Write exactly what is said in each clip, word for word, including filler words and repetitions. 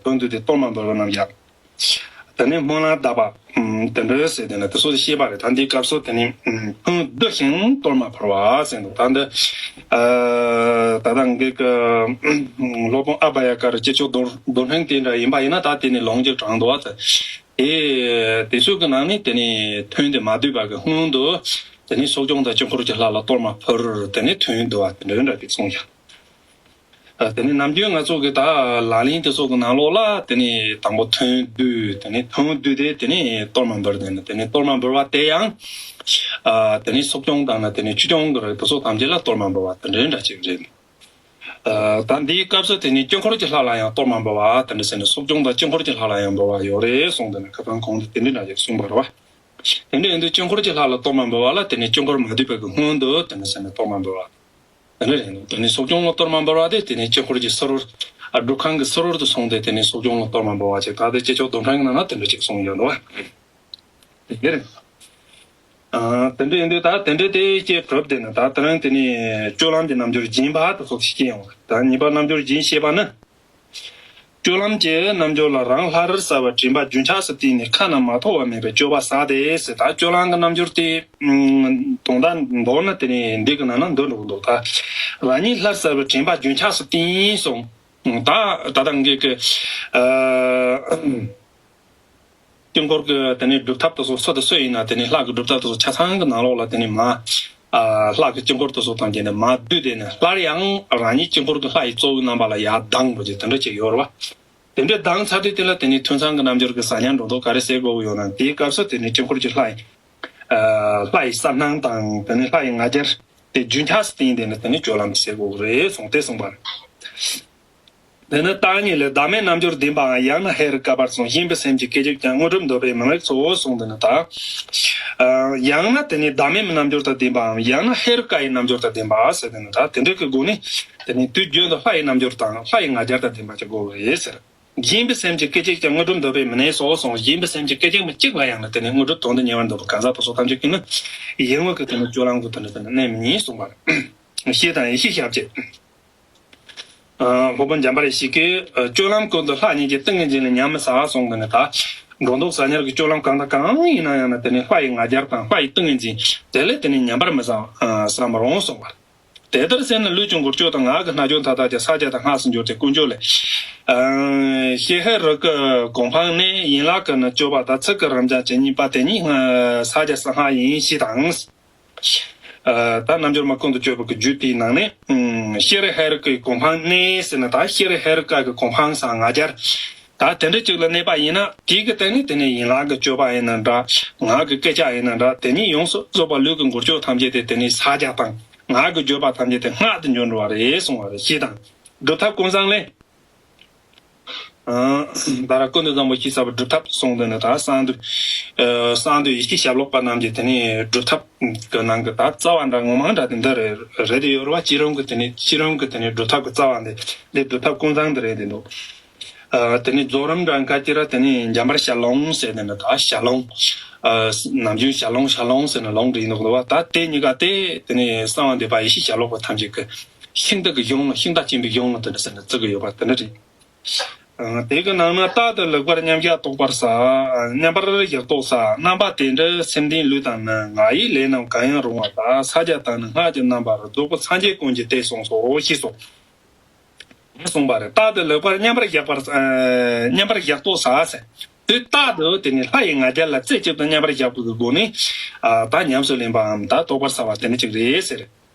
དོན་བསྡུས་ཏེ་གཏོར་མ་འབུལ་བ་རྣམས་ཀྱང་། དེ་ནས་སྨོན་ལམ་གདབ་པ། ཨམ། དེ་འདྲ་ཟེར་དེ་ནི་དེ་ཚོ་ཤེས་པ་རེད། ད་འདིའི་སྐབས་སུ་དེ་ནི་ཨམ། ཐུན་བསྡུ་ཞིང་གཏོར་མ་ཕུལ་བ་ཟེར་འདུག་ད་འདི་ཨ། ད་ལྟ་འགའ་གི་ཨམ། སློབ་དཔོན་ཨ་བྷ་ཡ་ཀ་ར་སྐྱེས་མཆོག་རྡོར་རྡོར་སྨོན་དེ་འདྲ་ཡིན་པ་ཡིན་ན། ད་དེ་ནི་ལོངས་སྤྱོད་དྲངས་འདུག་བ། དེ་དེ་ཚོ་གི་ནང་ནས་དེ་ནི་ཐུན་དེ་མ་བསྡུས་པ་གི་སྔོན་དུ་དེ་ནི་སྲོག་སྐྱོང་དང་དཀྱིལ་འཁོར་གྱི་ལྷ་ལ་གཏོར་མ་ཕུལ། དེ་ནི་ཐུན་བསྡུ་བ་དེ་འདྲ་འདྲ་ཅིག་གསུངས་ཤག་ཨ། དེ་ནས་ནམ་རྒྱུན་ང་ཚོ་གི་ད་ལག་ལེན་དེ་ཚོ་གི་ནང་ལོགས་ལ་དེ་ནས་དང་པོ་ཐུན་བསྡུས། དེ་ནས་ཐུན་བསྡུས་ཏེ་དེ་ནས་གཏོར་མ་འབུལ། དེ་ནས་དེ་ནས་གཏོར་མ་འབུལ་བ་དེ་ཡང་། ཨ། དེ་ནས་སྲོག་སྐྱོང་དང་ནི་དེ་ནས་ཆོས་སྐྱོང་གི་རིགས་དེ་ཚོ་ཐམས་ཅད་ལ་གཏོར་མ་འབུལ་བ་དེ་འདྲའི་འདྲ་ཅིག་རེད། ཨ། ད་འདིའི་སྐབས་སུ་དེ་ནས་དཀྱིལ་འཁོར་གྱི་ལྷ་ལ་ཡང་གཏོར་མ་འབུལ་བ་དེ་འདྲ་ཟེར་ནས་སྲོག་སྐྱོང་དང་དཀྱིལ་འཁོར་གྱི་ལྷ་ལ་ཡང་འབུལ་བ་ཡོད་རེད་གསུངས། དེ་ནས་ཁ་སང་གོང་དུ་དེ་འདྲའི་འདྲ་ཅིག་གསུངས་པ་རེད་བ། དེ་འདྲ་ཡིན་དུས་དཀྱིལ་འཁོར་གྱི་ལྷ་ལ་གཏོར་མ་འབུལ་བ་ལ་དེ་ནས་དཀྱིལ་འཁོར་མ་བསྡུས་པའི་གི་སྔོན་དུ་དེ་འདྲ་ཟེར་ནས་གཏོར་མ་འབུལ་བ། དེ་འདྲ་རེད་འདུག་དེ་ནས་སྲོག་སྐྱོང་ལ་གཏོར་མ་འབུལ་བ་དེ་དེ་ནས་དཀྱིལ་འཁོར་གྱི་ཟུར་བུར། ཨ། སྒྲུབ་ཁང་གི་ཟུར་བུར་དུ་སོང་སྟེ་དེ་ནས་སྲོག་སྐྱོང་ལ་གཏོར་མ་འབུལ་བ་བྱེད། ད་ལྟ་སྐྱེས་མཆོག་རྡོར་སྨོན་གྱི་ནང་ན་དེ་འདྲ་ཅིག་གསུངས་ཡོད་འདུག་བ། དེ་འདྲ་རེད། ཨ། དེ་འདྲ་ཡིན་དུས་ད་དེ་འདྲ་དེ་སྐྱེས་གྲུབ་དེ་ནི་ད་དེ་རིང་དེ་ནས་སྤྱོད་ལམ་གྱི་རྣལ་འབྱོར་སྦྱིན་པ་དེ་ཚོ་ཤེས་ཡོང་བ། ད་གཉིས་པ་རྣལ་འབྱོར་སྦྱིན་ཞེས་པ་ནི། སྤྱོད་ལམ་གྱི་རྣལ་འབྱོར་ལ་རང་ལྷར་གསལ་བའི་དྲན་པ་རྒྱུན་ཆགས་སུ་བསྟེན་ནས་ཁ་ན་མ་ཐོ་བ་མེད་པའི་སྤྱོད་པ་བྱ་སྟེ་ཟེར། ད་སྤྱོད་ལམ་གྱི་རྣལ་འབྱོར་དེ་དོན་དག་མདོར་ན་དེ་ནི་འདི་གི་ནང་ན་འདུ་འགྲོ་གི་འདུག་ད་རང་ཉིད་ལྷར་གསལ་བའི་དྲན་པ་རྒྱུན་ཆགས་སུ་བསྟེན་གསུངས། ད་ད་ལྟ་འགའ་གི་ཨ། དཀྱིལ་འཁོར་གྱི་དེ་ནས་སྒྲུབ་ཐབས་དེ་ཚོ་སུ་དང་སུ་ཡིན་ན་དེ་ནས་ལྷ་གི་སྒྲུབ་ཐབས་དེ་ཚོ་ཆ་ཚང་གི་ནང་ལོགས་ལ་དེ་ནས་མ། ཨ། ལྷ་གི་དཀྱིལ་འཁོར་དེ་ཚོ་ཐམས་ཅད་ནས་མ་བསྡུས་དེ་ནས་སླར་ཡང་རང་ཉིད་དཀྱིལ་འཁོར་གྱི་ལྷ་ཡི་གཙོ་བོའི་རྣམ་པ་ལ་ཡར་ལྡང་དགོས་ཀྱི་དེ་འདྲ་ཅིག་ཡོད་རེད་བ། དེ་འདྲ་ལྡང་ཚར་དུས་དེ་ལ་དེ་ནས་ཐུན་ཚང་གི་རྣལ་འབྱོར་གྱི་ཟབ་ཉར་འགྲོ་ལྡོག་ག་རེ་ཟེར་དགོས་ཀྱི་ཡོད་ན། དེའི་སྐབས་སུ་དེ་ནས་དཀྱིལ་འཁོར་གྱི་ལྷ་ཡི། ཨ། ལྷ་ཡི་གསལ་སྣང་དང་དེ་ནས་ལྷ་ཡི་ང་རྒྱལ་དེ་རྒྱུན་ཆགས་སུ་བསྟེན་དེ་ནས་དེ་ནས་སྤྱོད་ལམ་ཟེར་དགོས་ཀྱི་རེད་གསུངས་ཏེ་གསུངས་པ་རེད། དེ་ནི་བརྟག་གཉིས་ལས། བདག་མེད་རྣལ་འབྱོར་ལྡན་པའམ། ཡང་ན་ཧེ་རུ་ཀ་པར་སོང་། གཞན་པའི་སེམས་ཀྱི་སྐད་ཅིག་ཀྱང་། དངོས་གྲུབ་འདོད་པས་མི་དམིགས་སོ་གསུངས། དེ་ནི་ད། ཨ། ཡང་ན་དེ་ནི་བདག་མེད་རྣལ་འབྱོར་དང་ལྡན་པའམ། ཡང་ན་ཧེ་རུ་ཀ་ཡི་རྣལ་འབྱོར་དང་ལྡན་པ་ཟེར། དེ་ནི་ད་དེ་འདྲ་གི་སྒོ་ནས་དེ་ནི་དུས་རྒྱུན་དུ་ལྷ་ཡི་རྣལ་འབྱོར་དང་ལྷ་ཡི་ང་རྒྱལ་དང་ལྡན་པ་ཅིག་དགོས་པ་རེད་ཟེར། གཞན་པའི་སེམས་ཀྱི་སྐད་ཅིག་ཀྱང་། དངོས་གྲུབ་འདོད་པས་མི་གནས་སོ་གསུངས། གཞན་པའི་སེམས་ཀྱི་སྐད་ཅིག་མ་གཅིག་ལ་ཡང་ན་དེ་ནི་དངོས་གྲུབ་དོན་དུ་གཉེར་བར་འདོད་པ་གང་ཟག་དེ་ཚོ་ཐམས་ཅད་ཀྱིས་ནི་ཡིད་འོང་གི་དེ་ནི་སྤྱོད་ལམ་གྱི་དོན་དུ་དེ་ནི་གནས་མི་ཉན་གསུངས་པ་རེད། ཤེས་དང་ཡིད་ཤེས་ཞབས་ཀྱིས། ཨ། སློབ་དཔོན་འཇམ་དཔལ་ཡེ་ཤེས་ཀྱིས། ཨ། སྤྱོད་ལམ་ཀུན་ཏུ་ལྷ་ཉིད་ཀྱི་ཏིང་ངེ་འཛིན་ལས་ཉམས་མི་བཟའ་གསུངས། དེ་ནི་ད་འགྲོ་ལྡོག་ཟབ་ཉར་གྱི་སྤྱོད་ལམ་གང་དང་གང་ཡིན་ན་ཡང་ན་དེ་ནི་ལྷ་ཡི་ང་རྒྱལ་དང་ལྷ་ཡི་ཏིང་ངེ་འཛིན་དེ་ལས་དེ་ནི་ཉམས་པར་མི་བཟའ། ཨ། བཟའ་མི་རུང་གསུངས་པ། དེ་ལྟར་སེམས་ནི་ལུས་ཀྱི་འགུལ་སྐྱོད་དང་། ངག་གི་རྣ་ཅོག་མཐའ་དག་ཀྱང་། ས་རྒྱ་དང་སྔགས་སུ་གྱུར་ཏེ་ཀུན་སྤྱོད་ལས། ཨ། ཤེར་ཧེ་རུ་ཀའི་གོ་འཕང་གནས། ཡན་ལག་གི་ནི་སྤྱོད་པ་དང་། ཚིག་གི་རང་རྐྱ་ཇི་སྙེད་པ་དེ་ཉིད་ས་རྒྱ་ས་སྔགས་ཡིན་ཞེས་དང་། ཨ། ད་རྣལ་འབྱོར་མ་ཀུན་ཏུ་སྤྱོད་པའི་གི་རྒྱུད་དེའི་ནང་ནས། ཨ། ཤེར་ཧེ་རུ་ཀའི་གོ་འཕང་གནས་ཟེར་ན་ད་ཤེར་ཧེ་རུ་ཀ་གི་གོ་འཕང་སའི་ང་རྒྱལ། ད་དེ་འདྲ་ཅིག་ལ་གནས་པ་ཡིན་ན། དེའི་གི་སྟེང་ནས་དེ་ནས་ཡན་ལག་གི་སྤྱོད་པ་ཡིན་ན་འདྲ། ངག་གི་སྐད་ཆ་ཡིན་ན་འདྲ། དེ་ཉིད་ཡོངས་སུ་རྫོགས་པ་ལུས་ཀྱི་འགུལ་སྐྱོད་ཐམས་ཅད་དེ་དེ་ནས་ས་རྒྱ་དང་། ངག་གི་བརྗོད་པ་ཐམས་ཅད་དེ་སྔགས་དུ་འགྱུར་འགྲོ་བ་རེད་གསུངས་པ་རེད། ཞེས་དང་། སྒྲུབ་ཐབས་ཀུན་བཟང་ལས། ཨ། ད་ར་ཀུན་ཏུ་བཟང་པོ་ཞེས་བྱ་བའི་སྒྲུབ་ཐབས་གསུངས་དོན་ནི་ད་གསང་འདུས། ཨ། གསང་འདུས་ཡེ་ཤེས་ཞབས་ཀྱི་དཔལ་རྣམས་ཀྱི་དེ་ནས་སྒྲུབ་ཐབས་ཀྱི་ནང་གི་ད་རྩ་བ་འདྲ་ངོ་མ་འདྲ་དེ་འདི་རེད་རེད་དེ་ཡོད་རེད་བ། སྤྱིར་བཏང་གི་དེ་ནས་སྤྱིར་བཏང་གི་དེ་ནས་སྒྲུབ་ཐབས་ཀྱི་རྩ་བ་འདི་འདི་སྒྲུབ་ཐབས་ཀུན་བཟང་འདི་རེད་དེ་འདུག་ཨ། དེ་ནས་རྫོགས་རིམ་འདྲ་ག་ཅི་ར་དེ་ནས་འཇམ་དཔལ་ཞལ་ལུང་ཟེར་དེ་ནི་ད་ཞལ་ལུང་། ཨ། ནམ་རྒྱུན་ཞལ་ལུང་ཞལ་ལུང་ཟེར་ནས་ལུང་འདྲེན་འདུག་འདུག་བ། ད་དེ་གཉིས་ཀ་དེ་དེ་ནས་གསང་བ་འདུས་པ་ཡེ་ཤེས་ཞབས་ཀྱི་དཔལ་ཐམས་ཅད་ཀྱི་ཤིང་རྟ་གི་གཞུང་ལ་ཤིང་རྟ་གཅིག་པའི་གཞུང་ལ་དེ་འདྲ་ཟེར་ནས་བརྩི་གི་ཡོད་པ་དེ་འདྲ་རེད། ཨ། དེ་གི་ནང་ན་རྟག་ཏུ་ལེགས་པར་མཉམ་བཞག་རྟོགས་པར་བྱ། མཉམ་པར་བཞག་རྟོགས་བྱ། རྣམ་པ་དེ་འདྲའི་སེམས་ལྡན་ལུས་དང་ནི། ང་ཡི་ལས་རྣམས་གང་ཡང་རུང་བ་དག་ས་རྒྱ་དང་ནི་སྔགས་ཀྱི་རྣམ་པར་རྫོགས་པའི་སངས་རྒྱས་ཀུན་གྱིས་དེ་གསུངས་སོ། ཞེས་སོ། ཞེས་གསུངས་པ་རེད། རྟག་ཏུ་ལེགས་པར་མཉམ་པར་བཞག་པར། ཨ། མཉམ་པར་བཞག་རྟོགས་བྱ་ཟེར། དུས་རྟག་ཏུ་དེ་ནི་ལྷ་ཡི་ང་རྒྱལ་ལ་རྩེ་གཅིག་ཏུ་མཉམ་པར་བཞག་པའི་སྒོ་ནས། ཨ། ད་ཉམས་སུ་ལེན་པའམ་ད་རྟོགས་པར་བྱ་བ་དེ་ནི་གཅིག་རེད་ཟེར།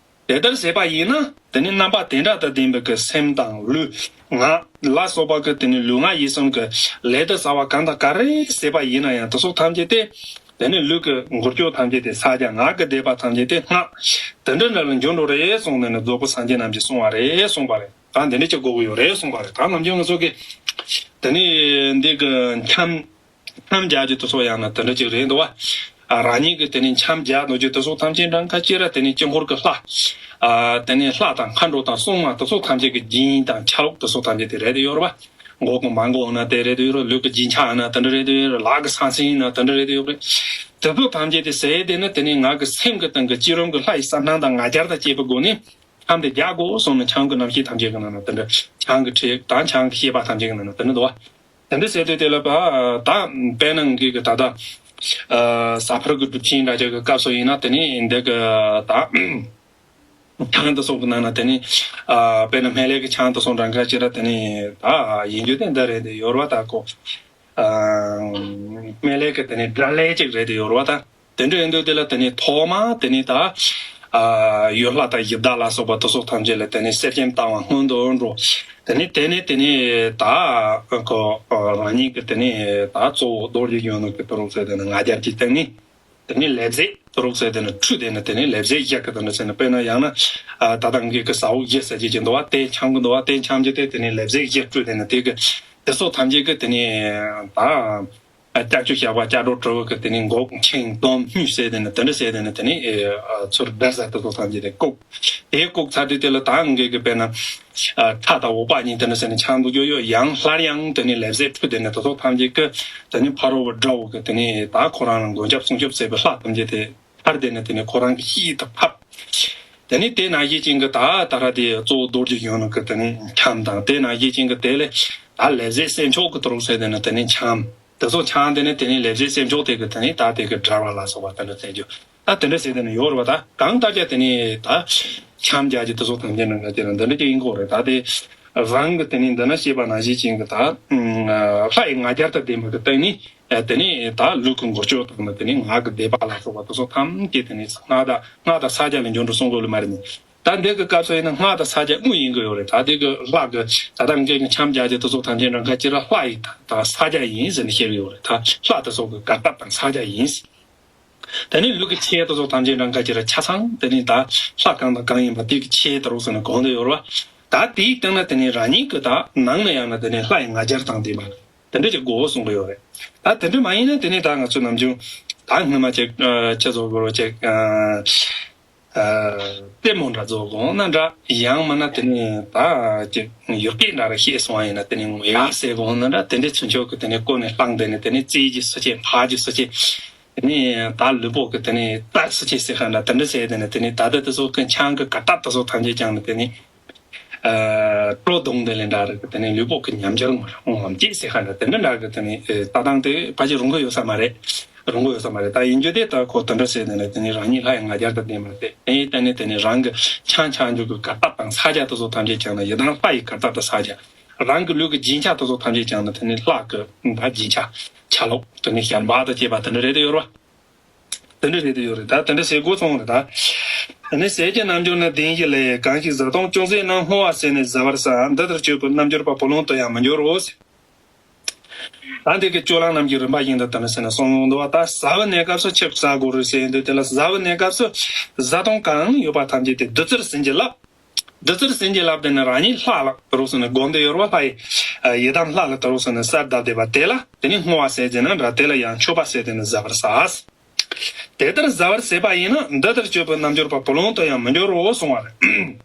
དེ་ལྟར་བྱས་པ་ཡིན་ན། དེ་ནི་རྣམ་པ་དེ་འདྲ་དང་ལྡན་པའི་གི་སེམས་དང་ལུས་ངག་ལ་སོགས་པ་གི་དེ་ནི་ལུས་ངག་ཡིད་གསུམ་གི་ལས་དང་བྱ་བ་གང་དང་ག་རེ་བྱས་པ་ཡིན་ན་ཡང་དེ་ཚོ་ཐམས་ཅད་དེ། དེ་ནི་ལུས་ཀྱི་འགུལ་སྐྱོད་ཐམས་ཅད་དེ་ས་རྒྱ། ངག་གི་བཟླས་པ་ཐམས་ཅད་དེ་སྔགས། དེ་འདྲ་འདྲ་ལ་འགྱུར་འགྲོ་རེད་གསུངས་ནས་ནི་རྫོགས་པའི་སངས་རྒྱས་རྣམས་ཀྱིས་གསུངས་པ་རེད་གསུངས་པ་རེད། ད་འདི་འདྲ་ཅིག་དགོས་ཀྱི་ཡོད་རེད་གསུངས་པ་རེད། ད་ནམ་རྒྱུན་ང་ཚོ་གི་དེ་ནི་འདི་གི་འཆམ། འཆམ་རྒྱག་རྒྱུ་དེ་ཚོ་ཡང་ན་དེ་འདྲ་ཅིག་རེད་འདུག་བ། ཨ། རང་ཉིད་ཀྱི་དེ་ནས་འཆམ་རྒྱག་འདོད་རྒྱུ་དེ་ཚོ་ཐམས་ཅད་འདྲ་ག་ཅི་ར་དེ་ནས་དཀྱིལ་འཁོར་གྱི་ལྷ། ཨ། དེ་ནས་ལྷ་དང་མཁའ་འགྲོ་དང་སྲུང་མ་དེ་ཚོ་ཐམས་ཅད་ཀྱི་སྦྱིན་དང་ཆ་ལུགས་དེ་ཚོ་ཐམས་ཅད་དེ་རེད་དེ་ཡོད་རེད་བ། མགོ་གི་མ་མགོ་ན་དེ་རེད་དེ་ཡོད་རེད། ལུས་ཀྱི་སྦྱིན་ཆ་ན་དེ་འདྲ་རེད་དེ་ཡོད་རེད། ལག་གི་ས་སྲིན་ན་དེ་འདྲ་རེད་དེ་ཡོད་རེད། དེ་ཚོ་ཐམས་ཅད་དེ་ཟེར་དེ་ནི་དེ་ནས་ངག་གི་སེམས་ཀྱི་སྟེང་གི་སྤྱི་རོམ་གྱི་ལྷ་ཡི་གསལ་སྣང་དང་ང་རྒྱལ་དང་བཅས་པའི་སྒོ་ནས་འཆམ་དེ་རྒྱག་དགོས་གསུངས་ནས་འཆམ་གྱི་རྣམ་ཤེས་ཐམས་ཅད་ཀྱི་ནང་ན་དེ་འདྲ་འཆམ་གྱི་ཁྲིད་དང་འཆམ་གྱི་བཤད་པ་ཐམས་ཅད་ཀྱི་ནང་ན་དེ་འདྲ་འདུག་བ། དེ་འདྲ་ཟེར་དུས་དེ་ལ་ད་དཔེར་ན་ངེད་ཀྱི་ད་ལྟ་ཟ་ཕོར་གྱི་སྒྲུབ་ཆེན་འདྲ་ཅིག་གི་སྐབས་སུ་ཡིན་ན་དེ་ནི་འདི་གི་ད། ཁང་དུ་སོགས་ཀྱི་ནང་ན་དེ་ནི་ཨ་དཔེར་ན་སྨན་བླའི་གི་ཆང་དུ་སོང་འདྲ་འགའ་ཅིག་ར་དེ་ནི་ད་ཡིན་རྒྱུ་དེ་འདི་རེད་དེ་ཡོད་ར་ད་ཁོ། ཨ་སྨན་བླའི་གི་དེ་ནི་དགྲ་ལྷའི་ཅིག་རེད་དེ་ཡོད་ར་ད། དེ་འདྲ་ཡིན་དུས་དེ་ལ་དེ་ནི་ཐོག་མ་དེ་ནི་ད་ཨ་ཡུལ་ལྷ་དང་ཡི་དྭགས་ལ་སོགས་པ་དུ་སོགས་ཐམས་ཅད་ལ་དེ་ནི་གསེར་སྐྱེམས་བཏང་བ་སྔོན་དུ་འགྲོ། དེ་ནི་དེ་ནི་དེ་ནི་ད་ཁོ་རང་ཉིད་ཀྱི་དེ་ནི་ད་གཙོ་བོ་རྡོ་རྗེ་གཞོན་ནུ་གི་དུ་རུ་ཟེར་དེ་ནི་ང་རྒྱལ་གྱི་སྟེང་ནི། དེ་ནི་ལས་མཛད་དུ་རུག་ཟེར་དེ་ནི་ཁྲུས་དེ་ནི་དེ་ནི་ལས་མཛད་བཞི་གི་དེ་ནི་ཟེར་ནི་དཔེར་ན་ཡང་ན་ཨ་ད་ལྟ་ངེད་ཀྱི་ཟ་འོག་བཞི་ཟེར་གྱི་ཅིག་འདུག་བ། དེ་འཆམ་གི་འདུག་བ། དེ་འཆམ་གྱི་དེ་དེ་ནི་ལས་མཛད་བཞི་ཁྲུས་དེ་ནི་དེ་གི་དེ་སོགས་ཐམས་ཅད་ཀྱི་དེ་ནི་ད་ཨ་ལྕགས་ཀྱུ་ཞགས་པ་ལྕགས་སྒྲོག་གྲི་བོ་གི་དེ་ནི་མགོ་མཆིན་གདོང་སྨྱུག་ཟེར་དེ་ནི་དེ་འདྲ་ཟེར་དེ་ནི་དེ་ནི་ཨ་ཚུར་བསྒྲལ་ཟེར་དེ་སོགས་ཐམས་ཅད་དེ་བཀུག་དེ་བཀུག་ཚར་དུས་དེ་ལ་ད་ངེད་ཀྱི་དཔེར་ན། ཨ་ཁྲག་དང་འོ་བ་གཉིས་དེ་འདྲ་ཟེར་ནས་འཆམ་དུ་འགྱོ་ཡོད། ཡང་སླར་ཡང་དེ་ནས་ལས་མཛད་ཁྲུས་དེ་ནས་དེ་ཚོ་ཐམས་ཅད་ཀྱི་དེ་ནས་ཕ་རོལ་པོ་དགྲ་བོ་གི་དེ་ནས་ད་ཁོ་རང་ལ་མགོན་སྐྱབས་སྲུང་སྐྱོབ་ཟེར་བའི་ལྷ་ཐམས་ཅད་དེ་ཐར་དེ་ནས་དེ་ནས་ཁོ་རང་གི་ཤེད་དུ་ཕབ། དེ་ནས་དེ་ན་གཞི་ཅན་གྱི་ད་ད་ར་དེ་གཙོ་བོ་རྡོ་རྗེ་གཞོན་ནུ་གི་དེ་ནས་འཆམ་དང་། དེ་ན་གཞི་ཅན་གྱི་དེ་ལས་ད་ལས་མཛད་སྲས་མཆོག་གི་དུ་རུ་ཟེར་དེ་ནས་དེ་ནས་འཆམ། དེ་ཚོ་འཆམ་དེ་ནས་དེ་ནས་ལས་མཛད་སྲས་མཆོག་དེ་གི་དེ་ནས་ད་དེ་གི་དགྲ་བོ་ལ་སོགས་པ་དེ་འདྲ་ཟེར་རྒྱུ། ད་དེ་འདྲ་ཟེར་དེ་ནི་ཡོད་རེད་པ། ད་གང་ལྟར་ཀྱང་དེ་ནི་ད་འཆམ་རྒྱག་རྒྱུ་དེ་ཚོ་ཐམས་ཅད་ནང་ལ་དེ་རང་འདི་འདྲ་ཅིག་ཡིན་དགོས་རེད། ད་དེ་རང་གི་དེ་ནི་འདི་ན་བཤད་པ་ནང་བཞིན་ཅན་གྱི་ད་ལྷ་ཡི་ང་རྒྱལ་དང་ལྡན་པ་གི་སྟེང་ནི་དེ་ནི་ད་ལུས་ཀྱི་འགུལ་སྐྱོད་དང་ནི་དེ་ནི་ངག་གི་བཟླས་པ་ལ་སོགས་པ་དེ་ཚོ་ཐམས་ཅད་དེ་ནི་སྔགས་དང་སྔགས་དང་ས་སྐྱ་ལ་འབྱོར་འགྲོ་གསུང་དགོས་ལ་མ་རེད་ནི། ད་འདི་གི་སྐབས་སུ་ཡིན་ན་སྔགས་དང་ས་སྐྱ་དངོས་ཡིན་གི་ཡོད་རེད། ད་འདི་གི་ལྷ་གི་ད་ལྟ་འགན་གི་འཆམ་རྒྱག་རྒྱུ་དེ་ཚོ་ཐམས་ཅད་འདྲ་འགའ་ཅི་ར་ལྷ་ཡི་ད་ས་སྐྱ་ཡིན་ཟེར་ནས་བཤད་གི་ཡོད་རེད། ད་ལྷ་དེ་ཚོ་གི་གར་སྟབས་དང་ས་སྐྱ་ཡིན། དེ་ནས་ལུས་ཀྱི་ཆས་དེ་ཚོ་ཐམས་ཅད་འདྲ་འགའ་ཅི་ར་ཆ་ཚང་དེ་ནས་ད་ལྷ་གང་དང་གང་ཡིན་པ་དེ་གི་ཆས་དེ་རུ་ཟེར་ནས་གོང་དུ་ཡོད་རེད་བ། ད་དེའི་སྟེང་ན་དེ་ནས་རང་ཉིད་ཀྱི་ད་ནང་ན་ཡང་ན་དེ་ནས་ལྷ་ཡི་ང་རྒྱལ་དང་ལྡན་པ་དེ་འདྲ་ཅིག་དགོས་གསུང་གི་ཡོད་རེད། ད་དེ་འདྲ་མ་ཡིན་ན་དེ་ནས་ད་ང་ཚོ་ནམ་རྒྱུན་ད་སྔོན་མ་ཅིག་ཅི་ཚོ་གོ་རོ་ཅིག་ལྟད་མོ་འདྲ་བཟོ་དགོངས་ན་འདྲ། ཡང་མིན་ན་དེ་ནས་ད་ཅིག་ཡུལ་སྐད་འདྲ་རེ་ཤེས་སོང་བ་ཡིན་ན་དེ་ནས་ངོ་ཡ་ཟེར་དགོངས་ན་འདྲ། དེ་འདྲའི་ཚུན་ཆོད་ཀྱི་དེ་ནས་ཀོ་ནས་བླངས་དེ་ནས་དེ་ནས་རྩེ་རྒྱུ་སུ་བྱེད་འཕག་རྒྱུ་སུ་བྱེད། དེ་ནས་ད་ལུས་པོ་གི་དེ་ནས་རྟ་སུ་བྱེད་ཟེར་ཁ་འདྲ་དེ་འདྲ་ཟེར། དེ་ནས་དེ་ནས་ད་ལྟ་དེ་ཚོ་གི་འཆམ་གི་གར་སྟབས་དེ་ཚོ་ཐམས་ཅད་ཀྱང་ནི་དེ་ནས་ཨ་སྤྲོ་བརྡུངས་དེ་ལས་འདྲ་རེ་གི་དེ་ནས་ལུས་པོ་གི་ཉམས་འགྱུར་ངོམ་སྐྱེས་ཟེར་ཁ་འདྲ་དེ་འདྲ་འདྲ་གི་དེ་ནས་ཨ་ལྟ་སྟངས་དེ་ཕལ་ཆེར་རུང་གི་ཡོད་ས་མ་རེད། རུང་གི་ཡོད་ས་མ་རེད། ད་ཡིན་རྒྱུ་དེ་ད་ཁོ་དེ་འདྲ་ཟེར་ནས་ནས་དེ་ནས་རང་ཉིད་ལྷ་ཡི་ང་རྒྱལ་དང་ལྡན་པ་དེ་ཨེ་ཡིན་ད་ནས་དེ་ནས་རང་གི་ཆང་ཆང་རྒྱུ་གི་གར་སྟབས་དང་ས་སྐྱ་དེ་ཚོ་ཐམས་ཅད་ཀྱང་ན་ཡི་དམ་ལྷ་ཡི་གར་སྟབས་དང་ས་སྐྱ། རང་གི་ལུས་ཀྱི་སྦྱིན་ཆ་དེ་ཚོ་ཐམས་ཅད་ཀྱང་ན་དེ་ནས་ལྷ་གི་ད་སྦྱིན་ཆ་ཆ་ལུགས་དེ་ནས་ཞལ་འབག་དང་བཅས་པ་དེ་འདྲ་རེད་དེ་ཡོད་རེད་བ། དེ་འདྲ་རེད་དེ་ཡོད་རེད། ད་དེ་འདྲ་ཟེར་དགོས་སོང་རེད། ད་དེ་ནས་ཟས་ཀྱི་རྣལ་འབྱོར་ནི་བདེན་བཞི་ལས། གང་ཞིག་བཟའ་བཏུང་ཅུང་ཟད་རྣམས་བསྔོ་བ་ཟས་ནས་བཟའ་བར་བྱ། འདི་ལྟར་སྤྱོད་པའི་རྣལ་འབྱོར་པ་བུ་ལོན་དུ་ཡང་མི་འགྱུར་རོ་ཟེར། ད་འདི་གི་སྤྱོད་ལམ་རྣམས་ཀྱི་རིམ་པ་བཞིན་དུ་དེ་ནས་ཟེར་ནས་གསུངས་ཡོང་འདུག་བ། ད་ཟ་བའི་གནས་སྐབས་སུ་ཆིབས་ཟ་དགོས་རེད་ཟེར་འདུག་དེ་ལ་ཟ་བའི་གནས་སྐབས་སུ་བཟའ་བཏུང་གང་ཡོད་པ་ཐམས་ཅད་དེ་བདུད་རྩིར་ཟིན་གྱི་བསླབ། བདུད་རྩིར་ཟིན་གྱི་བསླབ་དེ་ནི་རང་ཉིད་ལྷ་ལ་དུ་རུ་ཟེར་ནས་སྒོམ་དུ་ཡོད་རེད་བ། ལྷ་ཡི་ཡི་དམ་ལྷ་ལ་དུ་རུ་ཟེར་ནས་གསལ་བཏབ་བསྡད་པ་དེ་ལ་དེ་ནི་བསྔོ་བ་ཟས་ཟེར་ན་འདྲ། དེ་ལ་ཡང་མཆོད་པ་ཟས་དེ་ནི་བཟའ་བར་བྱ། དེ་ལྟར་བཟའ་བར་ཟད་པ་ཡིན་ན། འདི་ལྟར་སྤྱོད་པའི་རྣལ་འབྱོར་པ་བུ་ལོན་དུ་ཡང་མི་འགྱུར་རོ་གསུང་བ་རེད།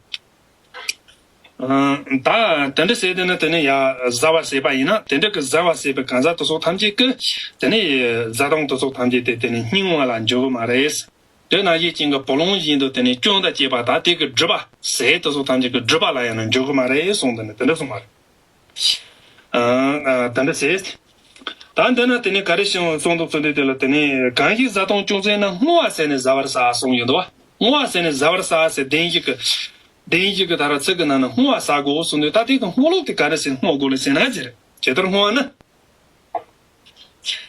ཨ་ད་དེ་འདྲ་ཟེར་དེ་ནི་དེ་ནི་ཡ་བཟའ་བར་ཟད་པ་ཡིན་ན། དེ་འདྲ་གི་བཟའ་བར་ཟད་པའི་གང་ཟག་དེ་ཚོ་ཐམས་ཅད་ཀྱི་དེ་ནི་བཟའ་བཏུང་དེ་ཚོ་ཐམས་ཅད་དེ་དེ་ནི་སྙིང་བ་ལ་འཇུག་གི་མ་རེད། དེ་ནང་བཞིན་ཅན་གྱི་བུ་ལོན་བཞིན་དུ་དེ་ནི་སྐྱོན་དང་བཅས་པ་དང་དེ་གི་སྒྲིབ་པ་ཟས་དེ་ཚོ་ཐམས་ཅད་ཀྱི་སྒྲིབ་པ་ལ་ཡང་ན་འཇུག་གི་མ་རེད་གསུངས་དེ་ནི་དེ་འདྲ་གསུངས་པ་རེད། ཨ་ཨ་དེ་འདྲ་ཟེར། ད་འདི་ན་དེ་ནས་ག་རེ་བྱུང་གསུངས་འདུག་ཟེར་དུས་དེ་ལ་དེ་ནས་གང་ཞིག་བཟའ་བཏུང་ཅུང་ཟད་རྣམས་བསྔོ་བ་ཟས་ནས་བཟའ་བར་བྱ་གསུངས་ཡོད་འདུག་བ། བསྔོ་བ་ཟས་ནས་བཟའ་བར་བྱ་ཟེར་བདེན་བཞི་གི་བདེན་བཞི་གི་ད་ར་ཚིག་གི་ནང་ན་བསྔོ་བ་བྱ་དགོས་གསུངས་དུས་ད་དེ་གི་བསྔོ་ལུགས་དེ་ག་རེ་ཟེར་བསྔོ་དགོས་ལ་ཟེར་ན་ཟེར། ཇི་ལྟར་བསྔོ་བ་ན།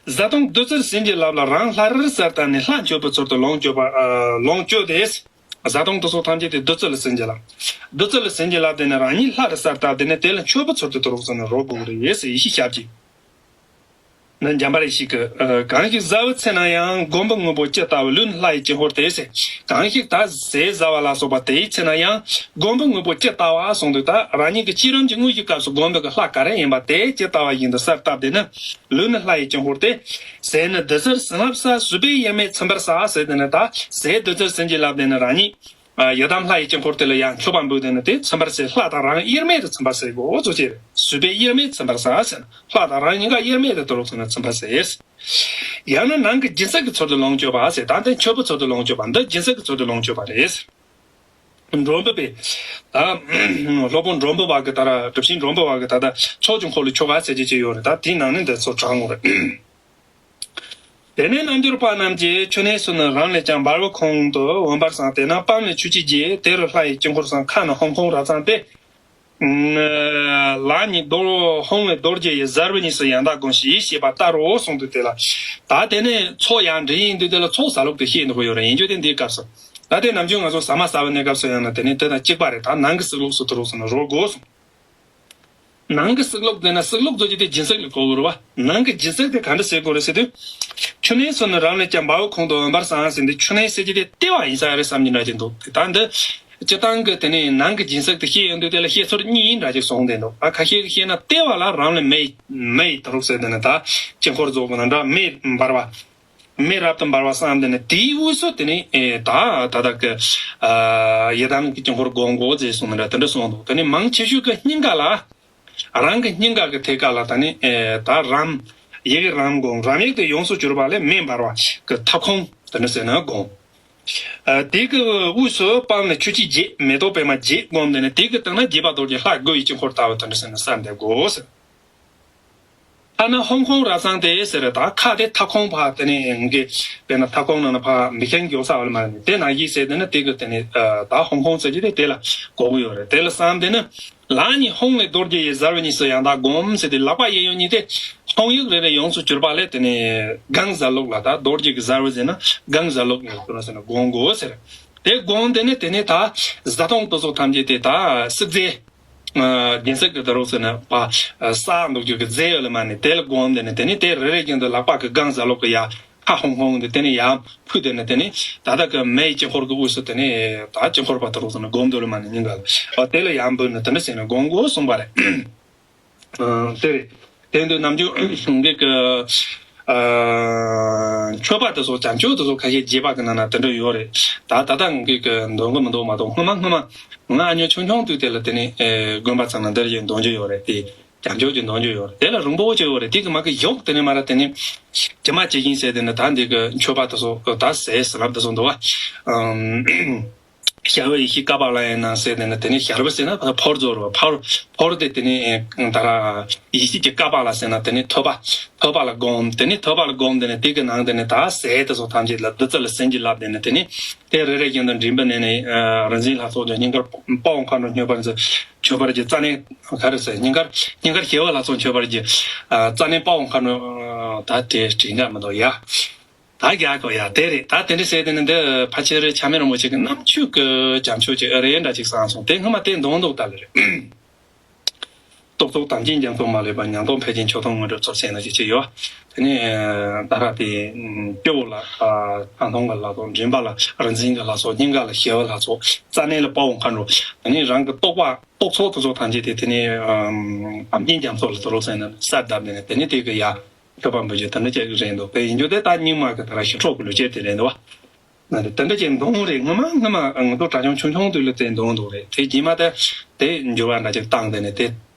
བཟའ་བཏུང་བདུད་རྩིར་ཟིན་གྱི་བསླབ་ལ་རང་སླར་གསལ་བཏབ་ནས་ལྷ་མཆོད་པའི་ཚུལ་དུ་ལོངས་སྤྱོད་པ་ཨ་ལོངས་སྤྱོད་དེ། བཟའ་བཏུང་དེ་ཚོ་ཐམས་ཅད་དེ་བདུད་རྩི་ལ་ཟིན་གྱི་ལ། བདུད་རྩི་ལ་ཟིན་གྱི་ལ་དེ་ནི་རང་ཉིད་ལྷ་རུ་གསལ་བཏབ་དེ་ནི་དེ་ལ་མཆོད་པའི་ཚུལ་དུ་དུ་རུག་ཟེར་ནས་རོལ་དགོས་རེད་ཟེར་ཡེ་ཤེས་ཞབས་ཀྱིས། ནི་འཇམ་པ་རེ་ཞིག་གི་གང་ཞིག་བཟའ་བའི་ཚེ་ན་ཡང་། མགོན་པོ་དངོས་པོ་ཇི་ལྟ་བ་ལུས་ནི་ལྷ་ཡི་དཀྱིལ་འཁོར་ཏེ་ཟེར། གང་ཞིག་ད་ཟས་བཟའ་བ་ལ་སོགས་པ་དེའི་ཚེ་ན་ཡང་། མགོན་པོ་དངོས་པོ་ཇི་ལྟ་བ་གསུངས་དུས་ད་རང་ཉིད་ཀྱི་བསྐྱེད་རིམ་གྱི་དངོས་གཞིའི་སྐབས་སུ་མགོན་པོ་གི་ལྷ་ག་རེ་ཡིན་པ་དེ་ཇི་ལྟ་བ་བཞིན་དུ་གསལ་བཏབ་དེ་ནི། ལུས་ནི་ལྷ་ཡི་དཀྱིལ་འཁོར་ཏེ། ཟས་ནི་བདུད་རྩིར་ཟིན་བར་བྱ། བསྲུབས་པས་དབྱེར་མེད་ཚིམ་པར་བྱ་ཟེར་དེ་ནི་ད་ཟས་བདུད་རྩིར་ཟིན་གྱི་ལ་དེ་ནི་རང་ཉིད་ཡི་དམ་ལྷ་ཡི་དཀྱིལ་འཁོར་དེ་ལ་ཡང་མཆོད་པ་འབུལ་དེ་ནི་དེ་ཚིམ་པར་བྱེད། ལྷ་དང་རང་དབྱེར་མེད་དུ་ཚིམ་པར་བྱེད་དགོས་གཙོ་ཆེ་རེད། བསྲུབས་པས་དབྱེར་མེད་ཚིམ་པར་བྱ་ཟེར་ན་ལྷ་དང་རང་གཉིས་ཀ་དབྱེར་མེད་དུ་དུ་རུག་ཚུལ་ནས་ཚིམ་པར་བྱེད། ཡང་ན་ནང་གི་སྦྱིན་སྲེག་གི་ཚུལ་དུ་ལོངས་སྤྱོད་པ་ཟེར། ད་དེ་མཆོད་པའི་ཚུལ་དུ་ལོངས་སྤྱོད་པ་འདི་སྦྱིན་སྲེག་གི་ཚུལ་དུ་ལོངས་སྤྱོད་པ་རེད། འགྲོ་འབུལ་པའི་ད་སློབ་དཔོན་འགྲོ་འབུལ་བ་གི་ད་ར་གྲུབ་ཆེན་འགྲོ་འབུལ་བ་གི་ད་ལྟ་ཚོགས་ཀྱི་འཁོར་ལོ་ཆོ་ག་ཟེར་གྱི་ཅིག་ཡོད་རེད། ད་དེའི་ནང་ནས་འདི་ཚོ་དྲངས་དགོས་རེད། དེ་ནས་རྣལ་འབྱོར་པ་རྣམས་ཀྱིས་མཆོད་གནས་སུ་ནི་རང་ལས་ཀྱང་འབར་བའི་ཁོང་དུ་འོད་འབར་བསམ། དེ་ནས་པང་ནས་ཆུ་སྐྱེས་རྒྱས། དེ་རུ་ལྷ་ཡི་དཀྱིལ་འཁོར་བསམ། ཁ་ནས་ཧོང་ཁོང་རབ་བརྩམས་ཏེ། ལག་གཉིས་རྡོ་ཧོང་བའི་རྡོ་རྗེ་ཡི་གཟར་བུ་གཉིས་སུ་ཡང་དག་བསྒོམ་ཞེས་བཤད་པ་ལྟར་རོ་གསུངས་འདུག་དེ་ལ་ད་དེ་ནས་ཚོགས་ཡར་འདྲེན་ཡིན་དུས་དེ་ལ་ཚོགས་ཟ་ལུགས་དེ་བཤད་འདུག་ཡོད་རེད། ཡིན་རྒྱུ་དེ་འདིའི་སྐབས་སུ་ད་དེ་ནམ་རྒྱུན་ང་ཚོ་ཟ་མ་ཟ་བའི་གནས་སྐབས་སུ་ཡང་ན་དེ་ནས་དེ་དང་གཅིག་པ་རེད། ད་ནང་གི་སྲེག་ལུགས་སུ་དུ་རུ་སོང་ན་རོ་དགོས་སོང་། ནང་གི་སྲེག་ལུགས་དེ་ན་སྲེག་ལུགས་ཚོ་ཅི་སྟེ་སྦྱིན་སྲེག་ལ་གོ་དགོས་རེད་བ། ནང་གི་སྦྱིན་སྲེག་དེ་ག་འདྲ་ཟེར་དགོས་རེད་ཟེར་དུས། མཆོད་གནས་སུ་ནི་རང་ལས་ཀྱང་འབར་བའི་ཁོང་དུ་འོད་འབར་བསམ་ཟེར་འདི་མཆོད་གནས་ཟེར་གྱི་དེ་ལྟེ་བ་ཡིན་ས་རེད་བསམ་གྱི་འདྲ་ཅིག་འདུག་ད་འདི་སྤྱི་བཏང་གི་དེ་ནས་ནང་གི་སྦྱིན་སྲེག་དེ་བཤད་ཡོང་དུས་དེ་ལ་བཤད་ཚུལ་གཉིས་འདྲ་ཅིག་བཟུང་བསྡད་འདུག་ཨ་ཁ་ཤས་ཀྱིས་བཤད་ན་ལྟེ་བ་ལ་རང་ལས་མེ་མེ་ཡི་ད་རུག་ཟེར་དེ་ནི་ད་དཀྱིལ་འཁོར་རྫོགས་པ་ན་འདྲ་མེ་འབར་བ། མེ་རབ་ཏུ་འབར་བ་བསམ་དེ་ནི་དེའི་དབུས་སུ་དེ་ནི་ཨེ་ད་ད་ད་གི་ཨ་ཡི་དམ་གྱི་དཀྱིལ་འཁོར་སྒོམ་དགོས་ཟེར་གསུངས་ནི་འདྲ་དེ་འདྲ་གསུངས་འདུག་དེ་ནི་མང་ཆེ་ཤོས་ཀྱི་སྙིང་ག་ལ་རང་གི་སྙིང་ག་གི་ཐད་ཀ་ལ་ད་ནི་ཨེ་ད་རམ་ཡི་གེ་རམ་སྒོམ། རམ་ཡིག་དེ་ཡོངས་སུ་གྱུར་པ་ལས་མེ་འབར་བ་གི་ཐབ་ཁུང་དེ་འདྲ་ཟེར་ན་སྒོམ། ཨ་དེ་གི་དབུས་སུ་པང་ནས་ཆུ་སྐྱེས་རྒྱས། མེ་ཏོག་པདྨ་རྒྱས་སྒོམ་དེ་ནི་དེ་གི་སྟེང་ན་རྒྱས་པ་རྡོ་རྗེ་ལྷ་དགུ་ཡི་དཀྱིལ་འཁོར་ལྟ་བུ་དེ་འདྲ་ཟེར་ན་གསལ་འདེབས་དགོས་ཟེར། ཐ་ན་ཧོང་ཁོང་རབ་བཟང་དེ་ཟེར་ད་ཁ་དེ་ཐ་ཁོང་ཕ་དེ་ནས་ངེ་དཔེར་ན་ཐ་ཁོང་ནང་ན་ཕ་མི་ཁན་མགྱོགས་ས་བ་ལ་མ་ནི་དེ་ན་ཡིག་ཟེར་དེ་ནི་དེ་གི་དེ་ནི་ད་ཧོང་ཁོང་ཟེར་གྱི་དེ་དེ་ལ་གོ་གི་ཡོད་རེད། དེ་ལ་བསམ་དེ་ནི་ལག་གཉིས་ཧོང་ལས་རྡོ་རྗེ་ཡི་གཟར་བུ་གཉིས་སུ་ཡང་དག་བསྒོམ་ཟེར་དེ་ལག་པ་གཡས་གཡོན་གཉིས་དེ་ཧོང་ཡིག་རེ་རེ་ཡོངས་སུ་གྱུར་པ་ལས་དེ་ནི་སྒང་གཟར་ལུགས་ལ་ད་རྡོ་རྗེ་གི་གཟར་བུ་ཟེར་ན་སྒང་གཟར་ལུགས་ལ་ཟེར་ན་སྒོམ་དགོས་ཟེར། དེ་སྒོམ་དེ་ནི་དེ་ནི་ད་བཟའ་བཏུང་དེ་ཚོ་ཐམས་ཅད་དེ་ད་བསྲེག་རྫས། སྦྱིན་སྲེག་གི་ད་རུང་ཟེར་ན་པ་ས་འདུག་རྒྱུ་གི་རྫས་ཡོད་ལ་མ་ནི་དེ་ལ་སྒོམ་དེ་ནི་དེ་ནི་དེ་རེ་རེ་བཞིན་དུ་ལག་པ་གི་སྒང་གཟར་ལུགས་གི་ཡ་ཁ་ཧོང་ཧོང་དེ་དེ་ནི་ཡ་ཕུད་དེ་ནི་དེ་ནི་ད་ལྟ་གི་མེ་ཡི་དཀྱིལ་འཁོར་གི་དབུས་སུ་དེ་ནི་ད་དཀྱིལ་འཁོར་པ་ད་རུང་ཟེར་ན་སྒོམ་དེ་ལ་མ་ནི་ཉིན་ག་ལ་དེ་ལ་ཡ་འབུལ་ནི་དེ་འདྲ་ཟེར་ན་སྒོམ་དགོས་གསུངས་པ་རེད། དེ་རེད། དེ་འདུག་ནམ་རྒྱུན་འདི་གི་མཆོད་པ་དེ་ཚོ་བྱམས་ཆོས་དེ་ཚོ་ཁ་ཤས་རྒྱས་པ་གི་ནང་ན་དེ་འདྲ་ཡོད་རེད། ད་ད་ལྟ་འདི་གི་འདོན་གི་མི་འདུག་མ་གཏོགས་སྔོན་མ་སྔོན་མ་ང་ཨ་ཉོ་ཆུང་ཆུང་དུས་དེ་ལ་དེ་ནི་དགོན་པ་ཚང་ན་འདིར་ཡིན་འདོན་རྒྱུ་ཡོད་རེད་དེ། བྱམས་ཆོས་ཀྱི་འདོན་རྒྱུ་ཡོད་རེད། དེ་ལ་རིང་པོ་ཅིག་ཡོད་རེད། དེ་གི་མ་གི་ཡོག་དེ་ནི་མ་ར་དེ་ནི་ཇི་མ་ཇི་བཞིན་ཟེར་དེ་ནི་ད་འདི་གི་མཆོད་པ་དེ་ཚོ་ད་ཟས་ཟ་ལབ་དེ་ཚོ་འདུག་བ། ཞབས་པད་ཡེ་ཤེས་ཀ་པཱ་ལ་ཡི་ནང་ཟེར་དེ་ནི་དེ་ནི་ཞབས་པད་ཟེར་ན་ཕར་རྫོགས་རེད་བ། ཕར་ཕར་དེ་དེ་ནི་ད་ར་ཡེ་ཤེས་ཀྱི་ཀ་པཱ་ལ་ཟེར་ན་དེ་ནི་ཐོད་པ་ཐོད་པ་ལ་སྒོམ། དེ་ནི་ཐོད་པ་ལ་སྒོམ་དེ་ནི་དེ་གི་ནང་དེ་ནི་ད་ཟས་དེ་ཚོ་ཐམས་ཅད་ལ་བདུད་རྩི་ལ་སྲིན་གྱིས་བརླབས་དེ་ནི་དེ་ནི་དེ་རེ་རེ་བཞིན་དུ་མགྲིན་པ་ནས་ནི་རིག་འཛིན་ལྷ་ཚོགས་ཀྱི་སྙིང་གར་དཔའ་བོ་མཁའ་འགྲོ་མཆོད་པར་མཛོད། མཆོད་པར་བགྱི། རྩ་གནས་ག་རེ་ཟེར། སྙིང་གར་སྙིང་གར་ཞི་བ་ལྷ་ཚོགས་མཆོད་པར་བགྱི། རྩ་གནས་དཔའ་བོ་མཁའ་འགྲོ་ད་དེ་དྲན་ག་མི་འདུག་ཡ། ད་རྒྱ་གོ་ཡ་དེ་རེད། ད་དེ་འདྲ་ཟེར་དེ་ནི་འདི་ཕལ་ཆེར་ཆགས་མེད་རིན་པོ་ཆེ་གི་རྣམ་དཔྱོད་ཀྱི་བྱམས་ཆོས་ཀྱི་ཨ་རེ་འདྲ་ཅིག་བསམ་སོང་། དེ་སྔོན་མ་དེ་འདོན་འདུག་ད་ལེ་རེད། རྟོག་ཚོགས་དམ་ཅན་རྒྱ་མཚོ་མ་ལུས་པ། ཉམས་རྟོགས་འཕེལ་ཅིང་མཆོག་ཐུན་དངོས་གྲུབ་སྩོལ་ཟེར་ན་ཅིག་ཅིག་ཡོད། དེ་ནས་ད་ར་དེ་སྐྱེ་བོ་ལ་ཐང་སྟོང་གི་ལྷ་ཚོགས། མགྲིན་པ་ལ་རིག་འཛིན་གྱི་ལྷ་ཚོགས། སྙིང་ག་ལ་ཞི་བའི་ལྷ་ཚོགས། རྩ་གནས་ལ་དཔའ་བོ་མཁའ་འགྲོ། དེ་ནས་རང་གི་རྟོག་པ་རྟོག་ཚོགས་དེ་ཚོ་ཐམས་ཅད་དེ་དེ་ནས་དམ་ཅན་རྒྱ་མཚོ་ལ་དུ་རོ་ཟེར་ན་གསལ་གདབ་ནས་དེ་ནས་དེ་གི་ཡ། མཆོད་པ་འབུལ་རྒྱུ་དེ་འདྲ་ཅིག་རེད་འདུག་དེ་ཡིན་རྒྱུ་དེ་ད་རྙིང་མ་གི་ད་ར་ཞི་ཁྲོ་གི་ལུས་སྐྱེས་དེ་རེད་འདུག་བ། ན་དེ་དེ་འདྲ་ཅིག་འདོན་རེད། སྔོན་མ་སྔོན་མ་ང་ཚོ་གྲྭ་ཆུང་ཆུང་ཆུང་དུས་ལ་དེ་འདོན་འདུག་རེད། དེ་རྗེས་མ་དེ་དེ་འགྱུར་བ་འདྲ་ཅིག་བཏང་དེ་ནས་དེ་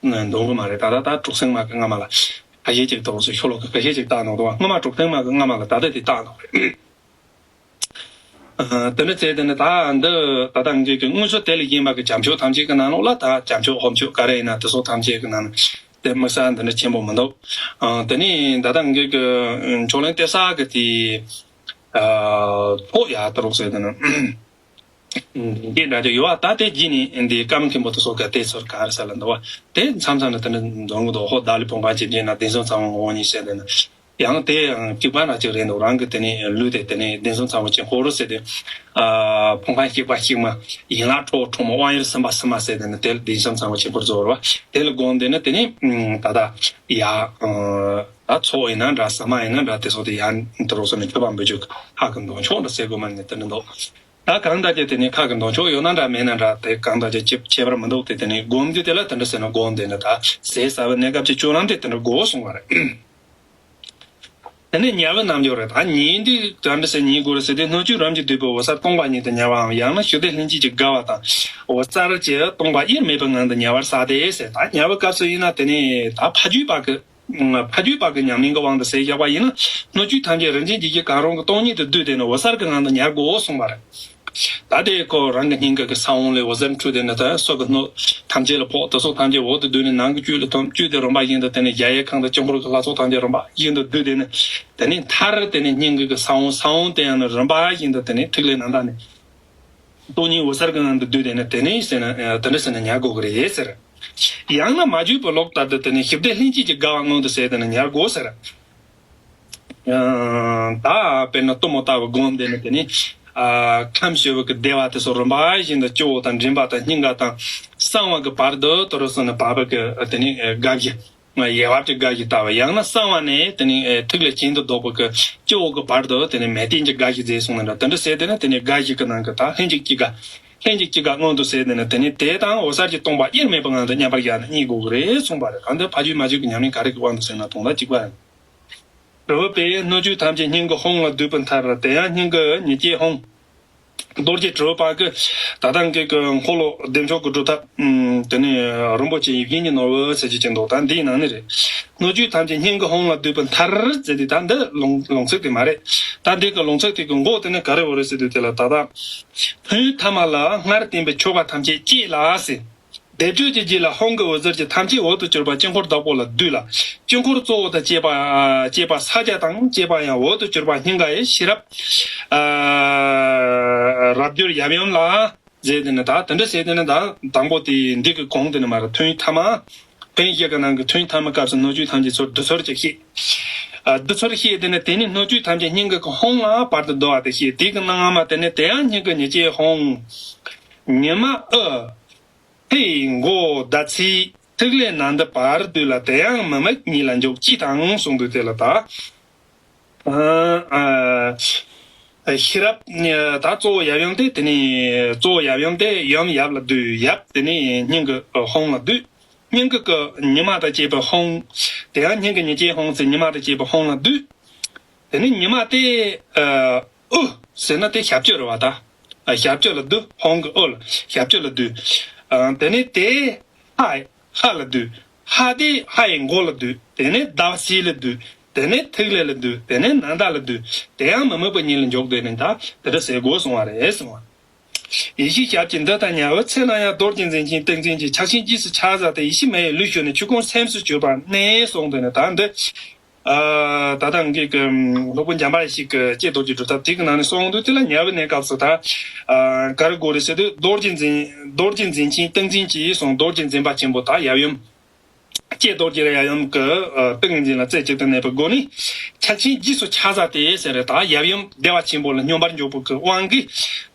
འདོན་གི་མ་རེད། ད་ད་ད་དྲུག་སེང་མ་གི་སྔ་མ་ལ་ཁ་ཤས་ཅིག་དང་སུ་ཤོ་ལོ་ཀ་ཁ་ཤས་ཅིག་བཏང་འདུག་འདུག་བ། སྔོན་མ་དྲུག་སེང་མ་གི་སྔ་མ་ལ་ད་ལྟ་དེ་བཏང་འདུག་རེད། དེ་འདྲ་བྱས་དེ་ནི་ད་འདི་ད་ལྟ་འདི་གི་དངོས་སུ་དེ་ལ་ཡིན་པ་གི་བྱམས་ཆོས་ཐམས་ཅད་ཀྱི་ནང་ལོགས་ལ་ད་བྱམས་ཆོས་ཧོམ་ཆོས་ག་རེ་ཡིན་ན་དེ་ཚོ་ཐམས་ཅད་ཀྱི་ནང་དེ་དམིགས་བསལ་འདི་འདྲ་ཆེན་པོ་མི་འདུག་དེ་ནི་ད་ལྟ་འདི་གི་ཕྱོགས་གླེང་སྟེར་ས་གི་དེ་ཚོགས་ཡག་ཏུ་རོགས་ཟེར་དེ་ནི་འདི་འདྲ་ཅིག་ཡོད་བ། ད་དེ་རྗེས་ནི་འདི་བཀའ་མ་མཁན་པོ་དེ་ཚོ་ག་དེ་ཚོར་ག་རེ་ཟེར་ལ་འདུག་བ། དེ་མཚམས་མཚམས་ནས་དེ་འདྲ་འདོན་གི་འདུག་ཧོ་བདག་ལས་བུམ་པ་ཇི་བཞིན་ན། བདེན་གསུམ་ཚང་བ་ངོ་བོ་ཉིད་ཟེར་དེ་ནི། ཡང་དེ་ཡང་གཅིག་པ་འདྲ་གཅིག་རེད་འདུག་རང་གི་དེ་ནས་ལུས་དེ་དེ་ནས་བདེན་གསུམ་ཚང་བ་ཅན་ཧོ་རུ་ཟེར་ཏེ། ཕུང་ཁམས་གཅིག་པ་གཅིག་མ། ཡན་ལག་ཁྲོ་བོ་ཁྲོ་མོ་དབང་ཡུལ་སེམས་དཔའ་སེམས་མ་ཟེར་དེ་ནས་དེ་བདེན་གསུམ་ཚང་བ་ཅན་ཧོ་རུ་རྫོགས་རེད་བ། དེ་ལ་བསྒོམས་དེ་ནས་དེ་ནས་ད་ལྟ་ཡ། ད་ཚོགས་ཡིན་ན་འདྲ་ཟ་མ་ཡིན་ན་འདྲ་དེ་ཚོ་དེ་ཡང་དུ་རོགས་སོ་ནས་མཆོད་པ་འབུལ་རྒྱུ་ཁ་གི་འདོན་ཆོག་འདྲ་ཟེར་དགོས་མ་ནས་དེ་ནས་འདུག་ད་གང་ལྟར་ཀྱང་དེ་ནས་ཁ་གི་འདོན་ཆོག་ཡོད་ན་འདྲ་མེད་ན་འདྲ་དེ་གང་ལྟར་ཀྱང་ཁྱད་ཁྱད་པར་མི་འདུག་དེ་དེ་ནས་སྒོམ་རྒྱུ་དེ་ལ་དེ་འདྲ་ཟེར་ན་སྒོམ་དེ་ནས་ད་ཟས་ཟ་བའི་གནས་སྐབས་ཀྱི་སྤྱོད་ལམ་དེ་དེ་འདྲ་དགོས་གསུངས་པ་རེད། དེ་ནས་ཉལ་བའི་རྣལ་འབྱོར་རེད། ད་ཉལ་དུས་ག་འདྲ་ཟེར་ཉལ་དགོས་རེད་ཟེར་དུས་སྣོད་བཅུད་རབ་ཀྱིས་བསྡུས་པའི་འོད་གསལ་སྟོང་པ་ཉིད་དུ་ཉལ་བའམ། ཡང་ན་ཞུ་བདེ་ལྷན་སྐྱེས་ཀྱིས་དགའ་བ་དང་འོད་གསལ་གྱི་སྟོང་པ་དབྱེར་མེད་པའི་ངང་དུ་ཉལ་བར་བྱ་སྟེ་ཟེར། ད་ཉལ་བའི་སྐབས་སུ་ཡིན་ན་དེ་ནས་ད་ཕ་རྒྱུད་པ་གི་ཕ་རྒྱུད་པ་གི་ཉམས་ལེན་གྱི་དབང་དུ་ཟེར་བཞག་པ་ཡིན་ན་སྣོད་བཅུད་ཐམས་ཅད་རིན་ཆེན་ལྗིད་ཀྱིས་གང་རུང་གི་སྟོང་ཉིད་དུ་བསྡུས་ཏེ་ནི་འོད་གསལ་གྱི་ངང་དུ་ཉལ་དགོས་གསུངས་པ་རེད། ད་དེ་ཁོ་རང་གི་སྙིང་གི་གི་ས་བོན་ལས་འོད་ཟེར་འཕྲོས་ཏེ་ནི་ད་སོ་གི་སྣོད་ཐམས་ཅད་ལ་ཕོག་དེ་སོགས་ཐམས་ཅད་འོག་ཏུ་བསྡུས་ནས་ནང་གི་བཅུད་ལ་ཐོན། བཅུད་དེ་རིམ་པ་བཞིན་དུ་དེ་ནས་གཞལ་ཡས་ཁང་དང་དཀྱིལ་འཁོར་གྱི་ལྷ་ཚོགས་ཐམས་ཅད་རིམ་པ་བཞིན་དུ་བསྡུས་ཏེ་ནི་དེ་ནས་མཐར་དེ་ནས་སྙིང་གི་གི་ས་བོན། ས་བོན་དེ་ཡང་ནི་རིམ་པ་བཞིན་དུ་དེ་ནས་ཐིག་ལེ་རྣམ་དག་ནས་སྟོང་ཉིད་འོད་གསལ་གྱི་ངང་དུ་བསྡུས་ཏེ་ནི་དེ་ནས་ཟེར་ན་དེ་འདྲ་ཟེར་ན་ཉར་དགོས་ཀྱི་རེད་ཟེར། ཡང་ན་མ་བརྗོད་པའི་ལུགས་ལྟར་དུ་དེ་ནས་ཞི་བདེ་ལྷན་སྐྱེས་ཀྱི་དགའ་བ་མངོན་དུ་བྱས་ཏེ་ནི་ཉར་དགོས་ཟེར། ད་དཔེར་ན་གཏུམ་མོ་ལྟ་བུ་སྒོམ་བསྡད་ནས་དེ་ནི་ཁམས་བྱེ་བ་གི་བདེ་བ་དེ་ཚོ་རིམ་པ་བཞིན་དུ་སྤྱི་བོ་དང་མགྲིན་པ་དང་སྙིང་ག་དང་གསང་བ་གི་བར་དུ་དོ་རུ་སོང་ནས་བབས་པ་གི་དེ་ནི་དགའ་བཞི། ཡལ་བ་གི་དགའ་བཞི་ལྟ་བུ། ཡང་ན་གསང་བ་ནས་དེ་ནི་ཐིག་ལེ་གྱེན་དུ་ལྡོག་པ་གི་སྤྱི་བོ་གི་བར་དུ་དེ་ནི་མལ་སྟན་གྱི་དགའ་བཞི་མཛད་གསུངས་ནས་འདྲ། དེ་འདྲ་ཟེར་དེ་ནི་དེ་ནི་དགའ་བཞི་གི་ནང་གི་ད་ལྷན་ཅིག་སྐྱེས་དགའ། ལྷན་ཅིག་སྐྱེས་དགའ་མངོན་དུ་བྱས་དེ་ནི་དེ་ནི་དེ་དང་འོད་གསལ་གྱི་སྟོང་པ་དབྱེར་མེད་པའི་ངང་དུ་མཉམ་པར་བཞག་ནས་རྙེད་དགོས་ཀྱི་རེད་གསུངས་པ་རེད། གང་དེ་ཕ་རྒྱུད་མ་བརྗོད་ཀྱི་ཉམས་ལེན་ག་རེ་གི་དབང་དུ་ཟེར་ན་དོན་དག་གཅིག་པ་རེད། དྲིལ་བུ་པས། སྣོད་བཅུད་ཐམས་ཅད་སྙིང་གི་ཧཱུྃ་ལ་བསྡུས་པའི་མཐར། དེ་ཡང་སྙིང་གི་ཉི་སྐྱེས་ཧཱུྃ། རྡོ་རྗེ་དྲིལ་བུ་པ་གི་ད་ལྟ་འགའི་གི་འཁོར་ལོ་བདེ་མཆོག་གི་སྒྲུབ་ཐབས་དེ་ནི་རིན་པོ་ཆེ་ཡིད་བཞིན་གྱི་ནོར་བུ་ཟེར་གྱི་ཅིག་འདུག་ད་འདིའི་ནང་ནས་རེད། སྣོད་བཅུད་ཐམས་ཅད་སྙིང་གི་ཧཱུྃ་ལ་བསྡུས་པའི་མཐར་ཟེར་དེ་ད་འདི་ལུང་ལུང་ཚིག་དེ་མ་རེད། ད་འདི་གི་ལུང་ཚིག་དེ་གི་མགོ་དེ་ནི་ག་རེ་བོ་རེད་ཟེར་དུས་དེ་ལ་ད་ལྟ་ཐུན་ཐ་མ་ལ་སྔར་བསྟན་པའི་ཆོ་ག་ཐམས་ཅད་བསྐྱེད་ལ་ཟེར། བཟླས་བརྗོད་ཀྱི་རྗེས་ལ་ཧཱུྃ་གི་འོད་ཟེར་གྱིས་ཐམས་ཅད་འོད་དུ་གྱུར་པ་དཀྱིལ་འཁོར་བདག་པོ་ལ་བསྡུས་ལ། དཀྱིལ་འཁོར་གཙོ་བོ་དང་བཅས་པ་བཅས་པ་ཕྱག་རྒྱ་དང་བཅས་པ་ཡང་འོད་དུ་གྱུར་པ་སྙིང་ག་ཡི་ཤེས་རབ་རབ་འབྱོར་ཡབ་ཡུམ་ལ་ཟེར་དེ་ནི་ད་དེ་འདྲ་ཟེར་དེ་ནི་ད་དང་པོ་དེ་འདི་གི་གོང་དེ་ནི་མ་རེད། ཐུན་ཐ་མ། ཐུན་བཞི་གི་ནང་གི་ཐུན་ཐ་མ་སྐབས་སུ་སྣོད་བཅུད་ཐམས་ཅད་ཚུར་བསྡུ་ཚུལ་ཅིག་བཤད། བསྡུ་ཚུལ་བཤད་དེ་ནི་དེ་ནི་སྣོད་བཅུད་ཐམས་ཅད་སྙིང་གི་ཧཱུྃ་ལ་བར་དུ་བསྡུ་བ་དེ་བཤད། དེ་གི་ནང་མ་དེ་ནི་དེ་ཡང་སྙིང་གི་ཉི་སྐྱེས་ཧཱུྃ། ཉི་མ་དབུ། ལྷའི་མགོ་ཟླ་ཚེས་ཐིག་ལེ་ནང་དུ་བར་དུ་ལ་དེ་ཡང་མི་དམིགས་ཉིད་ལ་འཇོག་ཅི་དང་གསུངས་འདུག་དེ་ལ་ད། ཤེས་རབ་ད་གཙོ་བོ་ཡབ་ཡུམ་སྟེ། དེ་ནས་གཙོ་བོ་ཡབ་ཡུམ་སྟེ་ཡུམ་ཡབ་ལ་བསྡུས། ཡབ་དེ་ནས་སྙིང་གི་ཧཱུྃ་ལ་བསྡུས། སྙིང་གི་གི་ཉི་མ་དང་བཅས་པའི་ཧཱུྃ། དེ་ཡང་སྙིང་གི་ཉི་སྐྱེས་ཧཱུྃ་ཟེར་ཉི་མ་དང་བཅས་པའི་ཧཱུྃ་ལ་བསྡུས། དེ་ནས་ཉི་མ་དེ་དབུ་ཟེར་ན་དེ་ཞབས་ཀྱུ་རེད་བ་ད། ཞབས་ཀྱུ་ལ་བསྡུ། ཧཱུྃ་གི་དབུ་ལ་ཞབས་ཀྱུ་ལ་བསྡུ། དེ་ནས་དེ་ལྷ་ལྷ་ལ་བསྡུ། ལྷ་དེ་ལྷ་ཡི་མགོ་ལ་བསྡུ། དེ་ནས་ཟླ་བ་གསལ་ལ་བསྡུ། དེ་ནས་ཐིག་ལེ་ལ་བསྡུ། དེ་ནས་ནམ་ཟླ་ལ་བསྡུ། དེ་ཡང་མི་དམིགས་པ་ཉིད་ལ་འཇོག་དེ་ནས་ད་དེ་འདྲ་ཟེར་དགོས་གསུང་བ་རེད་གསུང་བ། ཡེ་ཤེས་ཞབས་ཀྱི་མདུད་དང་ཉ་རོལ་ཚེ་ན་ཡང་རྡོ་རྗེ་འཛིན་ཅིང་ཏིང་འཛིན་གྱི་ཕྱག་ཆེན་རྗེས་སུ་ཕྱག་བྱ་སྟེ། ཡེ་ཤེས་མེ་ཡིས་ལུས་ཞུ་ནས་ཆོས་ཀུན་སེམས་སུ་གྱུར་པར་གནས་གསུངས་དོན་ནི་ད་འདི། ད་ལྟ་འགའི་གི་སློབ་དཔོན་འཇམ་དཔལ་ཡེ་ཤེས་ཀྱི་ཀྱེ་རྡོ་རྗེ་སྒྲུབ་ཐབས་དེ་གི་ནང་ནས་གསུངས་འདུག་དེ་ལ་ཉ་རོལ་གནས་སྐབས་སུ་ད་ག་རེ་དགོས་རེད་ཟེར་དུས་རྡོ་རྗེ་འཛིན་རྡོ་རྗེ་འཛིན་ཅིང་ཏིང་འཛིན་གྱིས་གསུངས། རྡོ་རྗེ་འཛིན་པ་ཆེན་པོ་ད་ཡབ་ཡུམ། ཀྱེ་རྡོ་རྗེ་ཡབ་ཡུམ་གྱི་ཏིང་ངེ་འཛིན་ལ་རྩེ་གཅིག་ཏུ་གནས་པའི་སྒོ་ནས་ཕྱག་ཆེན་རྗེས་སུ་ཕྱག་བྱ་སྟེ་ཟེར་རེད། ད་ཡབ་ཡུམ་བདེ་བ་ཆེན་པོ་ལ་སྙོམས་པར་འཇུག་པའི་གི་དབང་གིས་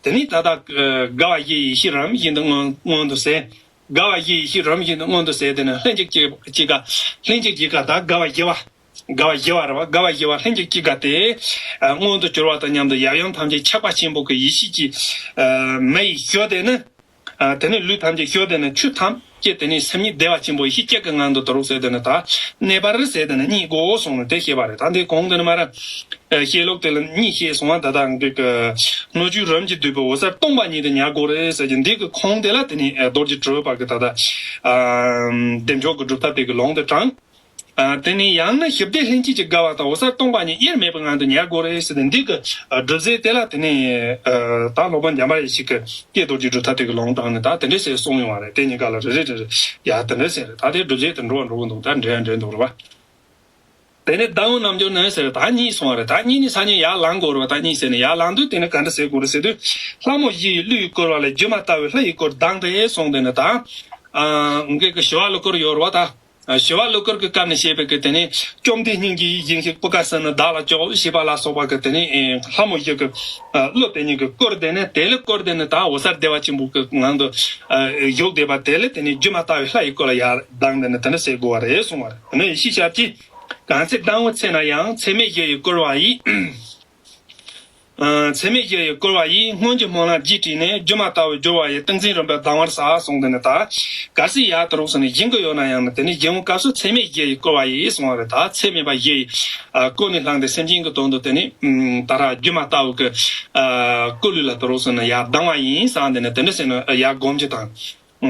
དེ་ནས་ད་ལྟ་དགའ་བ་བཞི་ཡི་ཡེ་ཤེས་རང་བཞིན་དུ་མངོན་མངོན་དུ་གསལ། དགའ་བ་བཞི་ཡི་ཡེ་ཤེས་རང་བཞིན་དུ་མངོན་དུ་གསལ། དེ་ནས་ལྷན་ཅིག་སྐྱེས་སྐྱེས་དགའ། ལྷན་ཅིག་སྐྱེས་དགའ་ད་དགའ་བ་བཞི་བ། དགའ་བ་བཞི་བ་རེད་བ། དགའ་བ་བཞི་བ་ལྷན་ཅིག་སྐྱེས་དགའ་དེ་མངོན་དུ་གྱུར་བ་དང་མཉམ་དུ་ཡབ་ཡུམ་ཐམས་ཅད་ཆགས་པ་ཆེན་པོ་གི་ཡེ་ཤེས་ཀྱི་མེ་ཡིས་ཞུ་སྟེ་ནི། དེ་ནས་ལུས་ཐམས་ཅད་ཞུ་སྟེ་ནི་ཆོས་ཐམས་ཅད་དེ་ནས་སེམས་ཉིད་བདེ་བ་ཆེན་པོ་ཡེ་ཤེས་སྐྱེ་གི་ངང་དུ་དུ་རུག་ཟེར་དེ་ནི་ད་གནས་པར་ཟེར་དེ་ནི་རྙེད་དགོས་གསུངས་ནས་དེ་བཤད་པ་རེད། ད་འདི་གོང་དེ་ནི་མ་ར་བཤད་ལུགས་དེ་ལ་གཉིས་བཤད་སོང་བ། ད་ལྟ་འདི་གི་སྣོད་བཅུད་རིམ་གྱིས་བསྡུས་པའི་འོད་གསལ་སྟོང་པ་ཉིད་དུ་ཉར་དགོས་རེད་ཟེར་གྱི་འདི་གི་གོང་དེ་ལ་དེ་ནི་རྡོ་རྗེ་དྲིལ་བུ་པ་གི་ད་ལྟ་བདེ་མཆོག་གི་སྒྲུབ་ཐབས་དེ་གི་ལུང་དེ་དྲངས། དེ་ནས་ཡང་ན་ཞི་བདེ་ལྷན་སྐྱེས་ཀྱི་དགའ་བ་དང་འོད་གསལ་སྟོང་པ་ཉིད་དབྱེར་མེད་པའི་ངང་དུ་ཉར་དགོས་རེད་ཟེར་ཏེ་འདི་གི་སྒྲུབ་རྫས་དེ་ལ་དེ་ནས་ད་སློབ་དཔོན་འཇམ་དཔལ་ཡེ་ཤེས་ཀྱི་ཀྱེ་རྡོ་རྗེ་སྒྲུབ་ཐབས་དེ་གི་ལུང་དྲངས་ནས་ད་དེ་འདྲས་ཟེར་གསུངས་ཡོང་བ་རེད། དེ་གཉིས་ཀ་ལ་རེ་རེ་རེ་རེ་ཡ་དེ་འདྲས་ཟེར་རེད། ད་དེ་སྒྲུབ་རྫས་དེ་འགྲོ་བ་འགྲོ་གི་འདུག་ད་འདྲེ་ཡ་འདྲེ་འདུག་རེད་བ། དེ་ནས་ཟླ་འོད་རྣམ་འབྱོར་ནི་ཟེར་ད་གཉིད་སོང་བ་རེད། ད་གཉིད་ནི་ས་ཉིད་ཡར་ལངས་དགོས་རེད་བ། ད་གཉིད་ཟེར་ནས་ཡར་ལངས་དུས་དེ་ནས་ག་འདྲ་ཟེར་དགོས་རེད་ཟེར་དུས་ལྷ་མོ་བཞི་ཡིས་གླུ་ཡིས་བསྐོར་བ་ལས་སྒྱུ་མ་ལྟ་བུའི་ལྷ་ཡི་སྐུར་ལྡང་སྟེ་གསུངས་དེ་ནས་ད་འགའི་གི་ཞི་བ་ཀླུ་སྐོར་ཡོད་རེད་བ་ད། ཞི་བ་ཀླུ་སྐོར་གྱི་སྐབས་ནས་བཤད་པའི་གི་དེ་ནས་བཅོམ་ལྡན་སྙིང་རྗེ་ཡིད་བཞིན་གཤེགས། པུ་ཀ་ས་ནི་བདག་ལ་སྐྱོབས་ཞེས་པ་ལ་སོགས་པ་གི་དེ་ནས་ལྷ་མོ་བཞི་གི་གླུ་དེ་གཉིས་ཀྱིས་བསྐོར་དེ་ནས་དེ་ལས་བསྐོར་དེ་ནས་ད་འོད་གསལ་བདེ་བ་ཆེན་པོ་གི་ངང་དུ་བཞུགས་བསྡད་པ་དེ་ལས་དེ་ནས་སྒྱུ་མ་ལྟ་བུའི་ལྷ་ཡི་སྐུ་ལ་ཡར་ལྡང་དེ་ནས་དེ་འདྲ་ཟེར་དགོས་པ་རེད་གསུངས་པ་རེད། དེ་ནས་ཡེ་ཤེས་ཞབས་ཀྱིས་གང་ཚེ་ཟླ་འོད་ཚེ་ན་ཡང་། ཚད་མེད་བཞི་ཡིས་བསྐོར་བ་ཡིས། ཚད་མེད་བཞི་ཡིས་བསྐོར་བ་ཡིས། སྔོན་གྱི་སྨོན་ལམ་རྒྱས་བྲིས་ནས། སྒྱུ་མ་ལྟ་བུར་གྱུར་པ་ཡི། ཏིང་འཛིན་རིམ་པས་ལྡང་བར་བྱ་གསུངས་དེ་ནི་ད་གལ་སྲིད་ཡར་དུ་རུག་སོང་ནས་སྦྱིན་གྱི་ཡོད་ན་ཡང་ནི་དེ་ནི་སྦྱིན་པའི་སྐབས་སུ་ཚད་མེད་བཞི་ཡིས་བསྐོར་བ་ཡིས་གསུངས་པ་རེད། ད་ཚད་མེད་པ་བཞི་ཡིས་བསྐོར་ནས་བསླངས་ཏེ་སེམས་ཅན་གྱི་དོན་དུ་དེ་ནི་ད་ར་སྒྱུ་མ་ལྟ་བུ་གི་སྐུ་ལུས་ལ་དུ་རུག་སོང་ནས་ཡར་ལྡང་བ་ཡིན་བསམ་དེ་ནི་དེ་འདྲ་ཟེར་ནས་ཡར་སྒོམ་རྒྱུ་དང་།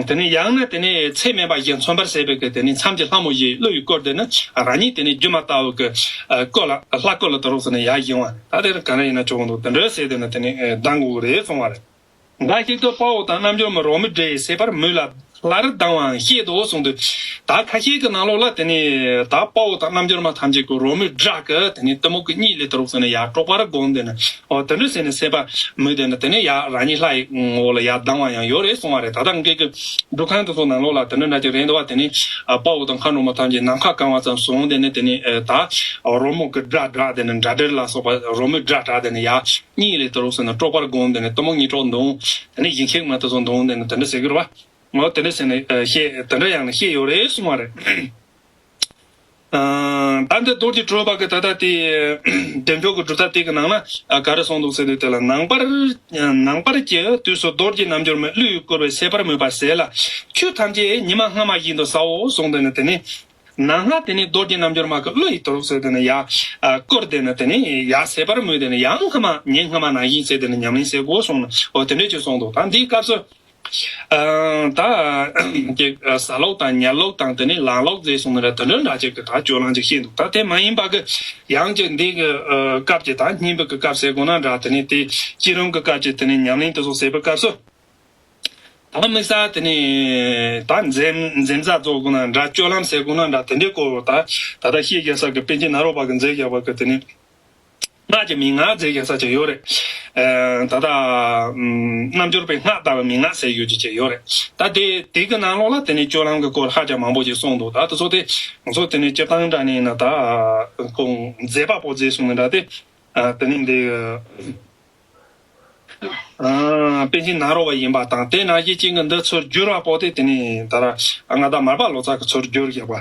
དེ་ནས་ཡང་ན་དེ་ནས་ཚད་མེད་པ་བཞི་མཚོན་པར་བྱེད་པའི་གི་དེ་ནས་མཚམས་ཀྱི་ལྷ་མོ་བཞི་ཡིས་གླུ་ཡིས་བསྐོར་དེ་ནི་རང་ཉིད་དེ་ནས་སྒྱུ་མ་ལྟ་བུ་གི་སྐུ་ལ་ལྷ་སྐུ་ལ་དུ་རུག་སོང་ནས་ཡར་བཞེངས་པ་ད་དེ་ག་འདྲ་ཡིན་ན་ཆོག་གི་འདུག་དེ་འདྲ་ཟེར་དེ་ནི་དེ་ནས་ལྡང་དགོས་ཀྱི་རེད་གསུངས་པ་རེད། འགའ་ཞིག་ཏུ་དཔའ་བོ་དང་རྣལ་འབྱོར་མའི་རོལ་མོའི་སྒྲས་ཟད་པར་མོས་ལ་སླར་ལྡང་བའང་བཤད་དོ་གསུངས་ཏེ། ད་ཁ་ཤས་ཀྱི་ནང་ལོགས་ལ་དེ་ནས་ད་དཔའ་བོ་དང་རྣལ་འབྱོར་མ་ཐམས་ཅད་ཀྱི་རོལ་མོའི་སྒྲ་གི་དེ་ནས་གཏི་མུག་གི་གཉིད་ལས་དུ་རུག་ཟེར་ནས་ཡར་དཀྲོག་པར་བསྒོམས་ཏེ་ནི། འོ་དེ་འདྲ་ཟེར་ནས་ཟད་པར་མོས་ཏེ་ནི་དེ་ནས་ཡར་རང་ཉིད་ལྷ་ཡི་ངོ་བོ་ལ་ཡར་ལྡང་བ་ཡང་ཡོད་རེད་གསུང་བ་རེད། ད་ལྟ་འགའ་གི་འདུ་ཁང་དེ་ཚོ་ནང་ལོགས་ལ་དེ་འདྲ་འདྲ་ཅིག་རེད་འདུག་བ། དེ་ནས་དཔའ་བོ་དང་མཁའ་འགྲོ་མ་ཐམས་ཅད་ནམ་མཁའ་གང་བ་ཙམ་བཟུང་སྟེ་ནི་དེ་ནས་ད་རོལ་མོ་གི་སྒྲ་བསྒྲགས་ཏེ་ནི་སྒྲ་སྡེར་ལ་སོགས་པ་རོལ་མོའི་སྒྲ་བསྒྲགས་ཏེ་ནི་ཡར་གཉིད་ལས་དུ་རུག་ཟེར་ནས་དཀྲོག་པར་བསྒོམས་ཏེ་ནི་གཏི་མུག་གཉིད་དཀྲོག་འདོང་། དེ་ནས་ཡིད་ཁྱེགས་མ་དེ་ཚོ་འདོང་སྟེ་ནི་དེ་འདྲ་ཟེར་གི་རེད་བ། འོ་དེ་འདྲ་ཟེར་ནས་བཤད་དེ་འདྲ་ཡང་ནི་བཤད་ཡོད་རེད་གསུང་བ་རེད། ད་འདི་རྡོ་རྗེ་གྲུབ་པ་གི་ད་ལྟ་དེ་བདེ་མཆོག་གི་སྒྲུབ་ཐབས་དེ་གི་ནང་ན་ག་རེ་གསུངས་འདུག་ཟེར་དུས་དེ་ལ། ནངས་པར་ནངས་པར་གྱི་དུས་སུ་རྡོ་རྗེ་རྣལ་འབྱོར་མའི་གླུས་བསྐོར་བའི་ཟད་པར་མོས་པ་ཟད་ལ། ཆོས་ཐམས་ཅད་ཉི་མ་སྔ་མ་བཞིན་དུ་ཟའོ་གསུངས་ཏེ་ནི་དེ་ནི། ནང་ང་དེ་ནི་རྡོ་རྗེ་རྣལ་འབྱོར་མ་གི་གླུ་ཡི་དུ་རུག་ཟེར་དེ་ནི་ཡར་བསྐོར་ཏེ་ནི་དེ་ནི་ཡར་ཟད་པར་མོས་ཏེ་ནི་ཡང་སྔ་མ་ཉིན་སྔ་མ་ནང་བཞིན་ཟེར་དེ་ནི་ཉམས་ལེན་ཟེར་དགོས་གསུངས་ནས། འོ་དེ་འདྲས་ཅིག་གསུངས་འདུག་ད་འདིའི་སྐབས་སུ། ཨ། ད་ཀྱི་ཟ་ལོག་དང་ཉལ་ལོག་དང་དེ་ནས་ལངས་ལོག་ཟེར་གསུངས་ནས་དེ་འདྲ་འདྲ་ཅིག་གི་ད་སྤྱོད་ལམ་ཅིག་ཤེས་འདུག་ད་དེ་མ་ཡིན་པ་གི་ཡང་ཅིག་འདི་གི་ཨ་སྐབས་ཀྱི་ད་སྙིང་པོ་གི་སྐབས་ཟེར་དགོས་ན་འདྲ། དེ་ནས་དེ་བསྐྱེད་རིམ་གི་སྐབས་ཀྱི་དེ་ནས་ཉམས་ལེན་དེ་ཚོ་ཟེར་བའི་སྐབས་སུ། ད་དམིགས་བསལ་དེ་ནས་ད་འཛེམ་འཛེམ་ཟ་ཟོ་དགོས་ན་འདྲ། སྤྱོད་ལམ་ཟེར་དགོས་ན་འདྲ། དེ་འདྲའི་སྐོར་ད་ད་ལྟ་ཤེས་རྒྱལ་ས་གི་པཎ་ཆེན་ནཱ་རོ་པ་གི་མཛད་རྒྱ་བ་གི་དེ་ནས། སྔགས་ཀྱི་མན་ངག་མཛད་རྒྱ་ས་ཅིག་ཡོད་རེད། ཨ། ད་ལྟ་ཨམ། རྣལ་འབྱོར་པའི་སྔགས་ལྟ་བུ་མན་ངག་ཟེར་ཡོད་ཀྱི་ཅིག་ཡོད་རེད། ད་དེ་དེ་གི་ནང་ལོགས་ལ་དེ་ནས་སྤྱོད་ལམ་གྱི་སྐོར་ཧ་ཅང་མང་པོ་ཞིག་གསུངས་འདུག་ད་དེ་ཚོ་དེ་ང་ཚོ་དེ་ནས་སྤྱིར་བཏང་འདྲ་ནས་ཡིན་ན་ད་ཁོང་མཛད་པ་པོ་མཛད་གསུངས་ནས་འདྲ་དེ། ཨ། དེ་ནས་འདི། ཨ། པཎ་ཆེན་ནཱ་རོ་པ་ཡིན་པ་དང་དེ་ནང་བཞིན་ཅན་གྱི་འདི་ཚུར་བསྒྱུར་བ་པོ་དེ་དེ་ནས་ད་ར་མངའ་བདག་མར་པ་ལོ་ཙཱ་གིས་ཚུར་བསྒྱུར་བཞག་པ་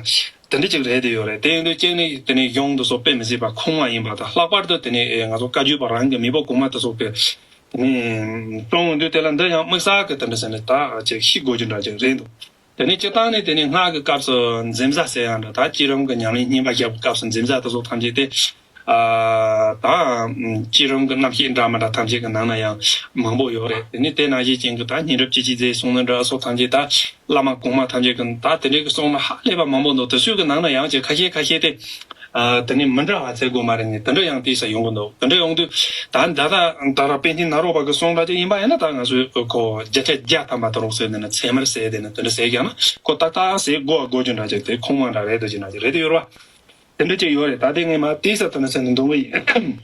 དེ་འདྲ་ཅིག་རེད་དེ་ཡོད་རེད། དེ་ཡིན་དུས་ཅན་ནི་དེ་ནས་གཞུང་འདི་ཚོ་དཔེ་མི་སྲིད་པ་ཁུངས་མ་ཡིན་པ་དང་། ལྷག་པར་དུ་དེ་ནས་ང་ཚོ་བཀའ་བརྒྱུད་པ་རང་གི་མེས་པོ་གོང་མ་དེ་ཚོ་གི་དེ་ནས་གསུང་ཡོང་དུས་དེ་ལ་འདི་ཡང་དམིགས་བསལ་གྱི་དེ་འདྲ་ཟེར་ནས་ད་ཅིག་ཤེས་དགོས་རྒྱུ་འདྲ་ཅིག་རེད་འདུག་དེ་ནས་སྤྱིར་བཏང་ནས་དེ་ནས་སྔགས་ཀྱི་སྐབས་སུ་འཛེམ་ཟ་ཟེར་ཡང་འདྲ། ད་བསྐྱེད་རིམ་གྱི་ཉམས་ལེན་བསྙེན་པ་བཞག་པའི་སྐབས་སུ་འཛེམ་ཟ་དེ་ཚོ་ཐམས་ཅད་དེ། ཨ། ད་བསྐྱེད་རིམ་གྱི་རྣམ་བཤད་འདྲ་མི་འདྲ་ཐམས་ཅད་ཀྱི་ནང་ན་ཡང་མང་པོ་ཡོད་རེད། དེ་ནས་དེ་ནང་བཞིན་ཅན་གྱི་ད་སྙན་གྲགས་ཅི་ཅི་མཛད་གསུང་ནི་འདྲ་སོགས་ཐམས་ཅད་ད་བླ་མ་གོང་མ་ཐམས་ཅད་ཀྱི་ད་དེ་འདྲའི་གི་གསུང་ནི་ཧ་ལས་པ་མང་པོ་འདུག་དེ་ཚོའི་གི་ནང་ན་ཡང་ཅིག་ཁ་ཤས་ཁ་ཤས་དེ། ཨ། དེ་ནས་མི་འདྲ་བ་ཚད་དགོས་མ་རེད་ནས་དེ་འདྲ་ཡང་དེ་ས་ཡོང་གི་འདུག་དེ་འདྲ་ཡོང་དུས་ད་ད་ད་ད་ར་པཎ་ཆེན་ནཱ་རོ་པ་གི་གསུང་འདྲ་ཅིག་ཡིན་པ་ཡིན་ན་ད་ང་ཚོས་ཁོ་བརྒྱ་ཆ་བརྒྱ་ཐམ་པ་དུ་རོགས་ཟེར་ནས་ན་ཚད་མར་ཟེར་དེ་ནས་དེ་འདྲ་ཟེར་ཀྱང་ན་ཁོ་ཏག་ཏག་ཟེར་དགོས་དགོས་རྒྱུ་འདྲ་ཅིག་དེ་ཁུངས་མ་འདྲ་རེད་འདུག་ཅིག་འདྲ་ཅིག་རེད་དེ་ཡོད་ར། དེ་འདྲ་ཅིག་ཡོད་རེད། ད་དེ་ངས་མ་དེ་ས་དེ་ནས་ཟེར་ནས་འདོན་གི་ཡིན། ཨང་།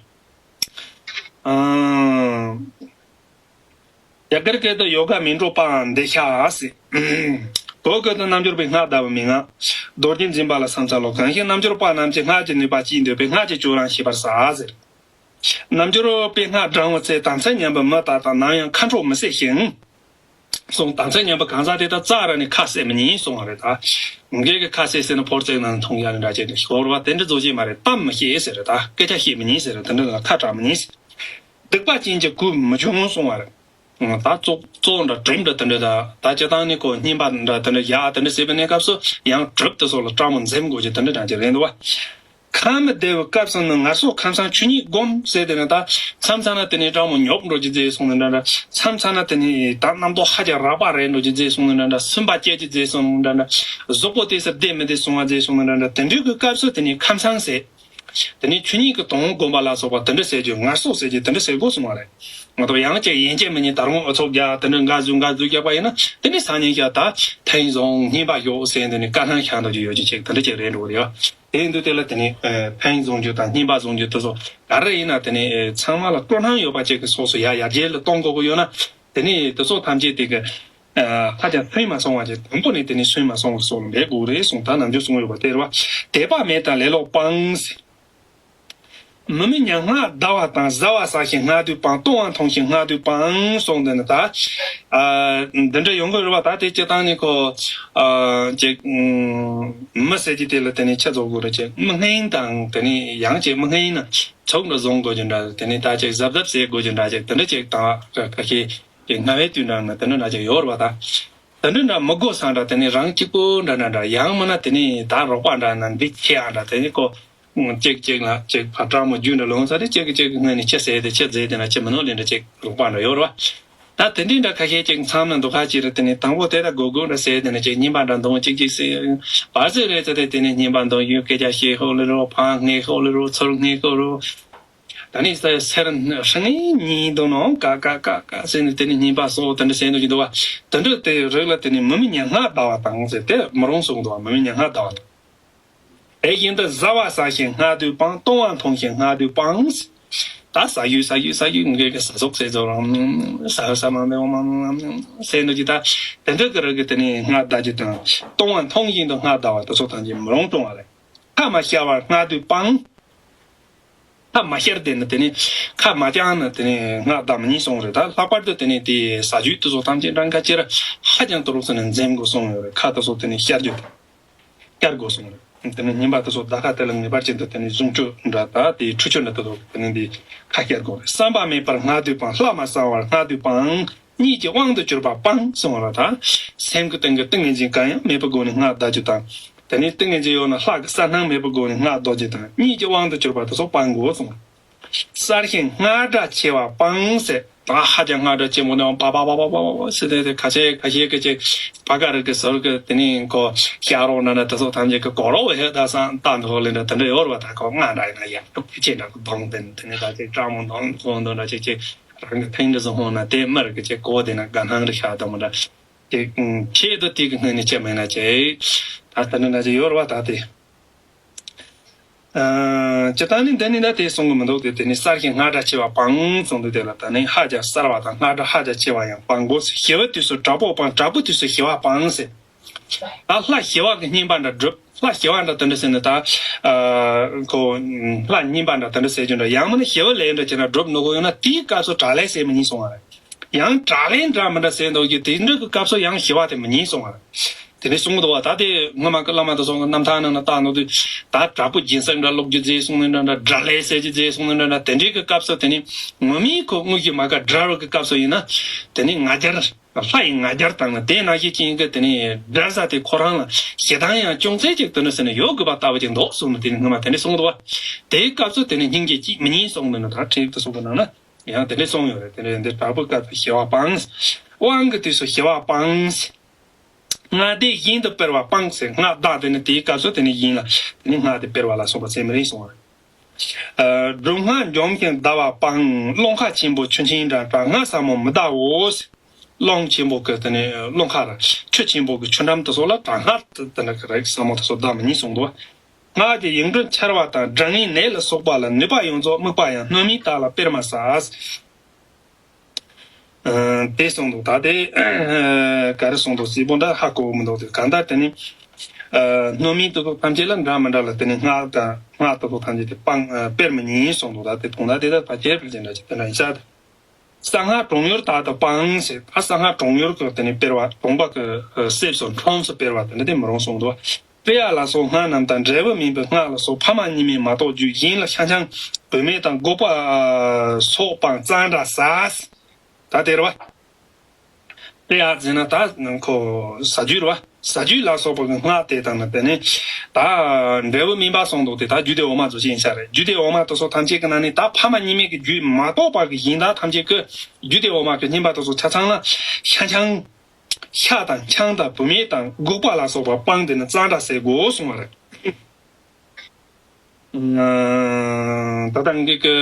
རྒྱ་གར་སྐད་དུ་ཡོ་ག་མི་འགྲོ་པའང་འདི་ཤ་ཟེར། བོད་སྐད་དུ་རྣལ་འབྱོར་པའི་སྔགས་ལྟ་བུ་མན་ངག་རྡོ་རྗེ་འཛིན་པ་ལ་བསམ་འཚལ་ལོ། གང་ཞིག་རྣལ་འབྱོར་པ་རྣམས་ཀྱིས་སྔགས་ཀྱི་ནུས་པ་ཅིས་འདོད་པའི་སྔགས་ཀྱི་སྤྱོད་རིམ་ཤེས་པར་བྱ་ཟེར། རྣལ་འབྱོར་པས་སྔགས་བགྲང་བའི་ཚེ་དམ་ཚིག་ཉམས་པའི་མི་དག་དང་ནམ་ཡང་ཁ་འཕྲོག་མི་སྲིད་ཞིང་། གསུངས། དམ་ཚིག་ཉམས་པ་གང་ཟག་དེ་དག་རྩ་བ་རང་ནས་ཁ་བཟེད་མི་ཉན་གསུང་བ་རེད་ད། ངེད་ཀྱི་ཁ་བཟེད་ཟེར་ན་ཕོར་ཚེག་ནང་འཐུང་ཡ་རེད་འདྲ་བྱས་ཏེ་ཤོར་བ་དེ་འདྲ་བཟོ་བྱེད་མ་རེད། གཏམ་མི་བཤད་ཟེར་རེད་ད། སྐད་ཆ་བཤད་མི་ཉན་ཟེར་རེད། དེ་འདྲ་ལ་ཁ་གྲག་མི་ཉན་ཟེར། སྡིག་པ་ཅན་གྱི་གོས་མི་གྱོན་གསུང་བ་རེད། ད་བཙོག་བཙོག་འདྲ་གྲིབ་འདྲ་དེ་འདྲ་ད་ད་སྤྱིར་བཏང་ནི་ཁོ་སྙན་པ་འདྲ་དེ་འདྲ་ཡག་དེ་འདྲ་ཟེར་བའི་གནས་སྐབས་སུ་ཡང་གྲིབ་དེ་ཚོ་ལ་སྤྲང་མོ་འཛེམ་དགོས་ཀྱི་དེ་འདྲ་འདྲ་ཅིག་རེད་འདུག་བ། ཁམས་བདེ་བའི་སྐབས་སུ་ནི་ངལ་གསོ་ཁམས་སངས་ཆོས་ཉིད་བསྒོམ་ཟེར་དེ་ནི་ད་མཚམས་མཚམས་ན་དེ་ནི་སྤྲང་མོ་ཉོབ་འགྲོ་རྒྱུ་ཟེར་གསུང་ནི་འདྲ་འདྲ། མཚམས་མཚམས་ན་དེ་ནི་ད་རྣམ་རྟོག་ཧ་ཅང་རགས་པ་རེད་འགྲོ་རྒྱུ་ཟེར་གསུང་ནི་འདྲ་འདྲ། སུན་པ་སྐྱེ་རྒྱུ་ཟེར་གསུང་ནི་འདྲ་འདྲ། གཟུགས་པོ་དེ་སར་བདེ་མི་བདེ་གསུང་བ་ཟེར་གསུང་ནི་འདྲ་འདྲ། དེ་འདྲའི་གི་སྐབས་སུ་དེ་ནི་ཁམས་སངས་ཟེར། དེ་ནས་ཆོས་ཉིད་ཀྱི་དོན་བསྒོམ་པ་ལ་སོགས་པ་དེ་འདྲ་ཟེར་རྒྱུ་ངལ་གསོ་ཟེར་རྒྱུ་དེ་འདྲ་ཟེར་དགོས་གསུང་བ་རེད། ང་ཚོ་ཡང་ཅིག་ཡན་ཆད་མི་ཉན་ད་རུང་ཨུ་ཚུགས་རྒྱག་དེ་འདྲ་འགའ་བཟོས་འགའ་བཟོས་རྒྱག་པ་ཡིན་ན་དེ་ནས་སང་ཉིན་ཞག་ད་ཐེངས་བཟང་སྙན་པ་ཞོག་ཟེར་འདི་ནས་བཀའ་གནང་བཞག་འདུག་རྒྱུ་ཡོད་རྒྱུ་ཅིག་དེ་འདྲ་ཅིག་རེད་འགྲོ་གི་རེད། དེ་ཡིན་དུས་དེ་ལ་དེ་ནས་ཨ་ཐེངས་བཟང་རྒྱུ་དང་སྙན་པ་བཟང་རྒྱུ་དེ་ཚོ་ག་རེ་ཡིན་ན་དེ་ནས་ཨ་ཚང་མ་ལ་སྤྲོ་སྣང་ཡོད་པ་ཅིག་གི་ཕྱོགས་སུ་ཡར་ཡར་རྒྱས་ལ་གཏོང་དགོས་ཀྱི་ཡོད་ན་དེ་ནས་དེ་ཚོ་ཐམས་ཅད་དེ་གི་ཨ་ཧ་ཅང་སུན་མ་སོང་བ་ཅིག་དང་པོ་ནས་དེ་ནས་སུན་མ་སོང་བ་སོགས་ལ་འབད་དགོས་རེད་གསུངས། ད་ནམ་རྒྱུན་གསུངས་ཡོད་པ་དེ་རེད་བ། དད་པ་མེད་དང་ལེ་ལོ་སྤངས། མི་མི་ཉམ་སྔགས་བཟླ་བ་དང་བཟའ་བ་ཟ་ཞིང་སྔགས་དུས་སྤང་། བཏུང་བ་འཐུང་ཞིང་སྔགས་དུས་སྤང་གསུངས་འདི་ནི་ད། ཨ་འདི་འདྲ་ཡོང་གི་རེད་བ། ད་དེ་སྤྱིར་བཏང་ནི་ཁོ་ཨ་ཅིག་མི་ཟེར་གྱི་དེ་ལ་དེ་ནི་ཆ་རྫོགས་དགོས་རེད། ཅིག་མི་སྔན་དང་དེ་ནི་ཡང་ཅིག་མི་སྔན་ན་ཚུགས་འདྲ་བཟུང་དགོས་རྒྱུ་འདྲ། དེ་ནི་ད་ཅིག་གཟབ་གཟབ་བྱེད་དགོས་རྒྱུ་འདྲ། ཅིག་དེ་འདྲ་ཅིག་དང་ཁ་ཤས་ཀྱི་སྔ་བའི་དུས་འདྲ་ན་དེ་འདྲ་འདྲ་ཅིག་ཡོད་རེད་བ། ད་དེ་འདྲ་འདྲ་མི་དགོས་སང་འདྲ། དེ་ནི་རང་གཅིག་པུ་འདྲ་འདྲ་འདྲ། ཡང་མིན་ན་དེ་ནི་ད་རོགས་པ་འདྲ་ན་འདི་ཁྱེད་ཨ་འདྲ། དེ་ནི་ཁོ་གཅིག་གཅིག་ལ་གཅིག་ཕར་སྤྲང་མོ་རྒྱུ་འདྲ་ལོང་ས་དེ་གཅིག་གཅིག་སྔོན་ནས་ཁྱེད་ཟེར་དེ་ཁྱེད་ཟེར་དེ་ན་ཁྱེད་མི་ནོར་ལེན་འདྲ་གཅིག་རོགས་པ་འདྲ་ཡོད་རེད་བ། ད་དེ་འདྲའི་འདྲ་ཁ་ཤས་ཅིག་མཚམས་ན་འདུག་ཁ་ཅིག་རེད། དེ་ནས་དང་པོ་དེ་ལ་དགོས་དགོས་འདྲ་ཟེར། དེ་ནས་ཅིག་སྙན་པ་འདྲ་འདོན་ཅིག་ཅིག་ཟེར་བར་ཟེར་རེད་ཟེར་ཏེ་དེ་ནས་སྙན་པ་འདོན་ཡུལ་སྐད་ཆ་བཤད་ཤོག་ལེ་རོ། ཕང་སྔས་ཤོག་ལེ་རོ། ཚུར་སྔས་ཤོག་ལེ་རོ། ད་ནི་ས་སེར་སྲང་གཉིས་འདུག་ནོ་ཀ་ཀ་ཀ་ཀ་ཟེར་ནས་དེ་ནི་སྙིམ་པ་སོགས་དེ་འདྲ་ཟེར་འདུག་གི་འདུག་བ། དེ་འདྲ་དེ་རིགས་ལ་དེ་ནི་མུ་མེད་ཉི་ལྔ་བཟླ་བ་དང་ཟེར་དེ་མི་རུང་གསུངས་འདུག་བ། མུ་མེད་ཉི་ལྔ་བཟླ་བ་དང་། དེ་བཞིན་དུ་བཟའ་བ་ཟ་ཞིང་སྔགས་བཟླས་སྤང་། བཏུང་བ་འཐུང་ཞིང་སྔགས་བཟླས་སྤང་། ད་ཟ་རྒྱུ་ཟ་རྒྱུ་ཟ་རྒྱུ་ངེད་ཀྱི་ཟ་ཟོག་ཟེར་ཚོ་རང་ཟ་ཟ་མ་མེད་འོ་མ་ཟེར་འདུག་གི། ད་དེ་འདྲ་གི་རིགས་ཀྱི་དེ་ནི་སྔགས་བཟླ་རྒྱུ་དང་བཏུང་བ་འཐུང་བཞིན་དུ་སྔགས་བཟླ་བ་དེ་ཚོ་ཐམས་ཅད་མི་རུང་གསུངས་པ་རེད། ཁ་མ་བཤར་བར་སྔགས་བཟླས་སྤང་། ཁ་མ་བཤར་དེ་ནི་དེ་ནི་ཁ་མ་བརྐྱངས་ན་དེ་ནི་སྔགས་བཟླ་མི་ཉན་གསུངས་རེད། ད་ལྷག་པར་དུ་དེ་ནི་དེ་ཟ་རྒྱུ་དེ་ཚོ་ཐམས་ཅད་འདྲ་འགའ་ཅིག་ཧ་ཅང་དུ་རུག་སོང་ནས་འཛེམ་དགོས་གསུངས་ཡོད་རེད། ཁ་དེ་ཚོ་དེ་ནི་བཤར་རྒྱུ་དང་བཤར་དགོས་གསུངས་རེད། དེ་ནི་སྙིམ་པ་དེ་ཚོ་བཟླ་ཁ་དེ་ལ་ངེས་པར་ཅན་དུ་དེ་ནི་གཟུངས་ཁྲུས་འདྲ་ད་དེ་ཁྲུས་ཆུ་འདྲ་དེ་ཚོ་དེ་ནི་འདི་ཁ་བཤར་དགོས་རེད། བསམ་པ་མེད་པར་སྔགས་བཟླས་སྤང་། ལྷ་མ་བསམ་པར་སྔགས་བཟླས་སྤང་། གཉིད་ཀྱི་དབང་དུ་གྱུར་པ་སྤང་གསུངས་པ་རེད། ད་སེམས་ཀྱི་སྟེང་གི་ཏིང་ངེ་འཛིན་གང་ཡང་མེད་པའི་སྒོ་ནས་སྔགས་བཟླ་རྒྱུ་དང་། དེ་ནས་ཏིང་ངེ་འཛིན་ཡོད་ན་ལྷ་གི་གསལ་སྣང་མེད་པའི་སྒོ་ནས་སྔགས་བཟླ་རྒྱུ་དང་། གཉིད་ཀྱི་དབང་དུ་གྱུར་པ་དེ་ཚོ་སྤང་དགོས་གསུངས། གསལ་ཞིང་སྔགས་སྒྲ་ཆེ་བ་སྤང་ཟེར། ད་ཧ་ཅང་སྔགས་སྒྲ་ཆེན་པོ་ནས་པ་པ་པ་པ་པ་པ་ཟེར་ཏེ་དེ་ཁ་ཤས་ཁ་ཤས་ཀྱི་ཅིག་བ་ག་རི་གི་ཟུར་གི་དེ་ནས་ཁོ་ཤ་རོགས་ན་ན་དེ་ཚོ་ཐམས་ཅད་ཀྱི་གོ་རོགས་བས་ད་སང་ད་འདི་ཧོ་ལེ་འདྲ་དེ་འདྲ་ཡོད་རེད་བ། ད་ཁོ་སྔགས་འདྲ་ཡིན་ན་ཡག་ཏུ་ཅེ་འདྲ་གི་གདོང་དེ་དེ་ནས་ད་ཅིག་སྐྲག་མོ་གདོང་ཁོ་འདོན་འདྲ་ཅིག་ཅིག་རང་གི་ཐེངས་འདྲ་ཟུ་ཧོ་ན་དེ་མར་གི་ཅིག་གོ་དེ་ན་དགའ་སྣང་རེ་ཤ་དང་མོ་འདྲ་ཅིག་ཁྱེད་དུ་དེ་གི་སྔོན་ནས་ཅེ་མེད་ན་ཅིག་ད་དེ་འདྲ་འདྲ་ཅིག་ཡོད་རེད་བ། ད་དེ། ཨ། སྤྱིར་བཏང་ནི་འདི་ནི་ད་དེ་གསུང་གི་མི་འདུག་སྟེ། དེ་ནི་གསལ་ཞིང་སྔགས་སྒྲ་ཆེ་བ་སྤང་གསུངས་འདུག་དེ་ལ་ད་ནི་ཧ་ཅང་གསལ་བ་དང་སྔགས་སྒྲ་ཧ་ཅང་ཆེ་བ་ཡང་སྤང་དགོས། ཞི་བའི་དུས་སུ་དྲག་པོ་སྤང་། དྲག་པོའི་དུས་སུ་ཞི་བ་སྤང་ཟེར། ད་ལྷ་ཞི་བ་གི་བསྙེན་པ་འདྲ་སྒྲུབ། ལྷ་ཞི་བ་འདྲ་དེ་འདྲ་ཟེར་ནས་ད་ཨ་ཁོ་ལྷ་བསྙེན་པ་འདྲ་དེ་འདྲ་ཟེར་རྒྱུ་འདྲ། ཡང་མིན་ན་ཞི་བ་ལས་འདྲ་བྱས་ན་སྒྲུབ་ནུས་ཀྱི་ཡོད་ན་དེའི་སྐབས་སུ་དྲག་ལས་ཟེར་མི་ཉན་གསུང་བ་རེད། ཡང་དྲག་ལས་འདྲ་མི་འདྲ་ཟེར་འདུག་རྒྱུ་དེ་འདྲ་གི་སྐབས་སུ་ཡང་ཞི་བ་དེ་མི་ཉན་གསུང་བ། དེ་འདྲ་གསུང་གི་འདུག་བ། ད་དེ་སྔོན་མ་གི་བླ་མ་དེ་ཚོ་གི་རྣམ་ཐར་ནང་ན་བལྟ་ནོ་དུས་ད་དྲག་པོ་སྦྱིན་སྲེག་འདྲ་སློག་རྒྱུ་མཛད་གསུང་ནི་འདྲ་འདྲ། དྲག་ལས་ཟེར་རྒྱུ་མཛད་གསུང་ནི་འདྲ་འདྲ། དེ་འདྲའི་གི་སྐབས་སུ་དེ་ནི་ངོ་མའི་ཁོ་དངོས་གཞི་མ་ག་དགྲ་བོ་གི་སྐབས་སུ་ཡིན་ན་དེ་ནི་ང་རྒྱལ་ལྷ་ཡི་ང་རྒྱལ་དང་ན་དེ་ནང་བཞིན་ཅན་གི་དེ་ནི་དགྲ་ས་དེ་ཁོ་རང་ལ་ཞེ་སྡང་ཡང་ཅུང་ཟད་ཅིག་དེ་ནི་ཟེར་ནས་ཡོད་དགོས་པ་ལྟ་བུ་ཅིག་འདུག་གསུང་ནི་དེ་ནི་སྔོན་མ་དེ་འདྲ་གསུང་གི་འདུག་བ། དེའི་སྐབས་སུ་དེ་ནི་སྙིང་རྗེ་གཅིག་མི་ཉན་གསུང་ནི་ན་ད་ཁྲིད་དུ་གསུང་གི་ནང་ན། ཡང་དེ་འདྲ་གསུངས་ཡོད་རེད། དེ་ནས་འདི་དྲག་པོའི་སྐབས་སུ་ཞི་བ་སྤངས། དབང་གི་དུས་སུ་ཞི་བ་སྤངས། སྔགས་བཟླས་བཞིན་དུ་སྤེལ་བ་སྤངས་ཟེར། སྔགས་བཟླས་དེ་ནས་དེའི་སྐབས་སུ་དེ་ནས་བཞིན་ལ་དེ་ནས་སྔགས་དེ་སྤེལ་བ་ལ་སོགས་པ་ཟེར་མི་རིང་གསུངས་པ་རེད། ཨ། སྒྲུབ་སྔགས་འཇོམས་ཤིང་བཟླ་བ་སྤངས། རླུང་ཁ་ཆེན་པོ་ཆུ་ཆེན་འདྲ། དྲག་སྔགས་ཟབ་མོ་མི་བཟླའོ་ཟེར། རླུང་ཆེན་པོ་གི་དེ་ནས་རླུང་ཁ་ར་ཆུ་ཆེན་པོ་གི་ཆུ་འགྲམ་དེ་ཚོ་ལ་དྲག་སྔགས་དེ་འདྲ་གི་རིགས་ཟབ་མོ་དེ་ཚོ་བཟླ་མི་ཉན་གསུངས་འདུག་སྔགས་ཀྱི་ཡིག་འབྲུ་འཆར་བ་དང་སྒྲ་ངན་ནད་ལ་སོགས་པ་ལ་ནུས་པ་ཡོངས་རྫོགས་དམིགས་པ་ཡང་སྣོད་མིན་དག་ལ་སྤེལ་མ་ཟ། ཨ། དེ་གསུངས་འདུག་ད་དེ་ག་རེ་གསུངས་འདུག་གཟིགས་པོ་འདྲ་ཧ་གོ་གི་མི་འདུག་དེ་གང་ལྟར་དེ་ནི་ཨ་སྣོད་མིན་དེ་ཚོ་ཐམས་ཅད་ལ་འདྲ་མི་འདྲ་ལ་དེ་ནི་སྔགས་དང་སྔགས་དེ་ཚོ་ཐམས་ཅད་དེ་སྤང་ཨ་སྤེལ་མི་ཉན་གསུངས་འདུག་ད་དེ་དོན་དག་དེ་ད་ཕལ་ཆེར་ཕལ་ཆེར་འདྲ་ཅིག་དེ་འདྲ་ཡིན་ས་རེད། གསང་སྔགས་གྲོང་ཡུལ་དག་ཏུ་སྤང་ཟེར། ད་གསང་སྔགས་གྲོང་ཡུལ་གྱི་དེ་ནས་སྤེལ་བ་གྲོང་པ་གི་གསེབ་སུ་ཁྲོམ་སུ་སྤེལ་བ་དེ་འདྲ་དེ་མི་རུང་གསུངས་འདུག་དཔེ་ཡག་ལ་སོགས་སྔགས་རྣམས་དང་། འབྲས་བུ་སྨིན་པའི་སྔགས་ལ་སོགས། ཕ་མ་གཉིས་མེད་མ་གཏོགས་རྒྱུད། གཞན་ལ་ཤང་ཤང་བུད་མེད་དང་། འགོག་པ་སོགས་སྤང་གཙང་སྦྲ་ཟ། ད་དེ་རེད་བ། དཔེ་ཡག་ཟེར་ན་ད་ཁོ་ཟ་རྒྱུ་རེད་བ། ཟ་རྒྱུ་ལ་སོགས་པ་གི་སྔགས་དེ་དང་ནི་དེ་ནས་ད་འབྲས་བུ་སྨིན་པ་གསུངས་འདུག་དེ་ད་རྒྱུད་སྡེ་འོག་མ་ཚོ་ཅན་ཤ་རེད། རྒྱུད་སྡེ་འོག་མ་དེ་ཚོ་ཐམས་ཅད་ཀྱི་ནང་ནས་ད་ཕ་མ་གཉིས་མེད་ཀྱི་རྒྱུད་མ་གཏོགས་པ་གི་གཞན་དག་ཐམས་ཅད་ཀྱི་རྒྱུད་སྡེ་འོག་མ་གི་བསྙེན་པ་དེ་ཚོ་ཆ་ཚང་ལ་ཤ་ཆང་ཤ་དང་ཆང་དང་བུད་མེད་དང་འགུགས་པ་ལ་སོགས་པ་སྤངས་ཏེ་ནི་གཙང་སྦྲ་ཟེར་དགོས་གསུང་བ་རེད། ད་ལྟ་ངེད་ཀྱི་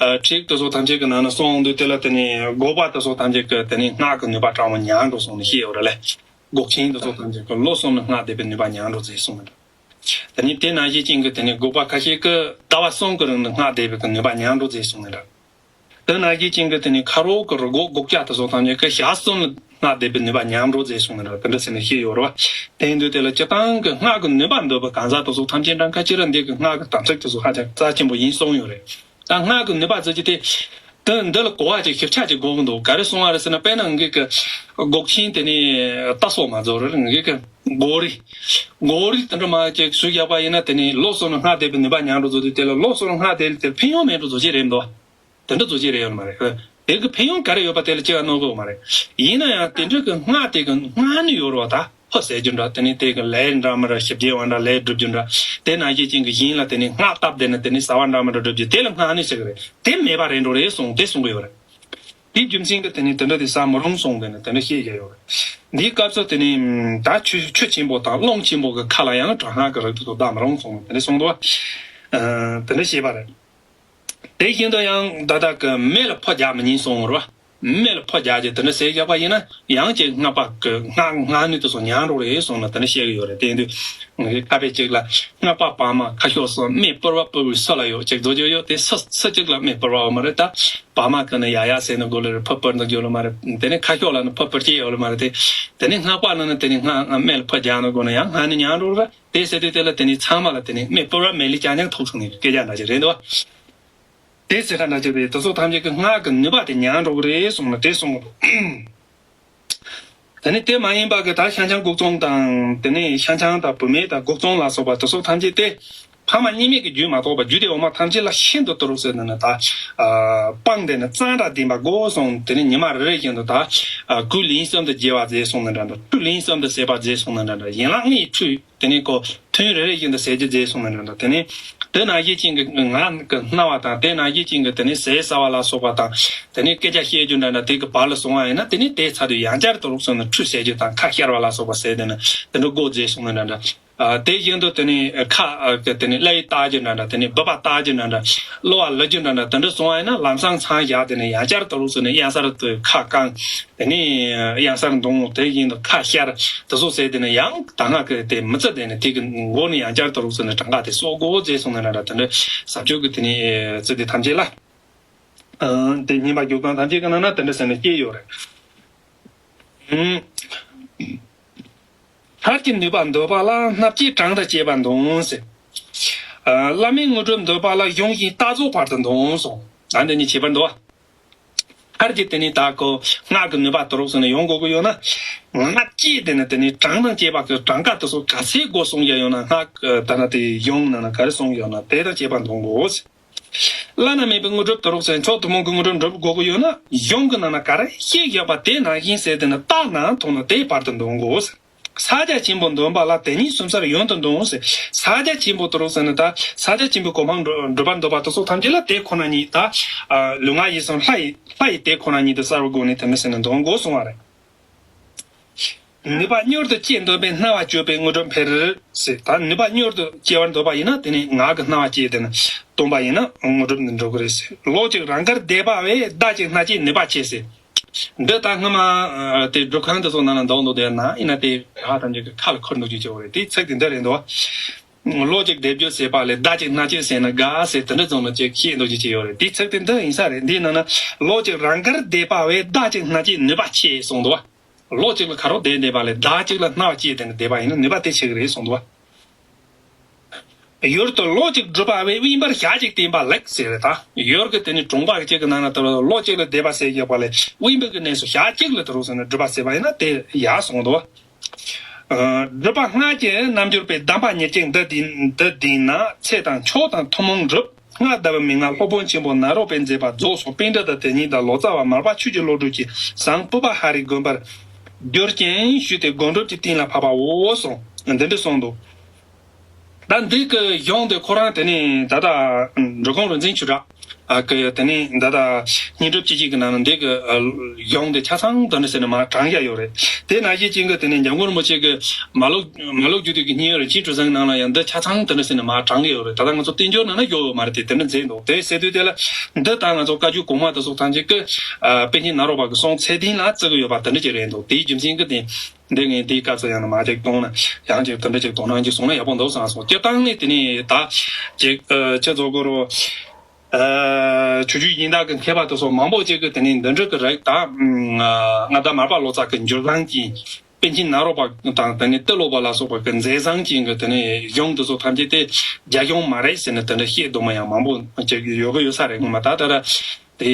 ཁྲིད་དེ་ཚོ་ཐམས་ཅད་ཀྱི་ནང་ན་གསུངས་འདུག་དེ་ལ་དེ་ནི་འགོག་པ་དེ་ཚོ་ཐམས་ཅད་ཀྱི་དེ་ནི་སྔགས་ཀྱི་ནུས་པ་དྲག་མོ་ཉམས་འགྲོ་སོང་ནི་ཤེས་ཡོད་རེད་ལེ། འགོག་ཆེན་དེ་ཚོ་ཐམས་ཅད་ཀྱི་ལོ་གསུམ་ནི་སྔགས་བཟླས་པའི་ནུས་པ་ཉམས་འགྲོ་ཟེར་གསུངས་འདུག་དེ་ནི་དེ་ནང་བཞིན་ཅན་གྱི་དེ་ནི་འགོག་པ་ཁ་ཤས་ཀྱི་ཟླ་བ་གསུམ་གྱི་རིང་དུ་སྔགས་བཟླས་པའི་གི་ནུས་པ་ཉམས་འགྲོ་ཟེར་གསུངས་ནི་འདྲ། དེ་ནང་བཞིན་ཅན་གྱི་དེ་ནི་ཁ་རོག་གི་རི་འགོག་འགོག་བྱ་དེ་ཚོ་ཐམས་ཅད་ཀྱི་ཞག་གསུམ་ལ་སྔགས་བཟླས་པའི་ནུས་པ་ཉམས་འགྲོ་ཟེར་གསུངས་ནི་འདྲ། དེ་འདྲ་ཟེར་ནས་ཤེས་ཡོད་རེད་བ། དེ་ཡིན་དུས་དེ་ལ་སྤྱིར་བཏང་གི་སྔགས་ཀྱི་ནུས་པ་འདོད་པའི་གང་ཟག་དེ་ཚོ་ཐམས་ཅད་འདྲ་ཁ་ཅིག་ལ་འདི་གི་སྔགས་ཀྱི་དམ་ཚིག་དེ་ཚོ་ཧ་ཅང་རྩ་ཆེན་པོ་ཡིན་གསུངས་ཡོད་རེད། ད་སྔགས་ཀྱི་ནུས་པ་ཟེར་གྱི་དེ། དེ་འདི་ལ་གོ་བ་ཅིག་ཞིབ་ཆ་ཅིག་དགོས་ཀྱི་འདུག་ག་རེ་གསུང་བ་རེད་ཟེར་ན། དཔེར་ན་ངེད་ཀྱི་འགོག་ཆེན་དེ་ནི་ལྟ་སོགས་མ་རྫོགས་རེད། ངེད་ཀྱི་མགོ་རིལ། མགོ་རིལ་དེ་འདྲ་མ་ཅིག་ཞུ་བཞག་པ་ཡིན་ན་དེ་ནི་ལོ་གསུམ་ལ་སྔགས་བཟླས་པའི་ནུས་པ་ཉམས་འགྲོ་བཟོ་དུས་དེ་ལ་ལོ་གསུམ་ལ་སྔགས་བཟླས་དེ་ཕན་ཡོན་མེད་འགྲོ་བཟོ་ཅིག་རེད་འདུག་དེ་འདྲ་བཟོ་ཅིག་རེད་ཡོད་མ་རེད། དེ་གི་ཕན་ཡོན་ག་རེ་ཡོད་པ་དེ་ལ་ཅི་ཡང་གནོད་གི་ཡོད་མ་རེད། ཡིན་ན་ཡང་དེ་འདྲ་གི་སྔགས་དེ་གི་སྔགས་ནི་ཡོད་རེད་བ། ད་ཕོ་ཟེར་རྒྱུ་འདྲ། དེ་ནི་དེ་གི་ལས་འདྲ་མི་འདྲ་ཞིབ་རྒྱས་བ་འདྲ་ལས་སྒྲུབ་རྒྱུ་འདྲ། དེ་ནང་བཞིན་ཅན་གི་གཞན་ལ་དེ་ནི་སྔགས་བཏབ་དེ་ནི་དེ་ནི་ཟ་བ་འདྲ་མི་འདྲ་སྒྲུབ་རྒྱུ་དེ་ལ་སྔགས་ནི་ཟེར་གི་རེད། དེ་མེད་པ་རེད་འགྲོ་རེད་གསུངས་དེ་གསུང་གི་ཡོད་རེད། དེའི་རྒྱུ་མཚན་གྱིས་དེ་ནི་དེ་འདྲ་དེ་ཟ་མི་རུང་གསུངས་དེ་ནི་དེ་འདྲ་བཤད་ཀྱི་ཡོད་རེད། འདིའི་སྐབས་སུ་དེ་ནི་ད་ཆུ་ཆུ་ཆེན་པོ་དང་རླུང་ཆེན་པོ་གི་ཁ་ལ་ཡང་དྲག་སྔགས་ཀྱི་རིགས་དེ་ཚོ་བཟླ་མི་རུང་གསུངས་དེ་འདྲ་གསུངས་འདུག་ཨ། དེ་འདྲ་བཤད་པ་རེད། དེ་བཞིན་དུ་ཡང་ད་ལྟ་གི་མེ་ལ་ཕོ་རྒྱག་མི་ཉན་གསུངས་རེད་བ། མེ་ལ་ཕོ་རྒྱག་རྒྱུ་དེ་འདྲ་ཟེར་བཞག་པ་ཡིན་ན་ཡང་ཅིག་སྔགས་པ་གི་སྔགས་སྔགས་ནུས་དེ་ཚོ་ཉམས་འགྲོ་རེད་གསུངས་ནས་དེ་འདྲ་བཤད་གི་ཡོད་རེད། དེ་ཡིན་དུས་ཁ་དཔེ་གཅིག་ལ་སྔགས་པ་བག་མ་ཁ་ཤོག་གསུམ་མེ་ཕུར་བ་ཕུར་བའི་སུ་ལ་ཡོད་ཅིག་རྫོགས་རྒྱུ་ཡོད་དེ་སུ་སུ་གཅིག་ལ་མེ་ཕུར་བ་ཡོད་མ་རེད། ད་བག་མ་གི་ནི་ཡ་ཡ་ཟེར་ནི་དགོས་ལ་རེད། ཕུར་ཕུར་ནི་དགོས་ལ་མ་རེད། དེ་ནས་ཁ་ཤོག་ལ་ནི་ཕུར་ཕུར་སྐྱེས་ཡོད་ལ་མ་རེད། དེ་དེ་ནས་སྔགས་པ་ལ་ནི་དེ་ནས་སྔགས་མེ་ལ་ཕོ་རྒྱག་ནི་དགོས་ན་ཡང་སྔགས་ནི་ཉམས་འགྲོ་རེད། དེ་ཟེར་དུས་དེ་ལ་དེ་ནས་ཚང་མ་ལ་དེ་ནས་མེ་ཕུར་བ་མེ་ལི་ཅང་ཅང་ཐུག་སོང་ནས་སྐད་ཆ་འདྲ་ཅིག་རེད་འདུག་བ། དེ་ཟེར་ཁ་འདྲ་ཅིག་རེད། དེ་ཚོ་ཐམས་ཅད་ཀྱི་སྔགས་ཀྱི་ནུས་པ་དེ་ཉམས་འགྲོ་གི་རེད་གསུངས་ལ་དེ་གསུངས་འདུག་དེ་ནས་དེ་མ་ཡིན་པ་གི་ད་ཤང་ཆང་སྐུག་ཚོང་དང་དེ་ནས་ཤང་ཆང་དང་བུད་མེད་དང་སྐུག་ཚོང་ལ་སོགས་པ་དེ་ཚོ་ཐམས་ཅད་དེ་ཕ་མ་གཉིས་མེད་ཀྱི་རྒྱུད་མ་གཏོགས་པ་རྒྱུད་སྡེ་འོག་མ་ཐམས་ཅད་ལ་ཤིན་ཏུ་དུ་རུ་ཟེར་ནས་ནི་ད་སྤངས་ཏེ་ནི་གཙང་སྦྲ་ལྡན་པ་དགོས་གསུངས། དེ་ནས་ཉི་མ་རེ་རེ་བཞིན་དུ་ད་སྐུ་ལན་གསུམ་དུ་བརྗེ་བ་མཛད་གསུངས་ནི་འདྲ་འདྲ། ཁྲུས་ལན་གསུམ་དུ་བྱས་པ་མཛད་གསུངས་ནི་འདྲ་འདྲ། ཡན་ལག་ལྔའི་ཁྲུས་དེ་ནས་ཁོ་ཐུན་རེ་རེ་བཞིན་དུ་ཟས་ཀྱི་རྫས་གསུངས་ནས་འདྲ་འདྲ། དེ་ནས་དེ་ནང་བཞིན་ཅན་གྱི་ངག་གི་རྣ་བ་དང་དེ་ནང་བཞིན་ཅན་གྱི་དེ་ནས་ཟས་ཟ་བ་ལ་སོགས་པ་དང་དེ་ནས་སྐད་ཆ་བཤད་རྒྱུ་འདྲ་འདྲ་དེ་གི་བར་ལ་སོང་བ་ཡིན་ན་དེ་ནས་དེའི་ཚབ་ཏུ་ཡང་བསྐྱར་དུ་རུག་སོང་ནས་ཁྲུས་ཟས་རྒྱུ་དང་ཁ་བཤལ་བ་ལ་སོགས་པ་ཟས་དེ་ནས་དེ་འདྲ་དགོས་རྫས་གསུངས་ནས་འདྲ་འདྲ། ཨ་དེ་བཞིན་དུ་དེ་ནས་ཁ་ཨ་གི་དེ་ནས་ཀླད་བཏགས་རྒྱུ་འདྲ་འདྲ། དེ་ནས་སྦུ་བ་བཏགས་རྒྱུ་འདྲ་འདྲ། གློ་བ་བླུག་རྒྱུ་འདྲ་འདྲ། དེ་འདྲ་སོང་བ་ཡིན་ན་ལམ་སང་ཚང་བཞག་དེ་ནས་ཡང་བསྐྱར་དུ་རུག་སོང་ནས་གཡང་གཟར་དུ་ཁ་བཀང་། དེ་ནས་གཡང་གཟར་འདོང་། དེ་བཞིན་དུ་ཁ་བཤལ་དེ་ཚོ་ཟས་དེ་ནས་ཡང་ད་སྔ་གི་དེ་མི་ཚེ་དེ་ནས་དེ་གི་མགོ་ནས་ཡང་བསྐྱར་དུ་རུག་སོང་ནས་གྲངས་ཀ་དེ་གསོག་དགོས་རྫས་གསུངས་ནས་འདྲ་འདྲ། དེ་འདྲ་ཟབ་ཆོས་ཀྱི་དེ་ནས་ཚིག་དེ་ཐམས་ཅད་ལ། ཨ་དེ་སྙན་པ་རྒྱུག་སྟངས་ཐམས་ཅད་ཀྱི་ནང་ན་དེ་འདྲ་ཟེར་ནས་སྐྱེས་ཡོད་རེད། ཨུམ། མཐར་གྱིས་ནུས་པ་འདོད་པ་ལ། སྣ་བསྐྱེད་གྲངས་དང་བཅས་པ་འདོང་ཟེར། ཨ་བླ་མའི་དངོས་གྲུབ་འདོད་པ་ལ། གཞུང་བཞིན་རྟགས་རྫོགས་བར་དུ་འདོང་གསུངས། ད་འདི་གཉིས་ཁྱད་པར་འདུག་བ། མཐར་གྱིས་དེ་ནི་ད་ཁོ་སྔགས་ཀྱི་ནུས་པ་དུ་རུག་སོང་ནས་ཡོང་དགོས་ཀྱི་ཡོད་ན། སྔགས་བཅས་དེ་ནི་དེ་ནི་གྲངས་དང་བཅས་པ་གི་གྲངས་ཀ་དེ་ཚོ་ག་ཚད་དགོས་གསུངས་ཀྱང་ཡོད་ན། སྔགས་ཀྱི་ད་ན་དེ་གཞུང་ནང་ན་ག་རེ་གསུངས་ཡོད་ན་དེ་དང་བཅས་པ་འདོང་དགོས། བླ་ན་མེད་པའི་དངོས་གྲུབ་དུ་རུག་ཟེར་མཆོག་ཐུན་མོང་གི་དངོས་གྲུབ་འགྲུབ་དགོས་ཀྱི་ཡོད་ན། གཞུང་གི་ནང་ན་ག་རེ་བཤད་བཞག་པ་དེ་ནང་བཞིན་ཟེར་དེ་ནི་རྟགས་ནང་མཐོང་ན་དེའི་བར་དུ་འདོང་དགོས། ས་རྒྱ་ཆེན་པོ་འདོན་པ་ལ། དེ་ཉིད་གསུམ་གསལ་ཡོན་དུ་འདོང་ཟེར། ས་རྒྱ་ཆེན་པོ་དུ་རུག་ཟེར་ནི་ད་ས་རྒྱ་ཆེན་པོའི་གོ་འཕང་འགྲུབ་པར་འདོད་པ་དེ་ཚོ་ཐམས་ཅད་ལ་དེ་ཁོ་ན་ཉིད་ད་ལུས་ངག་ཡིད་གསུམ་ལྷ་ཡི་ལྷ་ཡི་དེ་ཁོ་ན་ཉིད་དུ་གསལ་བའི་སྒོ་ནས་དེ་མི་ཟེར་ནས་འདོང་དགོས་གསུང་བ་རེད། ནུས་པ་མྱུར་དུ་སྐྱེ་འདོད་པས། སྣང་བ་བཅོས་པས་དངོས་གྲུབ་འཕེལ། ཟེར། ད་ནུས་པ་མྱུར་དུ་སྐྱེ་བར་འདོད་པ་ཡིན་ན་དེ་ནི་ངག་གི་སྣང་བ་སྐྱེས་དེ་ནི་སྟོན་པ་ཡིན་ན་དངོས་གྲུབ་འདི་འགྲུབ་ཀྱི་རེད་ཟེར། ལོག་ཅིག་རང་དགར་བཟླས་པ་བས། བདག་གཅིག་སྣང་བསྐྱེད་ནུས་པ་ཆེ་ཟེར། འདི་ད་སྔ་མ་དེ་སྒྲུབ་ཁང་དེ་ཚོ་ནང་ལ་འདོགས་འདུག་དེ་ན་ཡིན་ན་དེ་ལྷ་ཐམས་ཅད་ཀྱི་ཁ་ལ་ཁུར་འདུག་ཅེས་བྱ་བ་རེད། དེའི་ཚིག་དེ་འདི་རེད་འདུག་ལོག་ཅིག་བཟླས་བརྗོད་བྱས་པ་ལས། བདག་གཅིག་སྣང་བསྐྱེད་ཟེར་ན་དགའ་ཟེར་དེ་འདྲ་ཙམ་ལ་ཅིག་བཤད་འདུག་ཅེས་བྱས་ཡོད་རེད། དེའི་ཚིག་དེ་འདི་ཡིན་ས་རེད། འདིའི་ནང་ན་ལོག་ཅིག་རང་དགར་བཟླས་པ་བས། བདག་གཅིག་སྣང་བསྐྱེད་ནུས་པ་ཆེ་གསུངས་འདུག་བ། ལོག་ཅིག་ལ་ཁ་རོག་བཟླས་བསྡད་པ་ལས་བདག་གཅིག་ལ་སྣང་བ་སྐྱེས་དེ་ནི་བསྡད་པ་ཡིན་ན་ནུས་པ་དེ་ཆེ་གི་རེད་གསུངས་འདུག་བ། ཡུལ་དུ་ལོག་ཅིག་སྒྲུབ་པ་བས། དབེན་པར་ཞག་གཅིག་བསྟེན་པ་ལེགས་ཟེར་རེད། ད་ཡུལ་གི་དེ་ནི་གྲོང་པ་གཅིག་གི་ནང་ན་དུ་ལོག་ཅིག་ལ་བསྡད་པ་ཟེར་བཞག་པ་ལས་དབེན་པའི་གི་གནས་སུ་ཞག་གཅིག་ལ་དུ་རུག་ཟེར་ནས་སྒྲུབ་པ་ཟེར་བ་ཡིན་ན་དེ་ཡག་གསུངས་འདུག་བ། སྒྲུབ་པ་སྔགས་ཀྱི་རྣལ་འབྱོར་པས། གདམས་པ་ཉེར་གཅིག་འདི་བསྟེན་འདི་བསྟེན་ན། ཚེ་དང་མཆོག་དང་ཐུན་མོང་འགྲུབ། སྔགས་བཟླ་བའི་མན་ངག་སློབ་དཔོན་ཆེན་པོ་ནཱ་རོ་པས་མཛད་པ་རྫོགས་སོ། པཎྜི་ཏ་དེ་ཉིད་དང་ལོ་ཙཱ་བ་མར་པ་ཆོས་ཀྱི་བློ་གྲོས་ཀྱིས་ཟངས་ཕུར་པ་ཧ་རིའི་དགོན་པར་བསྒྱུར་ཅིང་བཞུགས་ཏེ་སྒོམ་སྒྲུབ་ཀྱི་གཏིང་ལ་ཕབ་པའོ་གསུངས། འདི་འདྲ་གསུངས་འདུག་ད་འདི་གི་གཞུང་དེ་ཁོ་རང་དེ་ནས་ད་ལྟ་འབྲི་གུང་རིག་འཛིན་ཆོས་གྲགས་ཨ་གི་དེ་ནས་ད་ལྟ་བསྙེན་སྒྲུབ་སྤྱི་སྤྱི་གི་ནང་ན་འདི་གི་གཞུང་དེ་ཆ་ཚང་དེ་འདྲ་ཟེར་ནས་མར་དྲངས་བཞག་ཡོད་རེད། དེ་ནང་བཞིན་ཅན་གྱི་དེ་ནས་འཇམ་མགོན་རིན་པོ་ཆེ་གི་མ་ལུག་མ་ལུག་རྒྱུད་སྡེ་གི་སྙན་རིན་ཆེན་གྲུ་གཟིངས་ནང་ལ་ཡང་འདི་ཆ་ཚང་དེ་འདྲ་ཟེར་ནས་མར་དྲངས་ཀྱི་ཡོད་རེད། ད་ལྟ་ང་ཚོ་བསྟན་འགྱུར་ནང་ན་ཡོད་ཡོད་མ་རེད་དེ་དེ་འདྲ་མཛད་འདུག་དེ་ཟེར་དུས་དེ་ལ་འདི་ད་ང་ཚོ་བཀའ་བརྒྱུད་གོང་མ་དེ་ཚོ་ཐམས་ཅད་ཀྱི་ཨ་པཎ་ཆེན་ནཱ་རོ་པ་གི་གསུང་ཚད་ལྡན་ལ་བརྩི་གི་ཡོད་པ་དེ་འདྲ་ཅིག་རེད་འདུག་དེའི་རྒྱུ་མཚན་གྱིས་དེ་འདི་ངས་འདིའི་སྐབས་སུ་ཡང་ན་མ་ཅིག་གཏོང་ན་ཡང་ཅིག་དེ་འདྲ་ཅིག་དོ་སྣང་ཅིག་སོང་ན་ཡག་པོ་འདུག་བསམ་སོང་། སྤྱིར་བཏང་ནས་དེ་ནས་ད་ཅིག་ཨ་ཅི་ཚོ་གོ་རོ། ཨ་ཆོས་བརྒྱུད་གཞན་དག་གི་མཁས་པ་དེ་ཚོ་མང་པོ་ཅིག་གིས་དེ་ནས་འདི་འདྲ་གི་རིགས་ད་མངའ་བདག་མར་པ་ལོ་ཙཱ་གི་འགྱུར་བཟང་གི་པཎ་ཆེན་ནཱ་རོ་པ་དང་དེ་ནས་ཏི་ལོ་པ་ལ་སོགས་པ་གི་མཛད་བཟང་ཅན་གྱི་དེ་ནས་གཞུང་དེ་ཚོ་ཐམས་ཅད་དེ་རྒྱ་གཞུང་མ་རེད་ཟེར་ནས་དེ་འདྲ་བཤད་འདུག་མ་ཡང་མང་པོ་ཅིག་ཡོད་གི་ཡོད་ས་རེད། ངོ་མ་ད་ད་ར་དེ་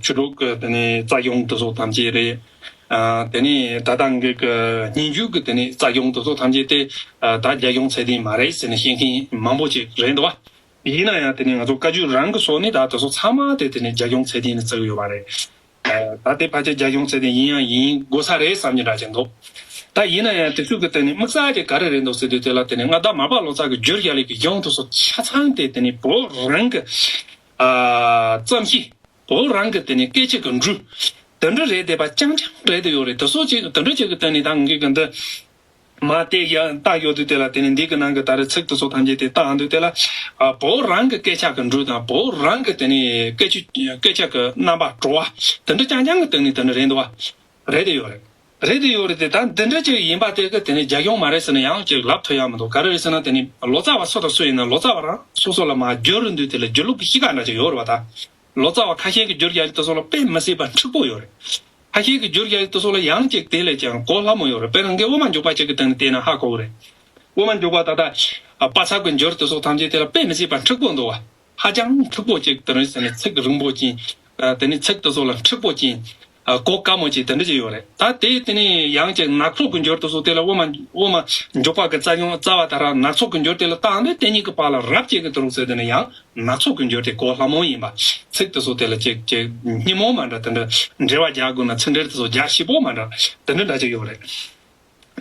ཆོས་དྲུག་གི་དེ་ནས་རྩ་གཞུང་དེ་ཚོ་ཐམས་ཅད་རེད། ཨ་དེ་ནས་ད་ལྟ་ངེད་ཀྱི་སྙན་བརྒྱུད་ཀྱི་དེ་ནས་རྩ་གཞུང་དེ་ཚོ་ཐམས་ཅད་དེ་ཨ་ད་རྒྱ་གཞུང་ཚད་ལྡན་མ་རེད་ཟེར་ནས་བཤད་མཁན་མང་པོ་ཅིག་རེད་འདུག་བ། ཡིན་ན་ཡང་དེ་ནི་ང་ཚོ་བཀའ་བརྒྱུད་རང་གི་སོ་ནི་ད་དེ་ཚོ་ཚང་མ་དེ་དེ་ནི་རྒྱ་གཞུང་ཚད་ལྡན་ནི་བརྩི་གི་ཡོད་པ་རེད། ད་དེ་ཕལ་ཆེར་རྒྱ་གཞུང་ཚད་ལྡན་ཡིན་ཡང་ཡིན་དགོས་ས་རེད་བསམ་གྱི་འདྲ་ཅིག་འདུག་ད་ཡིན་ན་ཡང་དེ་ཚོ་གི་དེ་ནི་དམིགས་བསལ་གྱི་ག་རེ་རེད་འདུག་ཟེར་དུས་དེ་ལ་དེ་ནི་མངའ་བདག་མར་པ་ལོ་ཙཱ་གི་བསྒྱུར་བཞག་ལས་ཀྱི་གཞུང་དེ་ཚོ་ཆ་ཚང་དེ་དེ་ནི་བོད་རང་གི་ཨ་རྩོམ་གཤིས། བོད་རང་གི་དེ་ནི་སྐད་ཆ་གི་འགྲོས། དེ་འདྲ་རེད་བསྡད་པ་རྐྱང་རྐྱང་རེད་དེ་ཡོད་རེད། དེ་ཚོ་ཅིག་དེ་འདྲ་ཅིག་གི་དེ་ནི་ད་ངེད་ཀྱི་འདི། མ་དེ་ཡང་བཏགས་ཡོད་དུས་དེ་ལ་དེ་ནི་འདི་གི་ནང་གི་ད་རེས་ཚིག་དེ་ཚོ་ཐམས་ཅད་དེ་བཏགས་འདུག་དེ་ལ་ཨ་བོད་རང་གི་སྐད་ཆ་གི་འགྲོས་དང་བོད་རང་གི་དེ་ནི་སྐད་ཆ་སྐད་ཆ་གི་རྣམ་པ་བྲོ་བ་དེ་འདྲ་རྐྱང་རྐྱང་གི་སྟེང་ནས་དེ་འདྲ་རེད་འདུག་བ། རེད་དེ་ཡོད་རེད། རེད་དེ་ཡོད་རེད་དེ་ད་འདི་འདྲ་ཅིག་ཡིན་པ་དེ་གི་དེ་ནི་རྒྱ་གཞུང་མ་རེད་ཟེར་ན་ཡང་ཅིག་ལབ་ཐུབ་ཡ་མི་འདུག་ག་རེ་རེད་ཟེར་ན་དེ་ནི་ལོ་ཙཱ་བ་སུ་དང་སུ་ཡིན་ན་ལོ་ཙཱ་བ་རང་སོ་སོ་ལ་མ་བསྒྱུར་རུ་འདུག་དེ་ལ་བསྒྱུར་ལུགས་ཀྱི་གཤིས་ཀ་འདྲ་ཅིག་ཡོད་རེད་བ་ད། ལོ་ཙཱ་བ་ཁ་ཤས་ཀྱི་བསྒྱུར་རྒྱག་ཡུལ་དེ་ཚོ་ལ་དཔེ་མི་སྲིད་པ་འཁྲུག་པོ་ཡོད་རེད། ཁ་ཤས་ཀྱི་བསྒྱུར་རྒྱག་ཡུལ་དེ་ཚོ་ལ་ཡང་ཅིག་དེ་ལས་ཀྱང་གོ་སླ་མོ་ཡོད་རེད། དཔེར་ན་ངས་དབུ་མ་འཇུག་པ་ཅིག་གི་སྟེང་ནས་ཧ་གོ་གི་རེད། དབུ་མ་འཇུག་པ་ད་ལྟ་པ་ཚབ་ཀྱི་འགྱུར་དེ་ཚོ་ཐམས་ཅད་དེ་ལ་དཔེ་མི་སྲིད་པ་འཁྲུག་པོ་འདུག་བ། ཧ་ཅང་འཁྲུག་པོ་ཅིག་དེ་རིང་ཟེར་ནས་ཚིག་རིང་པོ་ཅིག་དེ་ནས་ཚིག་དེ་ཚོ་ལ་འཁྲུག་པོ་ཅིག་གོ་དཀའ་མོ་ཅིག་དེ་འདྲ་ཅིག་ཡོད་རེད། ད་དེ་དེ་ནས་ཡང་ཅིག་སྣ་ཚོགས་ཀྱི་འགྱུར་དེ་ཚོ་དེ་ལ་དབུ་མ་དབུ་མ་འཇུག་པ་གི་རྩ་ཡོང་རྩ་བ་དེ་ར་སྣ་ཚོགས་ཀྱི་འགྱུར་དེ་ལ་བཏང་དུས་དེ་གཉིས་ཀྱི་བར་ལ་རབ་ཅིག་གི་དེ་རུ་ཟེར་དེ་ནས་ཡང་། སྣ་ཚོགས་ཀྱི་འགྱུར་དེ་གོ་སླ་མོ་ཡིན་པ། ཚིག་དེ་ཚོ་དེ་ལ་ཅིག་ཅིག་སྙི་མོ་མ་འདྲ་དེ་འདྲ་འགྲེལ་བ་རྒྱག་དགོས་ན་ཚིག་འགྲེལ་དེ་ཚོ་རྒྱག་ཞིབ་པོ་མ་འདྲ་དེ་འདྲ་འདྲ་ཅིག་ཡོད་རེད།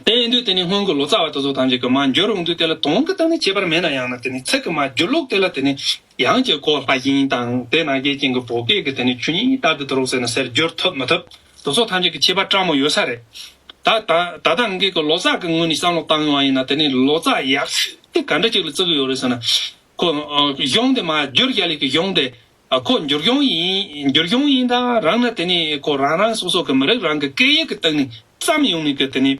དེ་ཡིན་དུས་དེ་ནི་སྔོན་གྱི་ལོ་ཙཱ་བ་དེ་ཚོ་ཐམས་ཅད་ཀྱིས་མར་འགྱུར་ཡོང་དུས་དེ་ལ་དོན་གྱི་སྟེང་ནས་ཁྱད་པར་མེད་ན་ཡང་ན་དེ་ནི་ཚིག་གི་མར་འགྱུར་ལུགས་དེ་ལ་དེ་ནི་ཡང་ཅིག་གོ་སླ་ཞིང་དང་དེ་ནང་བཞིན་ཅན་གྱི་བོད་སྐད་ཀྱི་དེ་ནི་ཆོས་ཉིད་ལྟར་དུ་དེ་རུ་ཟེར་ན་ཟེར་བསྒྱུར་ཐུབ་མི་ཐུབ་དེ་ཚོ་ཐམས་ཅད་ཀྱི་ཁྱད་པར་སྤྲང་མོ་ཡོད་ས་རེད། ད་ད་ད་ལྟ་ངེད་ཀྱི་ལོ་ཙཱ་གི་ངོས་ནས་བསམ་བློ་བཏང་ཡོང་བ་ཡིན་ན་དེ་ནི་ལོ་ཙཱ་ཡག་ཤོས་དེ་ག་འདྲ་ཅིག་ལ་བརྩི་གི་ཡོད་རེད་ཟེར་ན། ཁོ་ཨ་གཞུང་དེ་མར་བསྒྱུར་རྒྱག་ལས་ཀྱི་གཞུང་དེ་ཨ་ཁོ་འགྱུར་གཞུང་ཡིན་འགྱུར་གཞུང་ཡིན་ད་རང་ན་དེ་ནི་ཁོ་རང་རང་སོ་སོ་གི་མི་རིགས་རང་གི་སྐད་ཡིག་གི་སྟེང་ནས་བརྩམས་ཡོང་ནི་གི་དེ་ནི་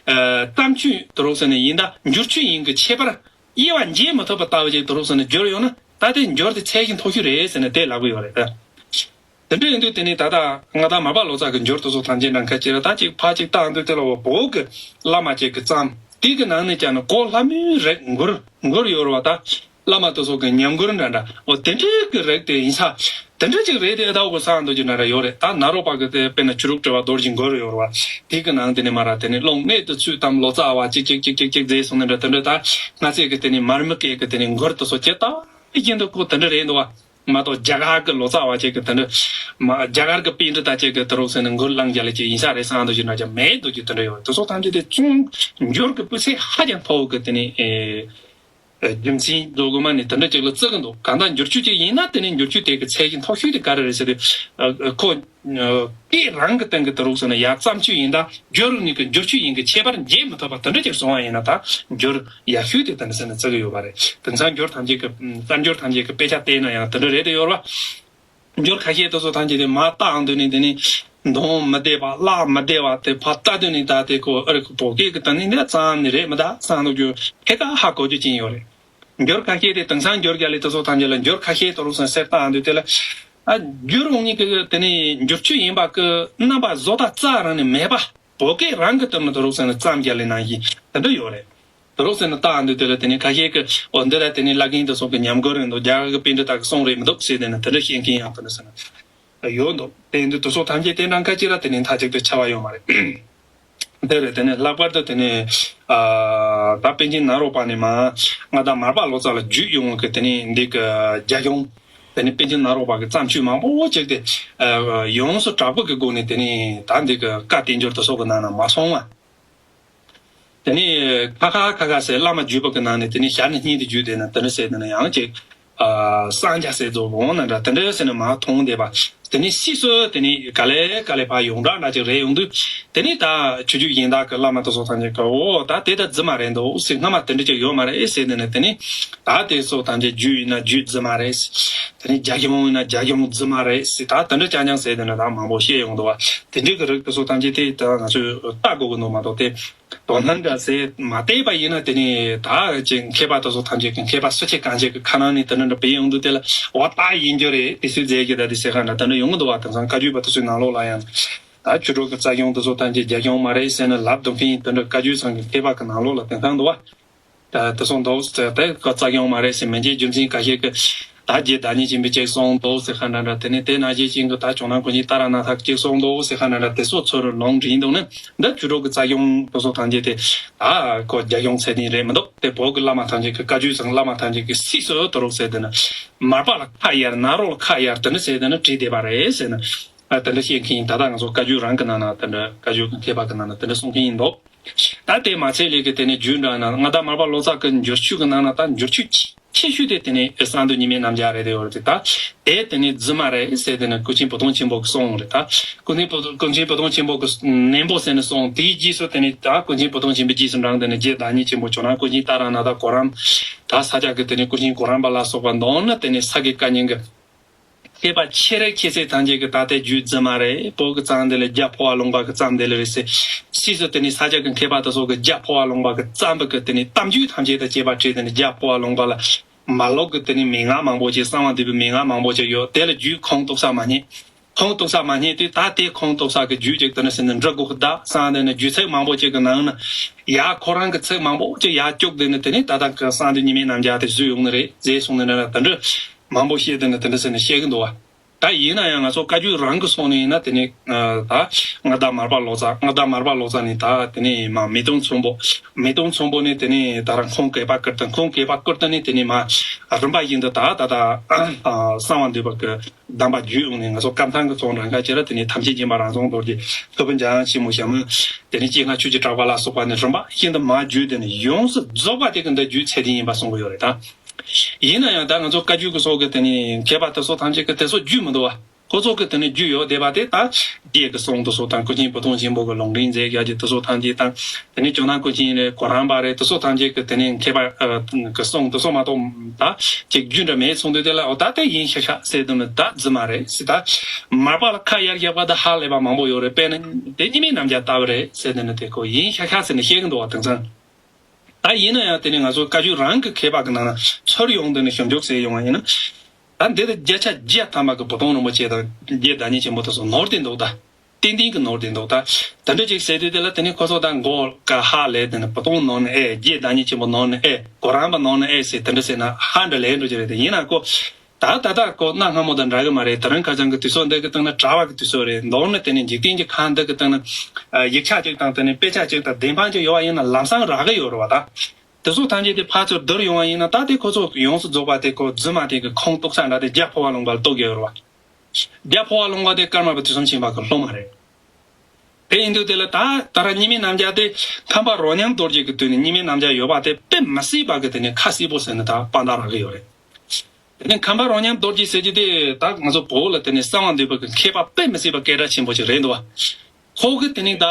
ཨ་བརྩམས་ཆོས་དེ་རུ་ཟེར་ན་ཡིན་ད་འགྱུར་ཆོས་ཡིན་གི་ཁྱད་པར་དབྱེ་བ་འབྱེད་མི་ཐུབ་པ་ལྟ་བུ་ཅིག་དེ་རུ་ཟེར་ན་བསྒྱུར་ཡོང་ན་ད་དེ་འགྱུར་དེ་ཚད་གཞི་མཐོ་ཤོས་རེད་ཟེར་ནས་དེ་ལབ་གི་ཡོད་རེད་ད། དེ་འདྲ་ཡིན་དུས་དེ་ནི་ད་ལྟ་ང་དང་མར་པ་ལོ་ཙཱ་གི་འགྱུར་དེ་ཚོ་ཐམས་ཅད་ནང་ཁ་ཅིག་ལ་ད་ཅིག་ཕར་ཅིག་བཏང་དུས་དེ་ལ་འོ་བོད་ཀྱི་བླ་མ་ཅིག་གི་བརྩམས་དེ་གི་ནང་ནས་ཀྱང་ནི་གོ་སླ་མོའི་རིགས་འགུར་འགུར་ཡོད་རེད་བ་ད། བླ་མ་དེ་ཚོ་གི་ཉམས་མགུར་འདྲ་འདྲ་འོ་དེ་འདྲའི་གི་རིགས་དེ་ཡིན་ས་དེ་འདྲ་ཅིག་རེད་དེ་ད་འོ་བསམ་འདུག་རྒྱུ་འདྲ་འདྲ་ཡོད་རེད་ད། ནཱ་རོ་པ་གི་དེ་དཔེར་ན་ཆོས་དྲུག་དྲི་བ་རྡོ་རྗེ་འགུར་ཡོད་རེད་བ། དེ་གི་ནང་དེ་ནས་མར་དེ་ནས་རླུང་གནད་དུ་ཚུད་དམ་ལོ་ཙཱ་བ་ཅིག་ཅིག་ཅིག་ཅིག་ཅིག་མཛད་སོང་ནི་འདྲ་དེ་འདྲ་ད་སྔ་ཚེ་གི་དེ་ནས་མར་མི་སྐད་གི་དེ་ནས་འགུར་དེ་ཚོ་ཇི་ལྟ་བ་བཞིན་དུ་ཁོ་དེ་འདྲ་རེད་འདུག་བ། མ་གཏོགས་རྒྱ་གར་གྱི་ལོ་ཙཱ་བ་ཅིག་གི་དེ་འདྲ། མ་རྒྱ་གར་གྱི་པཎྜི་ཏ་ཅིག་གི་དེ་རུ་ཟེར་ནས་འགུར་བླངས་རྒྱག་ལས་ཅིག་ཡིན་ས་རེད་བསམ་འདུག་རྒྱུ་འདྲ་ཅིག་མེད་འདུག་རྒྱུ་དེ་འདྲ་ཡོད། དེ་ཚོ་ཐམས་ཅད་དེ་ཅུང་འགྱུར་གྱི་སྤུས་ཚད་ཧ་ཅང་མཐོ་བོ་གི་དེ་ནི་ཨེ་རྒྱུ་མཚན་རྫོགས་དགོས་མ་ནི་དེ་འདྲ་ཅིག་ལ་བརྩི་གི་འདུག་གང་ལྟར་འགྱུར་ཆོས་ཅིག་ཡིན་ན་དེ་ནི་འགྱུར་ཆོས་དེ་གི་ཚད་གཞི་མཐོ་ཤོས་དེ་ག་རེ་རེད་ཟེར་དུས་ཨ་ཁོ། སྐད་རང་གི་སྟེང་གི་དེ་རུ་ཟེར་ན་ཡ་བརྩམས་ཆོས་ཡིན་ད་བསྒྱུར་ནི་གི་འགྱུར་ཆོས་ཡིན་གི་ཁྱད་པར་འབྱེད་མི་ཐུབ་པ་དེ་འདྲ་ཅིག་བཟུང་བ་ཡིན་ན་ད་འགྱུར་ཡག་ཤོས་དེ་དེ་འདྲ་ཟེར་ན་བརྩི་གི་ཡོད་པ་རེད། དེང་སང་འགྱུར་ཐམས་ཅད་ཀྱི་གསར་འགྱུར་ཐམས་ཅད་ཀྱི་དཔེ་ཆ་བལྟས་ན་ཡང་དེ་འདྲ་རེད་དེ་ཡོད་རེད་བ། འགྱུར་ཁ་ཤས་དེ་ཚོ་ཐམས་ཅད་དེ་མ་བཏགས་འདོད་ནི་དེ་ནི་འདོན་མི་བདེ་བ་བརླག་མི་བདེ་བ་དེ་ཕར་བལྟ་འདོད་ནི་ད་དེ་ཁོ་ཨ་རི་ཁོ་བོད་སྐད་ཀྱི་དེ་ནི་འདི་བརྩམས་ནི་རེད་མི་ད་བསམ་འདུག་རྒྱུ་ཁྱད་ཁ་ཧ་གོ་རྒྱུ་ཅན་ཡོད་རེད། འགྱུར་ཁ་ཤས་དེ་དེང་སང་འགྱུར་རྒྱག་ལས་དེ་ཚོ་ཐམས་ཅད་ལ་འགྱུར་ཁ་ཤས་དེ་རུ་ཟེར་ན་གསེར་བཏགས་འདོད་དེ་ལ། ཨ་འགྱུར་འོང་ནི་གི་དེ་ནི་འགྱུར་ཆོས་ཡིན་པ་གི་རྣམ་པ་བཟོ་ལྟ་རྩ་རང་ནས་མེད་པ། བོད་སྐད་རང་གི་དེ་མི་དེ་རུ་ཟེར་ན་བརྩམས་རྒྱག་ལས་ནང་བཞིན་དེ་འདྲ་ཡོད་རེད། དེ་རུ་ཟེར་ན་བཏགས་འདོད་དེ་ལ་དེ་ནི་ཁ་ཤས་ཀྱི་འོ་འདི་ལ་དེ་ནི་བླ་རྒན་དེ་ཚོ་གི་ཉམས་མགུར་རེད་འདུག་རྒྱ་གར་གི་པཎྜི་ཏ་གི་གསུང་རེད་མི་འདུག་ཟེར་དེ་ནི་དེ་འདྲ་བཤད་མཁན་ཡང་དེ་འདྲ་ཟེར་ན་ཡོད་འདུག་དེ་ཡིན་དུས་དེ་ཚོ་ཐམས་ཅད་དེ་འདྲ་ཁ་ཅིག་ལ་དེ་ནི་མཐའ་གཅིག་ཏུ་ཁྱབ་པ་ཡོད་མ་རེད། དེ་རེད། དེ་ནས་ལྷག་པར་དུ་དེ་ནས་ཨ་ད་པཎ་ཆེན་ནཱ་རོ་པ་ནས་མར་ང་དང་མར་པ་ལོ་ཙཱ་ལ་བརྒྱུད་ཡོང་བའི་དེ་ནས་འདི་གི་རྒྱ་གཞུང་དེ་ནས་པཎ་ཆེན་ནཱ་རོ་པ་གི་བརྩམས་ཆོས་མང་པོ་ཅིག་དེ་ཨ་ཡོངས་སུ་གྲགས་པ་གི་སྒོ་ནས་དེ་ནས་ད་འདི་གི་བཀའ་བསྟན་འགྱུར་དེ་ཚོ་གི་ནང་ན་མར་སོང་བ། དེ་ནས་ཁ་ཁ་ཁ་ཁ་ཟེར་བླ་མ་བརྒྱུད་པ་གི་ནང་ནས་དེ་ནས་ཞལ་ནས་སྙན་དུ་བརྒྱུད་དེ་ན་དེ་འདྲ་ཟེར་དེ་ན་ཡང་ཅིག་ཨ་གསང་རྒྱ་ཟེར་རྫོགས་འོང་ན་འདྲ་དེ་འདྲ་ཟེར་ནས་མར་མཐོང་བསྡད་པ། དེ་ནས་སིས་སུ་དེ་ནས་ག་ལེ་ག་ལེ་ཕར་ཡོངས་གྲགས་འདྲ་ཅིག་རེད་ཡོང་དུས། དེ་ནས་ད་ཆོས་བརྒྱུད་གཞན་དག་གི་བླ་མ་དེ་ཚོ་ཐམས་ཅད་ཀྱིས་འོ་ད་དེ་ད་རྫུན་མ་རེད་འདུག་ཟེར། སྔ་མ་དེ་འདྲ་ཅིག་ཡོད་མ་རེད་ཟེར་དེ་ནས་དེ་ནས་ད་དེ་ཚོ་ཐམས་ཅད་རྒྱུད་ཡིན་ན་རྒྱུད་རྫུན་མ་རེད་ཟེར། དེ་ནས་རྒྱ་གཞུང་ཡིན་ན་རྒྱ་གཞུང་རྫུན་མ་རེད་ཟེར། ད་དེ་འདྲ་རྐྱང་རྐྱང་ཟེར་དེ་ནས་ད་མང་པོ་བཤད་ཡོང་འདུག་བ། དེ་འདྲའི་གི་རིགས་དེ་ཚོ་ཐམས་ཅད་དེ་ད་ང་ཚོས་ལྟ་དགོས་ཀྱི་འདུག་མ་གཏོགས་དེ། དོ་སྣང་འདྲ་ཟེར་མ་བལྟས་པ་ཡིན་ན་དེ་ནི་ད་ཅིག་མཁས་པ་དེ་ཚོ་ཐམས་ཅད་ཀྱི་མཁས་པ་སུ་ཆེ་གང་ཆེ་གི་ཁ་ནང་ནས་དེ་འདྲ་འདྲ་བེད་ཡོང་དུས་དེ་ལ་འོ་ད་ཡིན་རྒྱུ་རེད་དེ་སུས་མཛད་རྒྱུ་ད་དེ་ཟེར་ཁ་འདྲ་དེ་འདྲ་ཡོང་གི་འདུག་བ། དེང་སང་བཀའ་བརྒྱུད་པ་དེ་ཚོའི་ནང་ལོགས་ལ་ཡང་ད་ཆོས་གྲོགས་ཀྱི་རྩ་གཞུང་དེ་ཚོ་ཐམས་ཅད་རྒྱ་གཞུང་མ་རེད་ཟེར་ནས་ལབ་འདུག་མཁན་དེ་འདྲ་བཀའ་བརྒྱུད་ཚང་གི་མཁས་པ་གི་ནང་ལོགས་ལ་དེང་སང་འདུག་བ། ད་དེ་ཚོ་འདུག་ཟེར་ཏེ་ཁོ་རྩ་གཞུང་མ་རེད་ཟེར་མི་འགྱེད་རྒྱུ་མཚན་ཁ་ཤས་ཀྱི་ད་རྗེ་བདག་ཉིད་ཆེན་པོས་ཅིག་གསུངས་འདུག་ཟེར་ཁ་འདྲ་འདྲ། དེ་ནས་དེ་ནང་བཞིན་ཅན་གྱི་ད་ཇོ་ནང་ཀུན་མཁྱེན་ཏཱ་ར་ནཱ་ཐ་ཅིག་གསུངས་འདུག་ཟེར་ཁ་འདྲ་འདྲ། དེ་ཚོ་ཚུར་ལུང་འདྲེན་འདུག་ནི་འདི་ཆོས་གྲོགས་ཀྱི་རྩ་གཞུང་དེ་ཚོ་ཐམས་ཅད་དེ་ད་ཁོ་རྒྱ་གཞུང་ཚད་ལྡན་རེད་མི་འདུག་དེ་བོད་ཀྱི་བླ་མ་ཐམས་ཅད་ཀྱི་བཀའ་བརྒྱུད་ཚང་བླ་མ་ཐམས་ཅད་ཀྱི་སྲིད་སུ་དུ་རུག་ཟེར་དེ་ནི་མར་པ་ལ་ཁ་གཡར་ནཱ་རོ་ལ་ཁ་གཡར་དེ་འདྲ་ཟེར་དེ་ནི་བྲིས་བསྡད་པ་རེད་ཟེར་ནི། ཨ་དེ་འདྲ་བཤད་མཁན་ད་ལྟ་ང་ཚོ་བཀའ་བརྒྱུད་རང་གི་ནང་ན་དེ་འདྲ་བཀའ་བརྒྱུད་ཀྱི་མཁས་པ་གི་ནང་ན་དེ་འདྲ་གསུང་མཁན་ཡིན་འདུག་ད་དེ་མ་ཚད་ལས་ཀྱི་དེ་ནས་རྒྱུད་འདྲ་ན་མངའ་བདག་མར་པ་ལོ་ཙཱ་གི་འགྱུར་ཆོས་ཀྱི་ནང་ན་ད་འགྱུར་ཆོས་ཆེ་ཤོས་དེ་དེ་ནས་གསང་འདུས་ཉི་མའི་རྣམ་རྒྱལ་རེད་དེ་ཡོད་རེད་དེ། ད་དེ་དེ་ནས་རྫུན་མ་རེད་ཟེར་དེ་ནས་ཀུན་མཁྱེན་བུ་སྟོན་ཆེན་པོ་གི་གསུང་རེད། ད་ཀུན་མཁྱེན་བུ་ཀུན་མཁྱེན་བུ་སྟོན་ཆེན་པོ་གི་ནན་པོ་ཟེར་ནས་གསུང་། དེའི་རྗེས་སུ་དེ་ནས་ད་ཀུན་མཁྱེན་བུ་སྟོན་ཆེན་པོའི་རྗེས་སུ་འབྲངས་དེ་ནས་རྗེ་བདག་ཉིད་ཆེན་པོ་ཇོ་ནང་ཀུན་མཁྱེན་ཏཱ་ར་ནཱ་ཐ་གོ་རམ། ད་ས་སྐྱ་གི་དེ་ནས་ཀུན་མཁྱེན་གོ་རམ་པ་ལ་སོགས་པ་མདོར་ན་དེ་ནས་ས་དགེ་བཀའ་རྙིང་གི་མཁས་པ་ཆེ་རིགས་ཆེ་ཚད་ཐམས་ཅད་ཀྱིས་ད་ལྟའི་རྒྱུད་རྫུན་མ་རེད། བོད་ཀྱི་རྩོམ་འདི་ལས་རྒྱ་འཕོ་བ་ལུང་པ་གི་རྩོམ་འདི་ལས་རེད་ཟེར། ཕྱིས་སུ་དེ་ནས་ས་སྐྱ་གི་མཁས་པ་དེ་ཚོ་གིས་རྒྱ་འཕོ་བ་ལུང་པ་གི་རྩོམ་པ་གི་དེ་ནས་གཏམ་རྒྱུད་ཐམས་ཅད་དང་བཅས་པ་བྲིས། དེ་ནས་རྒྱ་འཕོ་བ་ལུང་པ་ལ་མ་ལོག་གི་དེ་ནས་མན་ངག་མང་པོ་ཅིག་གསང་བ་འདུས་པའི་མན་ངག་མང་པོ་ཅིག་ཡོད། དེ་ལ་རྒྱུད་ཁུངས་གཏུག་ས་མ་རྙེད། ཁུངས་གཏུག་ས་མ་རྙེད་དུས་ད་ལྟའི་ཁུངས་གཏུག་ས་གི་རྒྱུད་ཅིག་དེ་ནས་ཟེར་ནས་འབྲི་དགོས་ཀྱི་གདའ་བསམ། དེ་ནས་རྒྱུད་ཚིག་མང་པོ་ཅིག་གི་ནང་ན་ཡར་ཁོ་རང་གི་ཚིག་མང་པོ་ཅིག་ཡར་བཅུག་དེ་ནས་དེ་ནས་ད་ལྟ་གི་གསང་འདུས་ཉི་མའི་རྣམ་རྒྱལ་དེ་བཟོས་ཡོང་ནི་རེད་ཟེར་གསུངས་ནས་ན་དེ་འདྲ་མང་པོ་བཤད་དེ་ནས་དེ་འདྲ་ཟེར་ནས་བཤད་ཀྱི་འདུག་བ། ད་ཡིན་ན་ཡང་ང་ཚོ་བཀའ་བརྒྱུད་རང་གི་སོང་ནས་ཡིན་ན་དེ་ནས་ད་མངའ་བདག་མར་པ་ལོ་ཙཱ། མངའ་བདག་མར་པ་ལོ་ཙཱ་ནི་ད་དེ་ནས་མ་མེས་སྟོན་ཚོམ་བུ། མེས་སྟོན་ཚོམ་བུ་ནས་དེ་ནས་ད་རང་ཁོང་བསྐལ་པ་བསྐུར་དང་། ཁོང་བསྐལ་པ་བསྐུར་དང་ནས་དེ་ནས་མ་རིམ་པ་བཞིན་དུ་ད་ད་ད་གསང་བ་འདུས་པ་གི་གདམས་པ་བརྒྱུད་ཡོང་ནས་ང་ཚོ་བཀའ་ཐང་གི་ཚོགས་འདྲ་འགའ་བྱས་ར། དེ་ནས་ཐམས་ཅད་མཁྱེན་པ་རང་བྱུང་རྡོ་རྗེ། ཐུབ་པའི་འཇམ་དབྱངས་ཆེན་མོ་ཞྭ་མོ། དེ་ནས་སྤྱན་སྔ་ཆོས་ཀྱི་གྲགས་པ་ལ་སོགས་པ་ནས་རིམ་པ་བཞིན་དུ་མ་བརྒྱུད་དེ་ནས་ཡོངས་སུ་རྫོགས་པ་དེ་གི་འདི་རྒྱུད་ཚད་ལྡན་ཡིན་པ་གསུང་གི་ཡོད་རེད་ད། ཡིན་ན་ཡང་ད་ང་ཚོ་བཀའ་བརྒྱུད་ཀྱི་སོགས་ཀྱི་དེ་ནས་མཁས་པ་དེ་ཚོ་ཐམས་ཅད་ཀྱི་དེ་ཚོ་རྒྱུད་མི་འདུག་བ། ཁོ་ཚོ་གི་དེ་ནས་རྒྱུད་ཡོད་བསྡད་པ་དེ་ད་རྗེ་གི་གསུང་དེ་ཚོ་དང་། ཀུན་མཁྱེན་བུ་སྟོན་ཆེན་པོ་གི་ལུང་འདྲེན་མཛད་རྒྱུ་དེ་ཚོ་ཐམས་ཅད་དང་། དེ་ནས་ཇོ་ནང་ཀུན་མཁྱེན་རེད། གོ་རམས་པ་རེད། དེ་ཚོ་ཐམས་ཅད་ཀྱི་དེ་ནས་མཁས་པ་ཨ་གི་གསུང་དེ་ཚོ་མ་གཏོགས་ད་ཅིག་རྒྱུད་འདྲ་མེད་སོང་དུས་དེ་ལ་འོ་ད་དེ་ཡིན་ཤག་ཤག་ཟེར་དུས་ནི་ད་རྫུན་མ་རེད་ཟེར། ད་མར་པ་ལ་ཁ་གཡར་བཞག་པ་ད་ཧ་ལས་པ་མང་པོ་ཡོད་རེད། དཔེར་ན་དེ་ཉི་མའི་རྣམ་རྒྱལ་ལྟ་བུ་རེད་ཟེར་དུས་ནི་དེ་ཁོ་ཡིན་ཤག་ཤག་ཟེར་ནས་བཤད་གི་འདུག་བ། དེང་སང་ད་ཡིན་ན་ཡང་དེ་ནས་ང་ཚོ་བཀའ་བརྒྱུད་རང་གི་མཁས་པ་གི་ནང་ན་ཚུར་ཡོང་དུས་ནས་ཞིབ་འཇུག་བྱས་ཡོང་བ་ཡིན་ན། ད་འདི་ལ་བརྒྱ་ཆ་བརྒྱ་ཐམ་པ་གི་བུ་སྟོན་རིན་པོ་ཆེ་དང་རྗེ་བདག་ཉིད་ཆེན་པོ་དེ་ཚོ་ནོར་ཏེ་འདུག་ད། ཏན་ཏན་གྱི་ནོར་ཏེ་འདུག་ད། དེ་འདྲ་ཅིག་ཟེར་དུས་དེ་ལ་དེ་ནས་ཁོ་ཚོ་ད་མགོ་ཀ་ཧ་ལས་དེ་ནས་བུ་སྟོན་ནོར་ནི་ཨེ། རྗེ་བདག་ཉིད་ཆེན་པོ་ནོར་ནི་ཨེ། གོ་རམས་པ་ནོར་ནི་ཨེ་ཟེར་དེ་འདྲ་ཟེར་ན་ཧ་འདྲ་ལས་འགྲོ་གི་རེད་དེ། ཡིན་ན་ཁོ་ད་ད་ལྟ་ཁོ་གནའ་སྔ་མོ་དང་འདྲ་གི་མ་རེད། དེ་རིང་ཁ་སང་གི་དུས་ཚོད་འདི་གི་སྟེང་ན་དྲ་བ་གི་དུས་ཚོད་རེད། མདོར་ན་དེ་ནས་འཇིག་རྟེན་གྱི་ཁམས་འདི་གི་སྟེང་ན་ཡིག་ཆ་ཅིག་དང་དེ་ནས་དཔེ་ཆ་ཅིག་དང་བདེན་དཔང་ཅིག་ཡོད་པ་ཡིན་ན་ལམ་སང་རག་གི་ཡོད་རེད་བ། ད་དེ་ཚོ་ཐམས་ཅད་དེ་ཕར་ཚུར་བསྡུར་ཡོང་བ་ཡིན་ན་ད་དེ་ཁོ་ཚོ་ཡོངས་སུ་རྫོགས་པ་དེ་ཁོ་རྫུན་མ་དེ་གི་ཁུངས་གཏུག་ས་འདྲ་དེ་རྒྱ་འཕོ་བ་ལུང་པ་ལ་གཏུག་གི་ཡོད་རེད་བ། རྒྱ་འཕོ་བ་ལུང་པ་དེ་ཀརྨ་པ་དུས་གསུམ་མཁྱེན་པ་གི་སློབ་མ་རེད། དེ་ཡིན་དུས་དེ་ལ་ད་ད་ར་ཉི་མའི་རྣམ་རྒྱལ་དེ་ཁམས་པ་རོ་མཉམ་རྡོ་རྗེ་གི་དུས་ནས་ཉི་མའི་རྣམ་རྒྱལ་ཡོད་པ་དེ་དཔེ་མི་སྲིད་པ་གི་དེ་ནས་ཁ་གསལ་པོ་ཟེར་ནས་ད་དཔང་རྟགས་རག་གི་ཡོད་རེད། དེ་ནས་ཁམས་པ་རོ་མཉམ་རྡོ་རྗེ་ཟེར་རྒྱུ་དེ་ད་ང་ཚོ་བོད་ལ་དེ་ནས་གསང་བ་འདུས་པ་གི་མཁས་པ་དཔེ་མི་སྲིད་པ་སྐད་གྲགས་ཆེན་པོ་ཞིག་རེད་འདུག་བ། ཁོ་གི་དེ་ནས་ད་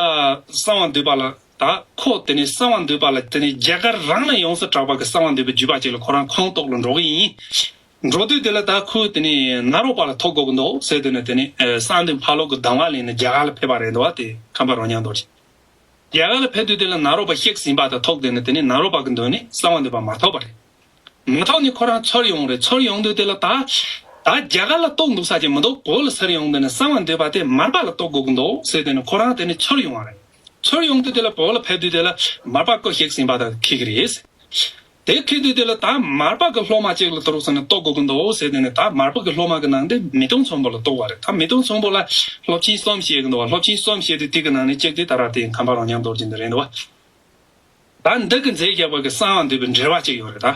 གསང་བ་འདུས་པ་ལ་ད་ཁོ་དེ་ནས་གསང་བ་འདུས་པ་ལ་དེ་ནས་རྒྱ་གར་རང་ལ་ཡོངས་སུ་གྲགས་པ་གི་གསང་བ་འདུས་པའི་བརྒྱུད་པ་ཅིག་ལ་ཁོ་རང་ཁུངས་གཏུག་ལ་འགྲོ་གི་ཡིན། འགྲོ་དུས་དེ་ལ་ད་ཁོས་དེ་ནས་ནཱ་རོ་པ་ལ་ཐུག་དགོས་ཀྱི་འདུག་ཟེར་དུས་ནས་དེ་ནས་ཨ་གསང་འདུས་ཕ་ལོ་གི་གདམས་ངག་ལེན་ནས་རྒྱ་གར་ལ་ཕེབས་པ་རེད་འདུག་བ། དེ་ཁམས་པ་རོ་མཉམ་རྡོ་རྗེ། རྒྱ་གར་ལ་ཕེབས་དུས་དེ་ལ་ནཱ་རོ་པ་གཤེགས་ཟིན་པ་དང་ཐུག་དེ་ནས་དེ་ནས་ནཱ་རོ་པ་གི་མདུན་ནས་གསང་བ་འདུས་པ་མ་ཐོབ་པ་རེད། མ་ཐོབ་ནས་ཁོ་རང་ཚུར་ཡོང་རེད། ཚུར་ཡོང་དུས་དེ་ལ་ད་ད་རྒྱ་གར་ལ་གཏུག་འདུག་ས་ཅིག་མི་འདུག་བོད་ལ་ཚུར་ཡོང་དུས་ནས་གསང་བ་འདུས་པ་དེ་མར་པ་ལ་གཏུག་དགོས་ཀྱི་འདུག་ཟེར་དེ་ནས་ཁོ་རང་དེ་ནས་ཚུར་ཡོང་བ་རེད། ཚུར་ཡོང་དུས་དེ་ལ་བོད་ལ་ཕེབས་དུས་དེ་ལ་མར་པ་སྐུ་གཤེགས་ཟིན་པ་དང་འཁེལ་གི་རེད། དེ་འཁེལ་དུས་དེ་ལ་ད་མར་པ་གི་སློབ་མ་གཅིག་ལ་དུ་རུ་ཟེར་ནས་གཏུག་དགོས་ཀྱི་འདུག་ཟེར་དེ་ནས་ད་མར་པ་གི་སློབ་མ་གི་ནང་དེ་མེས་སྟོན་ཚོམ་བུ་ལ་གཏུག་པ་རེད། ད་མེས་སྟོན་ཚོམ་བུ་ལ་སློབ་ཆེན་གསུམ་བཤད་ཀྱི་འདུག་བ། སློབ་ཆེན་གསུམ་བཤད་དུས་དེ་གི་ནང་ནས་གཅིག་དེ་ད་ར་དེ་ཁམས་པ་རོ་མཉམ་རྡོ་རྗེ་འདི་རེད་འདུག་བ། ད་འདི་གི་མཛད་རྒྱབ་པ་གི་གསང་བ་འདུས་པའི་འགྲེལ་པ་གཅིག་ཡོད་རེད་ད།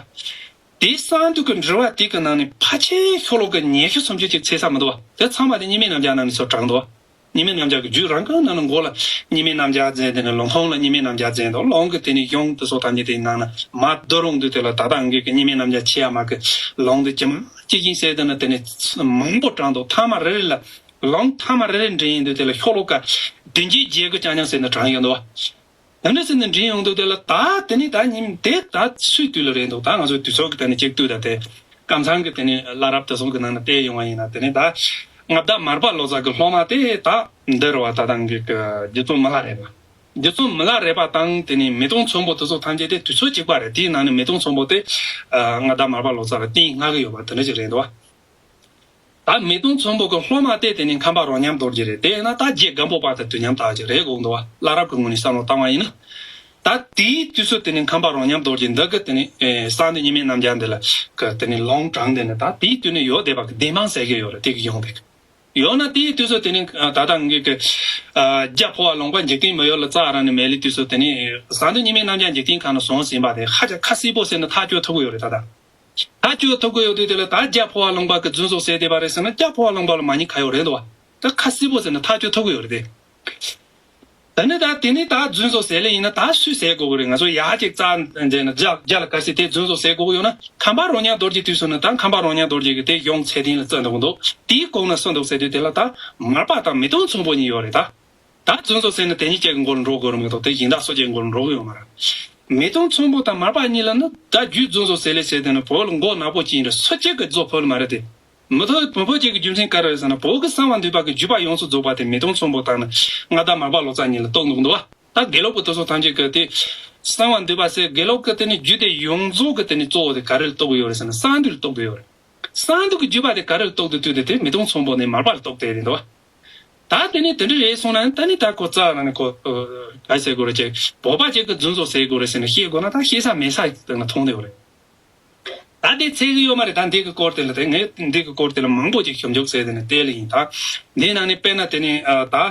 དེའི་གསང་འདུས་ཀྱི་འགྲེལ་པ་དེ་གི་ནང་ནས་ཕལ་ཆེར་ཤོ་ལོ་ཀ་ཉི་ཤུ་སུམ་ཅུ་ཅིག་ཚད་ས་མི་འདུག་བ། དེ་ཚང་མ་དེ་ཉི་མའི་རྣམ་རྒྱལ་ནང་ནས་ཚུར་དྲངས་འདུག་བ། ཉི་མའི་རྣམ་རྒྱལ་གྱི་རྒྱུད་རང་གི་ནང་ན་མགོ་ལ་ཉི་མའི་རྣམ་རྒྱལ་མཛད། དེ་ནས་ལུང་ཁུངས་ལ་ཉི་མའི་རྣམ་རྒྱལ་མཛད་འདུག། ལུང་གི་དེ་ནས་གཞུང་དེ་ཚོ་ཐམས་ཅད་དེའི་ནང་ན་མར་བསྡུ་རུང་དུས་དེ་ལ་ད་ལྟ་ངེད་ཀྱི་ཉི་མའི་རྣམ་རྒྱལ་ཆེ་ཡ་མ་གི་ལུང་དེ་ཇི་མ་ཇི་བཞིན་གསལ་དེ་ན་དེ་ནས་མང་པོ་དྲངས་འདུག། ཐ་མ་རེ་རེ་ལ་ལུང་ཐ་མ་རེ་རེ་འདྲེན་ཡིན་དུས་དེ་ལ་ཤོ་ལོ་ཀ་བདུན་བརྒྱ་བརྒྱད་དགུ་རྐྱང་རྐྱང་ཟེར་ནས་དྲངས་ཡོད་འདུག་བ། དེ་འདྲ་ཟེར་ནས་འདྲེན་ཡོང་དུས་དེ་ལ་ད་དེ་ནས་ད་ཉིན་དེ་ད་སུའི་དུས་ལ་རེད་འདུག། ད་ང་ཚོའི་དུས་ཚོད་ཀྱི་དེ་ནས་གཅིག་དུས་ད་དེ་ཀམ་ཚང་གི་དེ་ནས་བླ་རབས་དེ་ཚོ་གི་ནང་ནས་བལྟས་ཡོང་བ་ཡིན་ན་དེ་ནས་ད་མངའ་བདག་མར་པ་ལོ་ཙཱ་གི་སློབ་མ་དེ་ད་འདི་རེད་བ། ད་ད་གི་རྗེ་བཙུན་མི་ལ་རས་པ། རྗེ་བཙུན་མི་ལ་རས་པ་དང་དེ་ནས་མེས་སྟོན་ཚོམ་བུ་དེ་ཚོ་ཐམས་ཅད་དེ་དུས་ཚོད་གཅིག་པ་རེད། དེའི་ནང་ནས་མེས་སྟོན་ཚོམ་བུ་དེ་མངའ་བདག་མར་པ་ལོ་ཙཱ་ལ་རྟིང་བསྔགས་གི་ཡོད་པ་དེ་འདྲ་ཞིག་རེད་འདུག་བ། ད་མེས་སྟོན་ཚོམ་བུ་གི་སློབ་མ་དེ་དེ་ནི་ཁམས་པ་རོ་མཉམ་རྡོ་རྗེ་རེད། དེ་ཡིན་ན་ད་རྗེ་སྒམ་པོ་པ་དང་དུས་མཉམ་དག་ཅིག་རེད་དགོངས་འདུག་བ། བླ་རབས་ཀྱི་ངོས་ནས་བསམ་བློ་བཏང་བ་ཡིན་ན། ད་དེའི་དུས་སུ་དེ་ནི་ཁམས་པ་རོ་མཉམ་རྡོ་རྗེ་འདི་གི་དེ་ནི་གསང་འདུས་ཉི་མའི་རྣམ་རྒྱལ་འདི་ལ་གི་དེ་ནི་ལུང་དྲངས་དེ་ནི་ད་དེའི་དུས་ནས་ཡོད་བསྡད་པ་གི་བདེན་དཔང་ཟེར་གི་ཡོད་རེད། དེ་གི་ཡོང་དེ་གི་ཡོད་ན་དེའི་དུས་སུ་དེ་ནི་ད་ལྟ་ངེད་ཀྱི་རྒྱ་འཕོ་བ་ལུང་པ་འཇིག་རྟེན་མི་ཡུལ་ལ་རྩ་རང་ནས་མེད་ལེ་དུས་སུ་དེ་ནི་གསང་འདུས་ཉི་མའི་རྣམ་རྒྱལ་འཇིག་རྟེན་ཁམས་ན་བྱོན་ཟིན་པ་དེ་ཧ་ཅང་ཁ་གསལ་པོ་ཟེར་ནི་ཐག་གཅོད་ཐུབ་གི་ཡོད་རེད། ད་ད། ཐག་གཅོད་ཐུབ་ཀྱི་ཡོད་དུས་དེ་ལ་ད་རྒྱ་འཕོ་བ་ལུང་པ་གི་རྫུན་བཟོ་ཟེར་བསྡད་པ་རེད་ཟེར་ན་རྒྱ་འཕོ་བ་ལུང་པ་ལ་མ་ཉེས་ག་ཡོད་རེད་འདུག་བ། ད་ཁ་གསལ་པོ་ཟེར་ན་ཐག་གཅོད་ཐུབ་ཀྱི་ཡོད་རེད་དེ། ད་ནི་ད་དེ་ནི་ད་རྫུན་བཟོ་ཟེར་ལེ་ཡིན་ན་ད་སུས་ཟེར་དགོས་ཀྱི་རེད། ང་ཚོ་ཡག་ཅིག་རྩ་འཛིན་ན་རྒྱ་རྒྱ་ལ་ག་སྲིད་དེ་རྫུན་བཟོ་ཟེར་དགོས་ཀྱི་ཡོད་ན། ཁམས་པ་རོ་མྱང་རྡོ་རྗེ་དུས་སུ་ནི་ད་ཁམས་པ་རོ་མྱང་རྡོ་རྗེ་གི་དེ་གཞུང་ཚད་ལྡན་ལ་བརྩི་འདུག་འདུག་དེའི་གོང་ན་སུ་འདུག་ཟེར་དུས་དེ་ལ་ད་མར་པ་དང་མི་སྟོང་ཚོང་པོ་གཉིས་ཡོད་རེད་ད། ད་རྫུན་བཟོ་ཟེར་ནི་དེ་གཉིས་ཀྱི་མགོ་ལ་འགྲོ་དགོས་རེད་མ་གཏོགས་དེ་གཞན་དག་སུ་གཅིག་མགོ་ལ་འགྲོ་གི་ཡོད་མ་རེད། མི་སྟོང་ཚོང་པོ་དང་མར་པ་གཉིས་ལ་ནི་ད་རྒྱུད་རྫུན་བཟོ་ཟེར་ལེ་ཟེར་དེ་ནི་བོད་ལ་མགོ་ནག་པོ་ཅིག་ཡིན་རེད། སུ་གཅིག་གིས་རྫོགས་ཕོད་ལ་མ་རེད་དེ། མི་ཐོག་མི་ཕོད་ཅིག་གི་རྒྱུ་མཚན་ག་རེ་རེད་ཟེར་ན། བོད་ཀྱི་གསང་བ་འདུས་པ་གི་བརྒྱུད་པ་ཡོངས་སུ་རྫོགས་པ་དེ་མི་སྟོང་ཚོང་པོ་དང་ནི་མངའ་བདག་མར་པ་ལོ་ཙཱ་གཉིས་ལ་གཏོགས་འདུག་འདུག་བ། ད་དགེ་ལུགས་པ་དེ་ཚོ་ཐམས་ཅད་ཀྱི་དེ་གསང་བ་འདུས་པ་ཟེར། དགེ་ལུགས་ཀྱི་དེ་ནི་རྒྱུད་སྡེ་ཡོངས་རྫོགས་ཀྱི་དེ་ནི་གཙོ་བོ་དེ་ག་རེ་ལ་གཏོགས་ཀྱི་ཡོད་རེད་ཟེར་ན། གསང་འདུས་ལ་གཏོགས་ཀྱི་ཡོད་རེད། གསང་འདུས་ཀྱི་བརྒྱུད་པ་དེ་ག་རེ་ལ་གཏོགས་ཏེ་བཏུས་ཏེ་དེ་མི་སྟོང་ཚོང་པོ་ནི་མར་པ་ལ་གཏོགས་ཏེ་རེད་འདུག་བ། ད་དེ་ནི་དེ་འདྲ་རེད་སོང་ན་ད་ནི་ད་ཁོ་རྩ་ལ་ནི་ཁོ་ག་ཟེར་དགོས་རེད་ཅེ། བོད་པ་ཅིག་གི་རྫུན་བཟོ་ཟེར་དགོས་རེད་ཟེར་ནས་བཤད་དགོས་ན་ད་བཤད་ས་མེད་ས་ནང་མཐོང་བསྡད་ཡོད་རེད། ད་དེ་ཚད་ཀྱི་ཡོད་མ་རེད། ད་འདི་གི་སྐོར་དེ་ལ་དེ་ངས་འདི་གི་སྐོར་དེ་ལ་མང་པོ་ཅིག་ཞིབ་འཇུག་བྱས་དེ་ནས་བལྟས་ལེ་ཡིན། ད་འདིའི་ནང་ནས་དཔེར་ན་དེ་ནི་ཨ་ད་ཨ་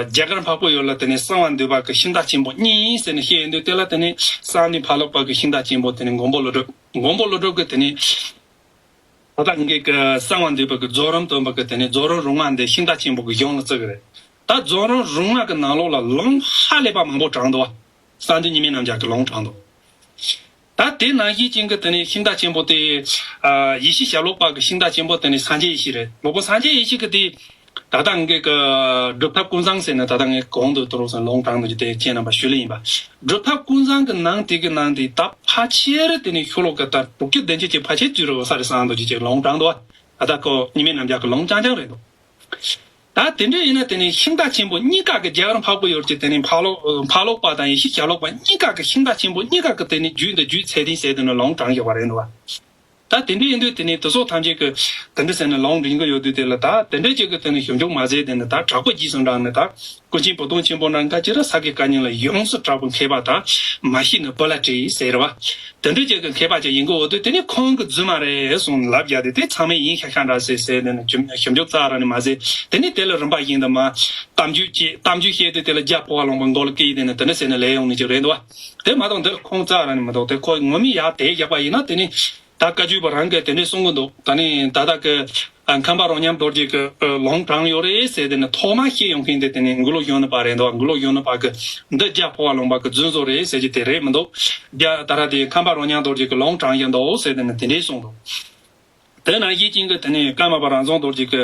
རྒྱ་གར་འཕགས་པོ་ཡུལ་ལ་དེ་ནི་གསང་བ་འདུས་པ་གི་ཤིང་རྟ་ཆེན་པོ་གཉིས་ཟེར་ནས་བཤད་ཡོང་དུས། དེ་ལ་དེ་ནི་གསང་འདུས་ཕ་ལོགས་པ་གི་ཤིང་རྟ་ཆེན་པོ་དེ་ནི་མགོན་པོ་ཀླུ་སྒྲུབ། མགོན་པོ་ཀླུ་སྒྲུབ་ཀྱི་དེ་ནི་ད་ལྟ་ངེད་ཀྱི་གསང་བ་འདུས་པ་གི་རྫོགས་རིམ་སྟོན་པ་གི་དེ་ནི་རྫོགས་རིམ་རུ་ལྔ་འདི་ཤིང་རྟ་ཆེན་པོ་གི་གཞུང་ལ་བརྩི་གི་རེད། ད་རྫོགས་རིམ་རུ་ལྔ་གི་ནང་ལོགས་ལ་ལུང་ཧ་ལས་པ་མང་པོ་དྲངས་འདུག་བ། གསང་འདུས་གཉིས་མེད་རྣམ་རྒྱལ་གྱི་ལུང་དྲངས་འདུག་ད་དེ་ནང་བཞིན་ཅན་གྱི་དེ་ནི་ཤིང་རྟ་ཆེན་པོ་དེ། ཨ་ཡེ་ཤེས་ཞབས་ལོགས་པ་གི་ཤིང་རྟ་ཆེན་པོ་དེ་ནི་སངས་རྒྱས་ཡེ་ཤེས་རེད། མ་གོ་སངས་རྒྱས་ཡེ་ཤེས་ཀྱི་དེ། ད་ལྟ་ངེད་ཀྱི་སྒྲུབ་ཐབས་ཀུན་བཟང་ཟེར་ནས་ད་ལྟ་ངས་གོང་དུ་དུ་རུ་སོང་ལུང་དྲངས་འདུག་ཅེས་དེ་ཁྱེད་རྣམ་པ་ཞུ་ལེ་ཡིན་པ། སྒྲུབ་ཐབས་ཀུན་བཟང་གི་ནང་དེ་གི་ནང་དེ་ད་ཕལ་ཆེར་དེ་ནི་ཤོ་ལོ་ཀ་ད་དྲུག་ཅུ་བདུན་ཅུ་ཅིག་ཕལ་ཆེར་བཅུ་རུ་ས་རེ་སང་འདུག་ཅེས་ཅིག་ལུང་དྲངས་འདུག་ད་ལྟ་ཁོ་གཉིས་མེད་རྣམ་རྒྱལ་གྱི་ལུང་རྐྱང་རྐྱང་རེད་འདུག་ད་དེ་འདྲ་ཡིན་ན་དེ་ནི་ཤིང་རྟ་ཆེན་པོ་གཉིས་ཀ་གི་རྒྱ་གར་འཕགས་པོ་ཡུལ་གྱི་དེ་ནི་ཕ་ལོགས་ཕ་ལོགས་པ་དང་ཡེ་ཤེས་ཞབས་ལོགས་པ་གཉིས་ཀ་གི་ཤིང་རྟ་ཆེན་པོ་གཉིས་ཀ་གི་དེ་ནི་རྒྱུད་འདི་རྒྱུད་ཚད་ལྡན་ཟེར་དེ་ནི་ལུང་དྲངས་ཡོད་པ་རེད་འདུག་བ། ད་དེ་འདྲ་ཡིན་དུས་དེ་ནི་དེ་ཚོ་ཐམས་ཅད་ཀྱི་དེ་འདྲ་ཟེར་ནས་ལུང་འདྲེན་གྱི་ཡོད་དུས། དེ་ལ་ད་དེ་འདྲ་ཅིག་གི་དེ་ནི་ཞིབ་འཇུག་མ་བྱས། དེ་ནི་ད་དྲག་པོ་རྗེས་སུ་འབྲངས་ནས་ད་ཀུན་མཁྱེན་བུ་སྟོན་ཆེན་པོ་ནང་ཁ་ཅིག་ར་ས་དགེ་བཀའ་རྙིང་ལ་ཡོངས་སུ་གྲགས་པའི་མཁས་པ་དང་མ་ཤེས་ན་བུ་ལ་དྲིས་ཟེར་བ། དེ་འདྲ་ཅིག་གི་མཁས་པ་ཅིག་ཡིན་གྱི་ཡོད་དུས། དེ་ནི་ཁོང་གི་རྫུན་མ་རེད་གསུངས་ལབ་རྒྱག་དུས་དེ་ཚང་མས་ཡིན་ཤག་ཤག་འདྲ་ཟེར་ཟེར། དེ་ནི་ཞིབ་ཞིབ་འཇུག་རྩ་ར་ནས་མ་བྱས། དེ་ནི་དེ་ལ་རིམ་པ་བཞིན་དུ་མ་གཏམ་རྒྱུད་ཅིག་གཏམ་རྒྱུད་བཤད་དུས་དེ་ལ་རྒྱ་འཕོ་བ་ལུང་པ་མགོ་ལ་བཀལ། དེ་ནི་དེ་འདྲ་ཟེར་ནས་ལས་ཡོང་ནི་ཅིག་རེད་འདུག་བ། དེ་མ་གཏོགས་འདིར་ཁུངས་རྩ་ར་ནས་མི་འདུག་དེ་ཁོ་ངོ་མ་ཡག་དེ་བཞག་པ་ཡིན་ན་དེ་ནི་ད་བཀའ་བརྒྱུད་པ་རང་གིས་དེ་འདྲས་གསུང་གི་འདུག་ད་ནི་ད་ལྟ་གི་ཨ་ཁམས་པ་རོ་མཉམ་རྡོ་རྗེ་གི་ཨ་ལུང་དྲངས་ཡོད་རེད་ཟེར། དེ་ནི་ཐོག་མ་བཤད་ཡོང་མཁན་དེ་དེ་ནི་མགུར་ལོ་གཞོན་ནུ་པ་རེད་འདུག་མགུར་ལོ་གཞོན་ནུ་པ་གི་འདི་རྒྱ་འཕོ་བ་ལུང་པ་གི་རྫུན་བཟོ་རེད་ཟེར་གྱི་དེ་རེད་མི་འདུག་རྒྱ་ད་ར་དེ་ཁམས་པ་རོ་མཉམ་རྡོ་རྗེ་གི་ལུང་དྲངས་ཡོད་འདུག་ཟེར། དེ་ནི་དེ་འདྲས་གསུངས་འདུག་དེ་ནང་བཞིན་ཅན་གྱི་དེ་ནི་ཀརྨ་པ་རང་བྱུང་རྡོ་རྗེ་གི་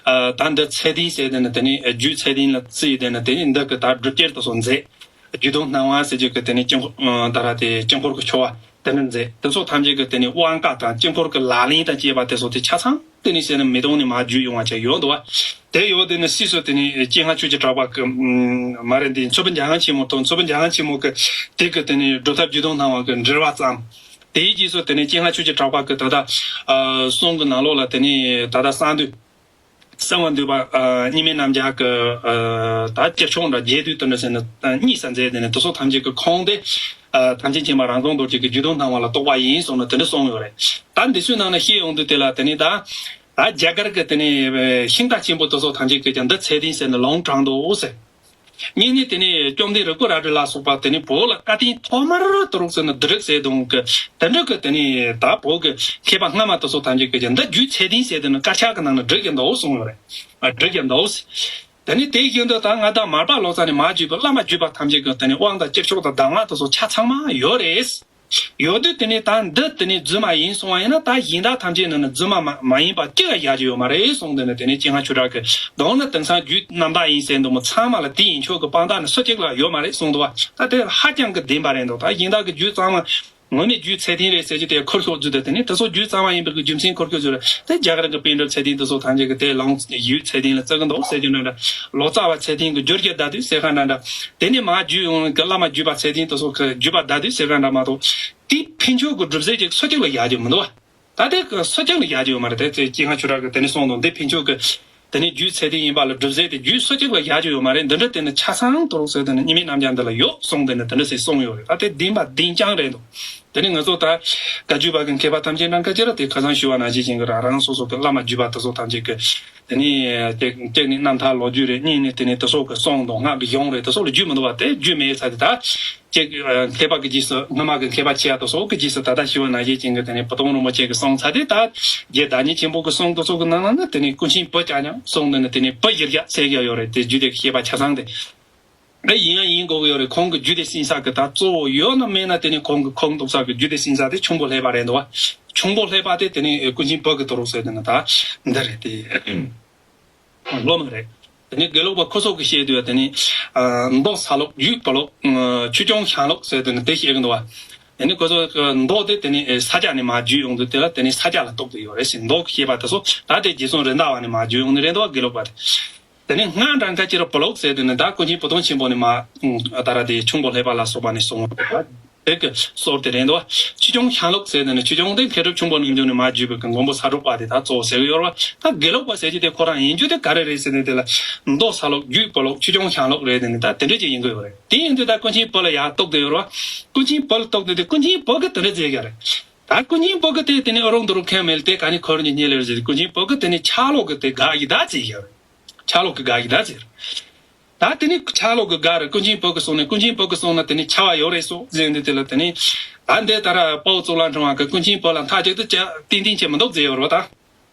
ཨ་ད་འདི་ཚད་ལྡན་ཟེར། དེ་ནི་དེ་ནི་རྒྱུད་ཚད་ལྡན་ལ་བརྩིས། དེ་ནི་དེ་ནི་འདི་གི་ད་སྒྲུབ་བྱེད་དུ་སོང་མཛད། རྒྱུད་དོན་སྣང་བ་ཟེར་རྒྱུ་གི་དེ་ནི་དཀྱིལ་འཁོར་ཨ་ད་ར་དེ་དཀྱིལ་འཁོར་གྱི་ཆོ་ག་དེ་ནི་མཛད། དེ་ཚོ་ཐམས་ཅད་ཀྱི་དེ་ནི་དབང་བཀའ་དང་དཀྱིལ་འཁོར་གྱི་ལག་ལེན་དང་བཅས་པ་དེ་ཚོ་དེ་ཆ་ཚང་དེ་ནི་ཟེར་ན་མི་གཏོང་ནས་མར་བརྒྱུད་ཡོང་བ་ཅིག་ཡོད་འདུག་བ། དེ་ཡོད་དེ་ནི་སྲིད་སུ་དེ་ནི་སྤྱན་སྔ་ཆོས་ཀྱི་གྲགས་པ་གི་ཨམ་མ་རེད། འདི་མཚུར་ཕུ་འཇམ་དབྱངས་ཆེན་མོ་དང་། མཚུར་ཕུ་འཇམ་དབྱངས་ཆེན་མོ་གི་དེ་གི་དེ་ནི་སྒྲུབ་ཐབས་རྒྱུད་དོན་སྣང་བ་གི་འགྲེལ་པ་བརྩམས། དེའི་རྗེས་སུ་དེ་ནི་སྤྱན་སྔ་ཆོས་ཀྱི་གྲགས་པ་གི་ད་ལྟ་ཨ་གསུང་གི་ནང་ལོགས་ལ་དེ་ནི་ད་ལྟ་གསང་འདུས། གསང་བ་འདུས་པ་ཨ་གཉིས་མེད་རྣམ་རྒྱལ་གྱི་ཨ་ད་སྤྱི་ཆོག་འདྲ་རྒྱས་བསྡུས་དེ་འདྲ་ཟེར་ནས་ཨ་གཉིས་ས་མཛད། དེ་ནས་དེ་ཚོ་ཐམས་ཅད་ཀྱི་ཁུངས་དེ་ཨ་ཐམས་ཅད་མཁྱེན་པ་རང་བྱུང་རྡོ་རྗེ་གི་རྒྱུད་དོན་སྣང་བ་ལ་གཏོགས་པ་ཡིན་གསུངས་ནས་དེ་འདྲ་གསུངས་ཡོད་རེད། ད་འདི་ཚོའི་ནང་ནས་བཤད་ཡོང་དུས་དེ་ལ་དེ་ནི་ད་ད་རྒྱ་གར་གྱི་དེ་ནི་ཤིང་རྟ་ཆེན་པོ་དེ་ཚོ་ཐམས་ཅད་ཀྱིས་ཀྱང་འདི་ཚད་ལྡན་ཟེར་ནས་ལུང་དྲངས་འདུག་ཟེར། གཉིས་ནི་དེ་ནི་བཅོམ་ལྡན་རིག་པ་རལ་གྲི་ལ་སོགས་པ་དེ་ནི་བོད་ལ་བཀའ་བསྟན་ཐོག་མར་དུ་རུག་ཟེར་ན་འདི་རིགས་ཟེར་དང་གི་དེ་འདྲ་གི་དེ་ནི་ད་བོད་ཀྱི་མཁས་པ་སྔ་མ་དེ་ཚོ་ཐམས་ཅད་ཀྱིས་ཀྱང་འདི་རྒྱུད་ཚད་ལྡན་ཟེར་དེ་ནི་དཀར་ཆག་གི་ནང་ན་བསྒྲིགས་ཀྱང་འདུག་གསུངས་ཡོད་རེད། ཨ་བསྒྲིགས་ཀྱང་འདུག་དེ་ནི་དེ་བཞིན་དུ་ད་མངའ་བདག་མར་པ་ལོ་ཙཱ་ནས་མར་བརྒྱུད་པའི་བླ་མ་བརྒྱུད་པ་ཐམས་ཅད་ཀྱི་དེ་ནི་དབང་དང་སྤྱི་ཆོག་དང་གདམས་ངག་དེ་ཚོ་ཆ་ཚང་མ་ཡོད་རེད། ཡོད་དུས་དེ་ནས་ད་འདི་དེ་ནས་རྫུན་མ་ཡིན་གསུང་བ་ཡིན་ན། ད་གཞན་དག་ཐམས་ཅད་ནང་ནས་རྫུན་མ་མ་མ་ཡིན་པ་གཅིག་ལ་བཞག་རྒྱུ་ཡོད་མ་རེད་གསུངས། དེ་ནས་དེ་ནས་སྤྱན་སྔ་ཆོས་གྲགས་ཀྱིས་དོན་ནི་དེང་སང་རྒྱུད་རྣམ་དག་ཡིན་ཟེར་འདུག་མོ། ཚང་མ་ལ་དེ་ཡིན་ཆོག་གི་དཔང་རྟགས་ནི་སུ་གཅིག་ལ་ཡོད་མ་རེད་གསུངས་འདུག་བ། ད་དེ་ཧ་ཅང་གི་བདེན་པ་རེད་འདུག་ད་གཞན་དག་གི་རྒྱུད་ཚང་མ་ངོ་མའི་རྒྱུད་ཚད་ལྡན་རེད་ཟེར་གྱི་དེ་ཁུར་ཤོག་རྒྱུ་དེ། དེ་ནས་དེ་ཚོ་རྒྱུད་གཙང་མ་ཡིན་པའི་གི་རྒྱུ་མཚན་ཁུར་ཤོག་རྒྱུ་རེད། དེ་རྒྱ་གར་གྱི་པཎ་གྲུབ་ཚད་ལྡན་དེ་ཚོ་ཐམས་ཅད་ཀྱིས་དེ་ལུང་རྒྱུད་ཚད་ལྡན་ལ་བརྩི་གི་འདུག་ཟེར་རྒྱུ་འདྲ་འདྲ། ལོ་ཙཱ་བ་ཚད་ལྡན་གྱི་བསྒྱུར་རྒྱུ་བརྡ་དུས་ཟེར་ག་འདྲ་འདྲ། དེ་ནས་མར་བརྒྱུད་ཡོང་གི་བླ་མ་བརྒྱུད་པ་ཚད་ལྡན་དེ་ཚོ་གི་བརྒྱུད་པ་བརྡ་དུས་ཟེར་ག་འདྲ་མ་གཏོགས། དེ་ཕན་ཆོད་ཀྱི་སྒྲུབ་བྱེད་ཅིག་སུ་གཅིག་ལ་བཞག་རྒྱུ་མི་འདུག་བ། ད་དེ་གི་སུ་གཅིག་ལ་བཞག་རྒྱུ་ཡོད་མ་རེད། དེ་ཚེ་སྐྱེ་ལྔ་ཆོས་གྲགས་ཀྱིས་དེ་ནས་གསུངས་དང་། འདི་ཕན་ཆོད་ཀྱི་དེ་ནས་རྒྱུད་ཚད་ལྡན་ཡིན་པ་ལ་སྒྲུབ་བྱེད་དེ་རྒྱུད་སུ་གཅིག་ལ་བཞག་རྒྱུ་ཡོད་མ་རེད། འདི་འདྲ་དེ་ནི་ཆ་ཚང་དུ་རུག་ཟེར་དེ་ནི་གཉིས་མེད་རྣམ་རྒྱལ་འདི་ལ་ཡོད་གསུངས། དེ་ནི་དེ་འདྲ་ཟེར་གསུངས་ཡོད་རེད། ད་དེ་བདེན་པ་བདེན་རྐྱང་རེད་འདུག་དེ་ནི་ང་ཚོ་ད་བཀའ་བརྒྱུད་པ་གི་མཁས་པ་ཐམས་ཅད་ནང་ཁ་ཅིག་ར་དེ་ཁ་སང་ཞུས་པ་ནང་བཞིན་ཅན་གྱི་ར་རང་སོ་སོ་གི་བླ་མ་བརྒྱུད་པ་དེ་ཚོ་ཐམས་ཅད་ཀྱི་དེ་ནི་གཅིག་གཅིག་ནི་རྣམ་ཐར་ལོ་རྒྱུས་རེད། གཉིས་ནི་དེ་ནི་དེ་ཚོ་གི་གསུང་དང་སྔགས་ཀྱི་གཞུང་རེད། དེ་ཚོ་ལ་རྒྱུས་མི་འདུག་བ། དེ་རྒྱུས་མེད་ཚ་དེ་ད། ཅིག་ཨ་མཁས་པ་གི་རྗེས་སུ། སྔ་མ་གི་མཁས་པ་ཆེ་ཡ་དེ་ཚོ་གི་རྗེས་སུ་ད་ལྟ་ཞུ་བ་ནང་བཞིན་ཅན་གྱི་དེ་ནས་བུ་སྟོང་རིན་པོ་ཆེ་གི་གསུང་ཚ་དེ་ད། རྗེ་བདག་ཉིད་ཆེན་པོ་གི་གསུང་དེ་ཚོ་གི་ནང་ན་ནི་དེ་ནས་ཀུན་མཁྱེན་བུ་བྱ་ཉམས་གསུངས་ནས་ནི་དེ་ནས་བུ་བཞི་བརྒྱ་ཟེར་གྱི་ཡོད་རེད། དེ་རྒྱུད་སྡེ་གི་བཤད་པ་ཆ་ཚང་དེ། ཨེ་ཡིན་ཡང་ཡིན་དགོས་ཀྱི་ཡོད་རེད། ཁོང་གི་རྒྱུད་སྡེ་ཟིན་ས་གི་ད་གཙོ་བོ་ཡོད་ན་མེད་ན་དེ་ནི་ཁོང་གི་ཁོང་གཏོགས་ས་གི་རྒྱུད་སྡེ་ཟིན་ས་དེ་ཁྱུང་པོ་ལྷས་པ་རེད་འདུག་བ། ཁྱུང་པོ་ལྷས་པ་དེ་དེ་ནི་ཀུན་མཁྱེན་བོད་ཀྱི་དུ་རུ་ཟེར་དེ་ནི་ད་འདི་རེད་དེ། སློབ་མ་རེད། དེ་ནི་དགེ་ལུགས་པ་ཁོ་ཚོ་གི་བཤད་དུས་དེ་ནི་མདོ་ས་ལོག་རྒྱུད་བོད་ལོག་ཆོས་སྐྱོང་ཞང་ལོག་ཟེར་དེ་ནི་དེ་བཤད་གི་འདུག་བ། དེ་ནི་ཁོ་ཚོ་གི་མདོ་དེ་དེ་ནི་ས་སྐྱ་ནས་མར་བརྒྱུད་ཡོང་དུས་དེ་ལ་དེ་ནི་ས་སྐྱ་ལ་གཏོགས་ཏེ་ཡོད་རེད་ཟེར། མདོ་གི་བཤད་པ་དེ་ཚོ་ད་དེ་རྗེ་ཙོང་རེད་མདའ་བ་ནས་མར་བརྒྱུད་ཡོང་ནི་རེད་འདུག་བ། དགེ་ལུགས་པ་དེ། དེ་ནས་སྔགས་འདྲ་མཁན་ཅི་ར་བོད་ལོག་ཟེར་དེ་ནི་ད་ཀུན་མཁྱེན་བུ་སྟོན་ཆེན་པོ་ནས་མར་ད་ར་དེ་ཁྱུང་པོ་ལྷས་པ་ལ་སོགས་པ་ནས་གསུངས་པ་དེ་གི་སྲོལ་དེ་རེད་འདུག་བ། ཆོས་སྐྱོང་ཞང་ལོག་ཟེར་དེ་ནི་ཆོས་སྐྱོང་དེ་མཁས་གྲུབ་ཁྱུང་པོ་རྣམ་འབྱོར་ནས་མར་བརྒྱུད་པའི་གི་མགོན་པོ་ས་དྲུག་པ་དེ་ད་གཙོ་བོ་ཟེར་གི་ཡོད་རེད་བ། ད་དགེ་ལུགས་པ་ཟེར་གྱི་དེ་ཁོ་རང་ཡིན་རྒྱུ་དེ་ག་རེ་རེད་ཟེར་ནས་དེ་ལ་མདོ་ས་ལོག་རྒྱུད་བོད་ལོག་ཆོས་སྐྱོང་ཞང་ལོག་རེད། དེ་ནི་ད་དེ་འདྲ་ཅིག་ཡིན་གི་ཡོད་རེད། དེ་ཡིན་དུས་ད་ཀུན་མཁྱེན་བོད་ལ་ཡར་གཏོགས་དེ་ཡོད་རེད་བ། ཀུན་མཁྱེན་བོད་ལ་གཏོགས་དེ་དེ་ཀུན་མཁྱེན་བོད་གི་དེ་འདྲ་ཟེར་གི་རེད། ད་ཀུན་མཁྱེན་བོད་གི་དེ་དེ་ནི་ཨ་རུང་དུ་རུ་མཁན་མེད་དེ་ག་ནི་འཁོར་ནི་ཉེ་ལེར་ཟེར། ཀུན་མཁྱེན་བོད་གི་དེ་ནི་ཆ་ལོག་གི་དེ་དགག་ཡི་ད་ཟེར་གི་རེད། ཆ་ལོག་གི་དགག་ཡི་ད་ཟེར། ད་དེ་ནི་ཆ་ལོག་གི་དགག་རེད། ཀུན་མཁྱེན་བོད་གི་སོང་ནས་ཀུན་མཁྱེན་བོད་གི་སོང་ན་དེ་ནི་ཆ་བ་ཡོད་རེད་སོ་ཟེར་འདི་དེ་ལ་དེ་ནི། ད་འདི་ད་ར་དཔའ་བོ་གཙུག་ལག་སྲུང་བ་གི་ཀུན་མཁྱེན་བོད་ལ་མཐའ་གཅིག་ཏུ་ཅ་ཏན་ཏན་བྱེད་མི་འདུག་ཟེར་ཡོད་རེད་བ་ད།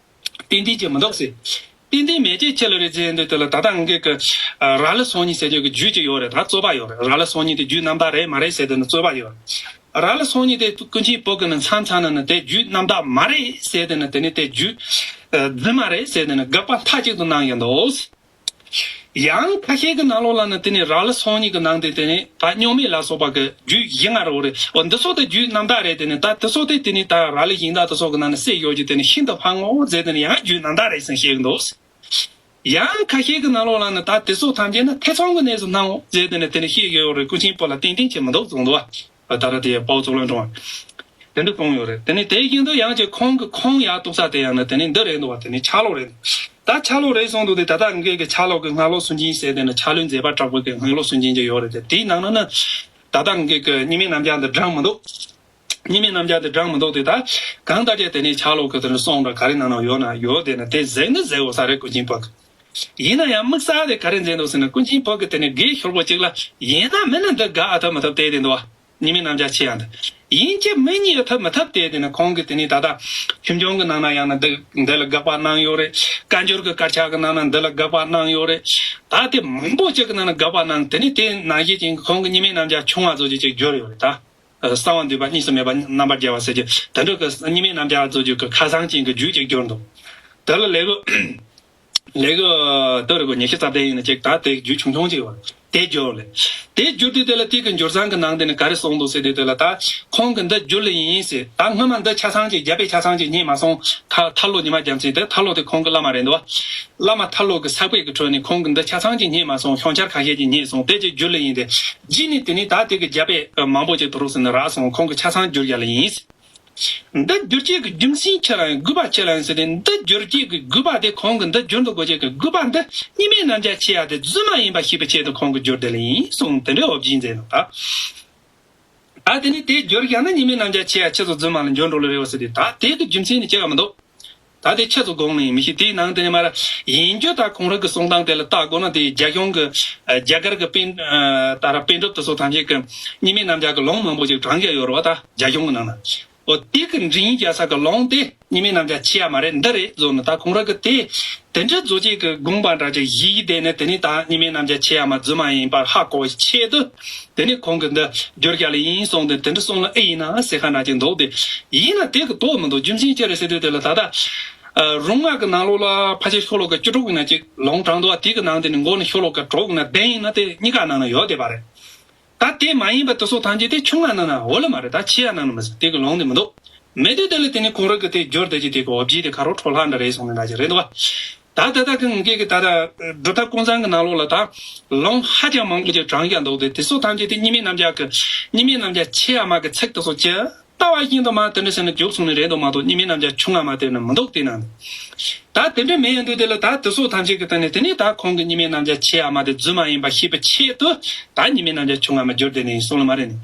ཏན་ཏན་བྱེད་མི་འདུག་ཟེར། ཏན་ཏན་མེད་ཅེས་ཆེ་ལ་རེད་ཟེར་འདི་དེ་ལ་ད་ལྟ་ངེད་ཀྱི་ར་ལི་སང་ཉིན་ཟེར་རྒྱུ་གི་རྒྱུད་ཅིག་ཡོད་རེད། ད་རྩོད་པ་ཡོད་རེད། ར་ལི་སང་ཉིན་དེ་རྒྱུད་རྣམ་དག་རེད་མ་རེད་ཟེར་དེ་ནི་རྩོད་པ་ཡོད་རེད། ར་ལི་སང་ཉིན་དེ་ཀུན་མཁྱེན་བོད་གི་ནི་མཚམས་མཚམས་ན་ནི་དེ་རྒྱུད་རྣམ་དག་མ་རེད་ཟེར་དེ་ནི་དེ་ནི་དེ་རྒྱུད་རྫུན་མ་རེད་ཟེར་དེ་ནི་དགག་པ་མཐའ་གཅིག་ཏུ་གནང་ཡོད་འདུག། ཡང་ཁ་ཤས་ཀྱི་ནང་ལོགས་ལ་ནི་དེ་ནི་ར་ལི་སང་ཉིན་གྱི་ནང་དེ་དེ་ནི་ད་རྙིང་མའི་ལ་སོགས་པ་གི་རྒྱུད་བཞི་ལྔ་རེ་རེད། འོ་འདི་ཚོ་དེ་རྒྱུད་རྣམ་དག་རེད། དེ་ནི་ད་དེ་ཚོ་དེ་དེ་ནི་ད་ར་ལི་ཡིན་ད་དེ་ཚོ་གི་ནང་ནས་སད་ཡོད་ཀྱི་དེ་ནི་ཤིན་ཏུ་ཕངས་ངོ་ཟེར་དེ་ནི་ཡང་རྒྱུད་རྣམ་དག་རེད་ཟེར་བཤད་ཀྱི་འདུག། ཡང་ཁ་ཤས་ཀྱི་ནང་ལོགས་ལ་ནི་ད་དེ་ཚོ་ཐམས་ཅད་ནི་ཐེ་ཚོམ་གྱི་གནས་སུ་སྣང་ངོ་ཟེར་དེ་ནི་དེ་ནི་བཤད་ཀྱི་ཡོད་རེད། ཀུན་མཁྱེན་བོད་ལ་ཏན་ཏན་བྱེད་མི་འདུག་གསུངས་འདུག་བ། ད་ར་དེ་དཔའ་བོ་གཙུག་ལག་སྲུང་བ། དེ་འདྲ་གསུངས་ཡོད་རེད། དེ་ནི་དེ་བཞིན་དུ་ཡང་ཅིག་ཁོང་གི་ཁོང་ཡར་གཏུགས་ས་དེ་ཡང་ནི་དེ་ནི་འདི་རེད་འདུག་བ། དེ་ནི་ཆ་ལོག་རེད་འདུག། ད་ཆ་ལོག་རེད་གསུངས་འདུག་དེ་ད་ལྟ་ངེད་ཀྱི་ཆ་ལོག་གི་སྔགས་ལོག་སུན་འབྱིན་ཟེར་དེ་ནི་ཆ་ལོག་མཛད་པ་དྲག་པོ་གི་སྔགས་ལོག་སུན་འབྱིན་གྱི་ཡོད་རེད་དེ། དེའི་ནང་ན་ནི་ད་ལྟ་ངེད་ཀྱི་རྙིང་མའི་རྣམ་གཞག་འདི་དྲངས་མི་འདུག། རྙིང་མའི་རྣམ་གཞག་འདི་དྲངས་མི་འདུག་དེ་ད་གང་ལྟར་ཀྱང་དེ་ནི་ཆ་ལོག་གི་དེ་ནི་གསུང་འདྲ་ག་རེ་ནང་ན་ཡོད་ན་ཡོད་དེ་ནི་དེ་ཟེར་ནི་ཟེར་འོ་ས་རེད་ཀུན་མཁྱེན་བོད་གི། ཡིན་ན་ཡང་དམིགས་བསལ་དེ་ག་རེ་མཛད་འདུག་ཟེར་ན་ཀུན་མཁྱེན་བོད་གི་དེ་ནི་དགེ་ཤོར་པོ་གཅིག་ལ་ཡིན་ན་མིན་ན་འདི་དགག་ཨ་ཐབས་མ་ཐབས་བལྟས་དེ་འདུག་བ། རྙིང་མའི་རྣམ་གཞག་ཆེ་ཡང་འདི། ཡིན་གཅིག་མིན་གཉིས་ཐབས་མི་ཐབས་དེ་དེ་ནི་ཁོང་གི་དེ་ནི་ད་ལྟ་ཆོས་འབྱུང་གི་ནང་ན་ཡང་ན་འདི་འདི་ལ་དགག་པ་གནང་ཡོད་རེད། བཀའ་འགྱུར་གི་དཀར་ཆག་གི་ནང་ན་འདི་ལ་དགག་པ་གནང་ཡོད་རེད། ད་དེ་མང་པོ་ཅིག་གི་ནང་ན་དགག་པ་གནང་། དེ་ནི་དེ་ནང་བཞིན་ཅིག་ཁོང་གི་རྙིང་མའི་རྣམ་གཞག་ཆུང་བ་བཟོ་རྒྱུ་ཅིག་བསྒྱུར་ཡོད་རེད་ད། གསང་བ་འདུས་པ་གཉིས་སུ་མེད་པ་རྣམ་པར་རྒྱལ་བ་ཟེར་རྒྱུ་དེ་འདྲ་གི་རྙིང་མའི་རྣམ་གཞག་བཟོ་རྒྱུ་གི་ཁ་སང་ཅན་གི་རྒྱུད་ཅིག་བསྒྱུར་འདུག། དེ་ལ་ལས་གི་ལས་གི་དེ་རེ་གོ་ཉི་ཤུ་རྩ་བདུན་ཡིན་ན་ཅིག་ད་དེ་རྒྱུད་ཆུང་ཆུང་ཅིག་ཡོད་རེད། དེ་བསྒྱུར་ལེ། དེ་བསྒྱུར་དུས་དེ་ལ་དེ་གི་འགྱུར་བཟང་གི་ནང་དེ་ནི་ག་རེ་གསུངས་འདུག་ཟེར་དུས་དེ་ལ་ད་ཁོང་གི་འདི་བསྒྱུར་ལེ་ཡིན་ཟེར། ད་སྔོན་མ་འདི་ཆ་ཚང་ཅིག་རྒྱལ་པོའི་ཆ་ཚང་ཅིག་རྙེད་མ་སོང་། ཐར་ཐར་ལོ་ཉི་མ་རྒྱལ་མཚན་དེ་ཐར་ལོ་དེ་ཁོང་གི་བླ་མ་རེད་འདུག་བ། བླ་མ་ཐར་ལོ་གི་ཚགས་པར་གྱི་ཁྲོད་ནས་ཁོང་གི་འདི་ཆ་ཚང་ཅིག་རྙེད་མ་སོང་། ཤོང་འཆར་ཁ་ཤས་ཅིག་རྙེད་སོང་། དེ་ཅིག་བསྒྱུར་ལེ་ཡིན་ཏེ། རྗེས་ནས་དེ་ནས་ད་དེ་གི་རྒྱལ་པོས་མང་པོ་ཅིག་དུ་རུག་ཟེར་ནས་རག་སོང་། ཁོང་གི་ཆ་ཚང་བསྒྱུར་རྒྱག་ལེ་ཡིན། འདི་བསྒྱུར་བྱེད་ཀྱི་རྒྱུ་མཚན་ཆི་ལ་ཡང་དགོས་པ་ཆི་ལ་ཡང་ཟེར་ཏེ། འདི་བསྒྱུར་བྱེད་ཀྱི་དགོས་པ་དེ་ཁོང་གི་འདི་བསྒྱུར་དུ་དགོས་བྱེད་ཀྱི་དགོས་པ་འདི་རྙིང་མའི་རྣམ་གཞག་ཆེ་ཡ་དེ་རྫུན་མ་ཡིན་པ་ཤེས་པའི་ཆེད་དུ་ཁོང་གི་བསྒྱུར་དེ་ལེ་ཡིན་གསུངས། དེ་འདྲའི་འོ་བརྒྱལ་མཛད་ནོ་ད། ད་དེ་ནས་དེ་བསྒྱུར་བཞག་ན་རྙིང་མའི་རྣམ་གཞག་ཆེ་ཡ་ཆི་ཟིག་རྫུན་མ་ལ་འགྱུར་འགྲོ་ལེ་རེད་བ་ཟེར་ཏེ། ད་དེ་གི་རྒྱུ་མཚན་ནི་ཅི་ཡང་མི་འདུག། ད་དེ་ཆི་ཟིག་དགོངས་ལེ་ཡིན་མི་ཤེས། དེའི་ནང་དེ་ནས་མར་ཡིན་རྒྱུ་ད་ཁོང་རང་གི་གསུང་སྟངས་དེ་ལ་ལྟ་དགོས་ན། དེ་རྒྱ་གཞུང་གི་རྒྱ་གར་གི་པཎ་ད་ར་པཎ་གྲུབ་དེ་ཚོ་ཐམས་ཅད་ཀྱི་རྙིང་མའི་རྣམ་གཞག་གི་ལུང་མང་པོ་ཞིག་དྲངས་ཀྱི་ཡོད་རེད་བ། ད་རྒྱ་གཞུང་གི་ནང་ན། འོ་དེ་གི་འབྲི་ཡིན་རྒྱག་ས་གི་ལུང་དེ་རྙིང་མའི་རྣམ་གཞག་ཆེ་ཡ་མ་རེད། འདི་རེད་བཟོ་ནི་ད་ཁོང་རང་གི་དེ་དེ་འདྲ་བཟོ་བྱེད་ཀྱི་དགོངས་པ་འདྲ་ཅིག་བཞེས་བསྡད་ནས། དེ་ནས་ད་རྙིང་མའི་རྣམ་གཞག་ཆེ་ཡ་མ་རྫུན་མ་ཡིན་པར་ཧ་གོ་བའི་ཆེད་དུ། དེ་ནས་ཁོང་གི་འདི་བསྒྱུར་རྒྱག་ལེ་ཡིན་གསུངས་ཏེ། དེ་འདྲ་གསུངས་ལ་ཨེ་ཡིན་ན་ཟེར་ཁ་འདྲ་ཅིག་འདུག་སྟེ། ཡིན་ན་དེ་གི་དོགས་མི་འདུག། རྒྱུ་མཚན་ཅི་རེད་ཟེར་དུས་དེ་ལ་ད་ལྟ་རུང་སྔགས་ཀྱི་ནང་ལོགས་ལ་ཕལ་ཆེར་ཤོ་ལོ་ཀ་བཅུ་དྲུག་ཡིན་ན་ཅིག་ལུང་དྲངས་འདུག་བ། དེ་གི་ནང་དེ་ནས་མགོ་ནས་ཤོ་ལོ་ཀ་དྲུག་ཡིན་ན་དེ་གཉིས་ཀ་ནང་ན་ཡོད་བསྡད་པ་རེད། ད་དེ་མ་ཡིན་པ་དེ་ཚོ་ཐམས་ཅད་དེ་ཆུང་ང་ནང་ན་འོ་ལེ་མ་རེད། ད་ཆེ་ཡ་ནང་ན་མི་ཟེར། དེ་གི་ལུང་དེ་མི་འདུག། མེད་དུས་དེ་ལ་དེ་ནས་ཁོང་རང་གི་དེ་བསྒྱུར་བསྡད་ཀྱི་དེ་གི་འོ་བརྒྱལ་དེ་ཁ་རོག་འཕྲོ་ལྷ་འདྲ་རེད་གསུངས་ནས་འདྲ་ཅིག་རེད་འདུག་བ། ད་ད་ལྟ་གི་ངེད་ཀྱི་ད་ལྟ་སྒྲུབ་ཐབས་ཀུན་བཟང་གི་ནང་ལོགས་ལ་ད་ལུང་ཧ་ཅང་མང་པོ་ཅིག་དྲངས་ཀྱང་འདུག་སྟེ། དེ་ཚོ་ཐམས་ཅད་དེ་རྙིང་མའི་རྣམ་གཞག་གི་རྙིང་མའི་རྣམ་གཞག་ཆེ་ཡ་མ་གི་ཚིག་དེ་ཚོ་ཅི། ལྟ་བ་བཞིན་དུ་མ་དེ་འདྲ་ཟེར་ནས་རྒྱུགས་སོང་ནི་རེད་འདུག་མ་གཏོགས། རྙིང་མའི་རྣམ་གཞག་ཆུང་ང་མ་དེ་ནི་མི་འདུག་དེ་ནང་། ད་དེ་འདྲ་མེད་ཡོང་དུས་དེ་ལ་ད་དེ་ཚོ་ཐམས་ཅད་ཀྱི་སྟེང་ནས་དེ་ནས་ད་ཁོང་གི་རྙིང་མའི་རྣམ་གཞག་ཆེ་ཡ་མ་དེ་རྫུན་མ་ཡིན་པ་ཤེས་པའི་ཆེད་དུ། ད་རྙིང་མའི་རྣམ་གཞག་ཆུང་ང་མ་བསྒྱུར་དེ་ནས་ཡིན་གསུངས་ལ་མ་རེད་ནི།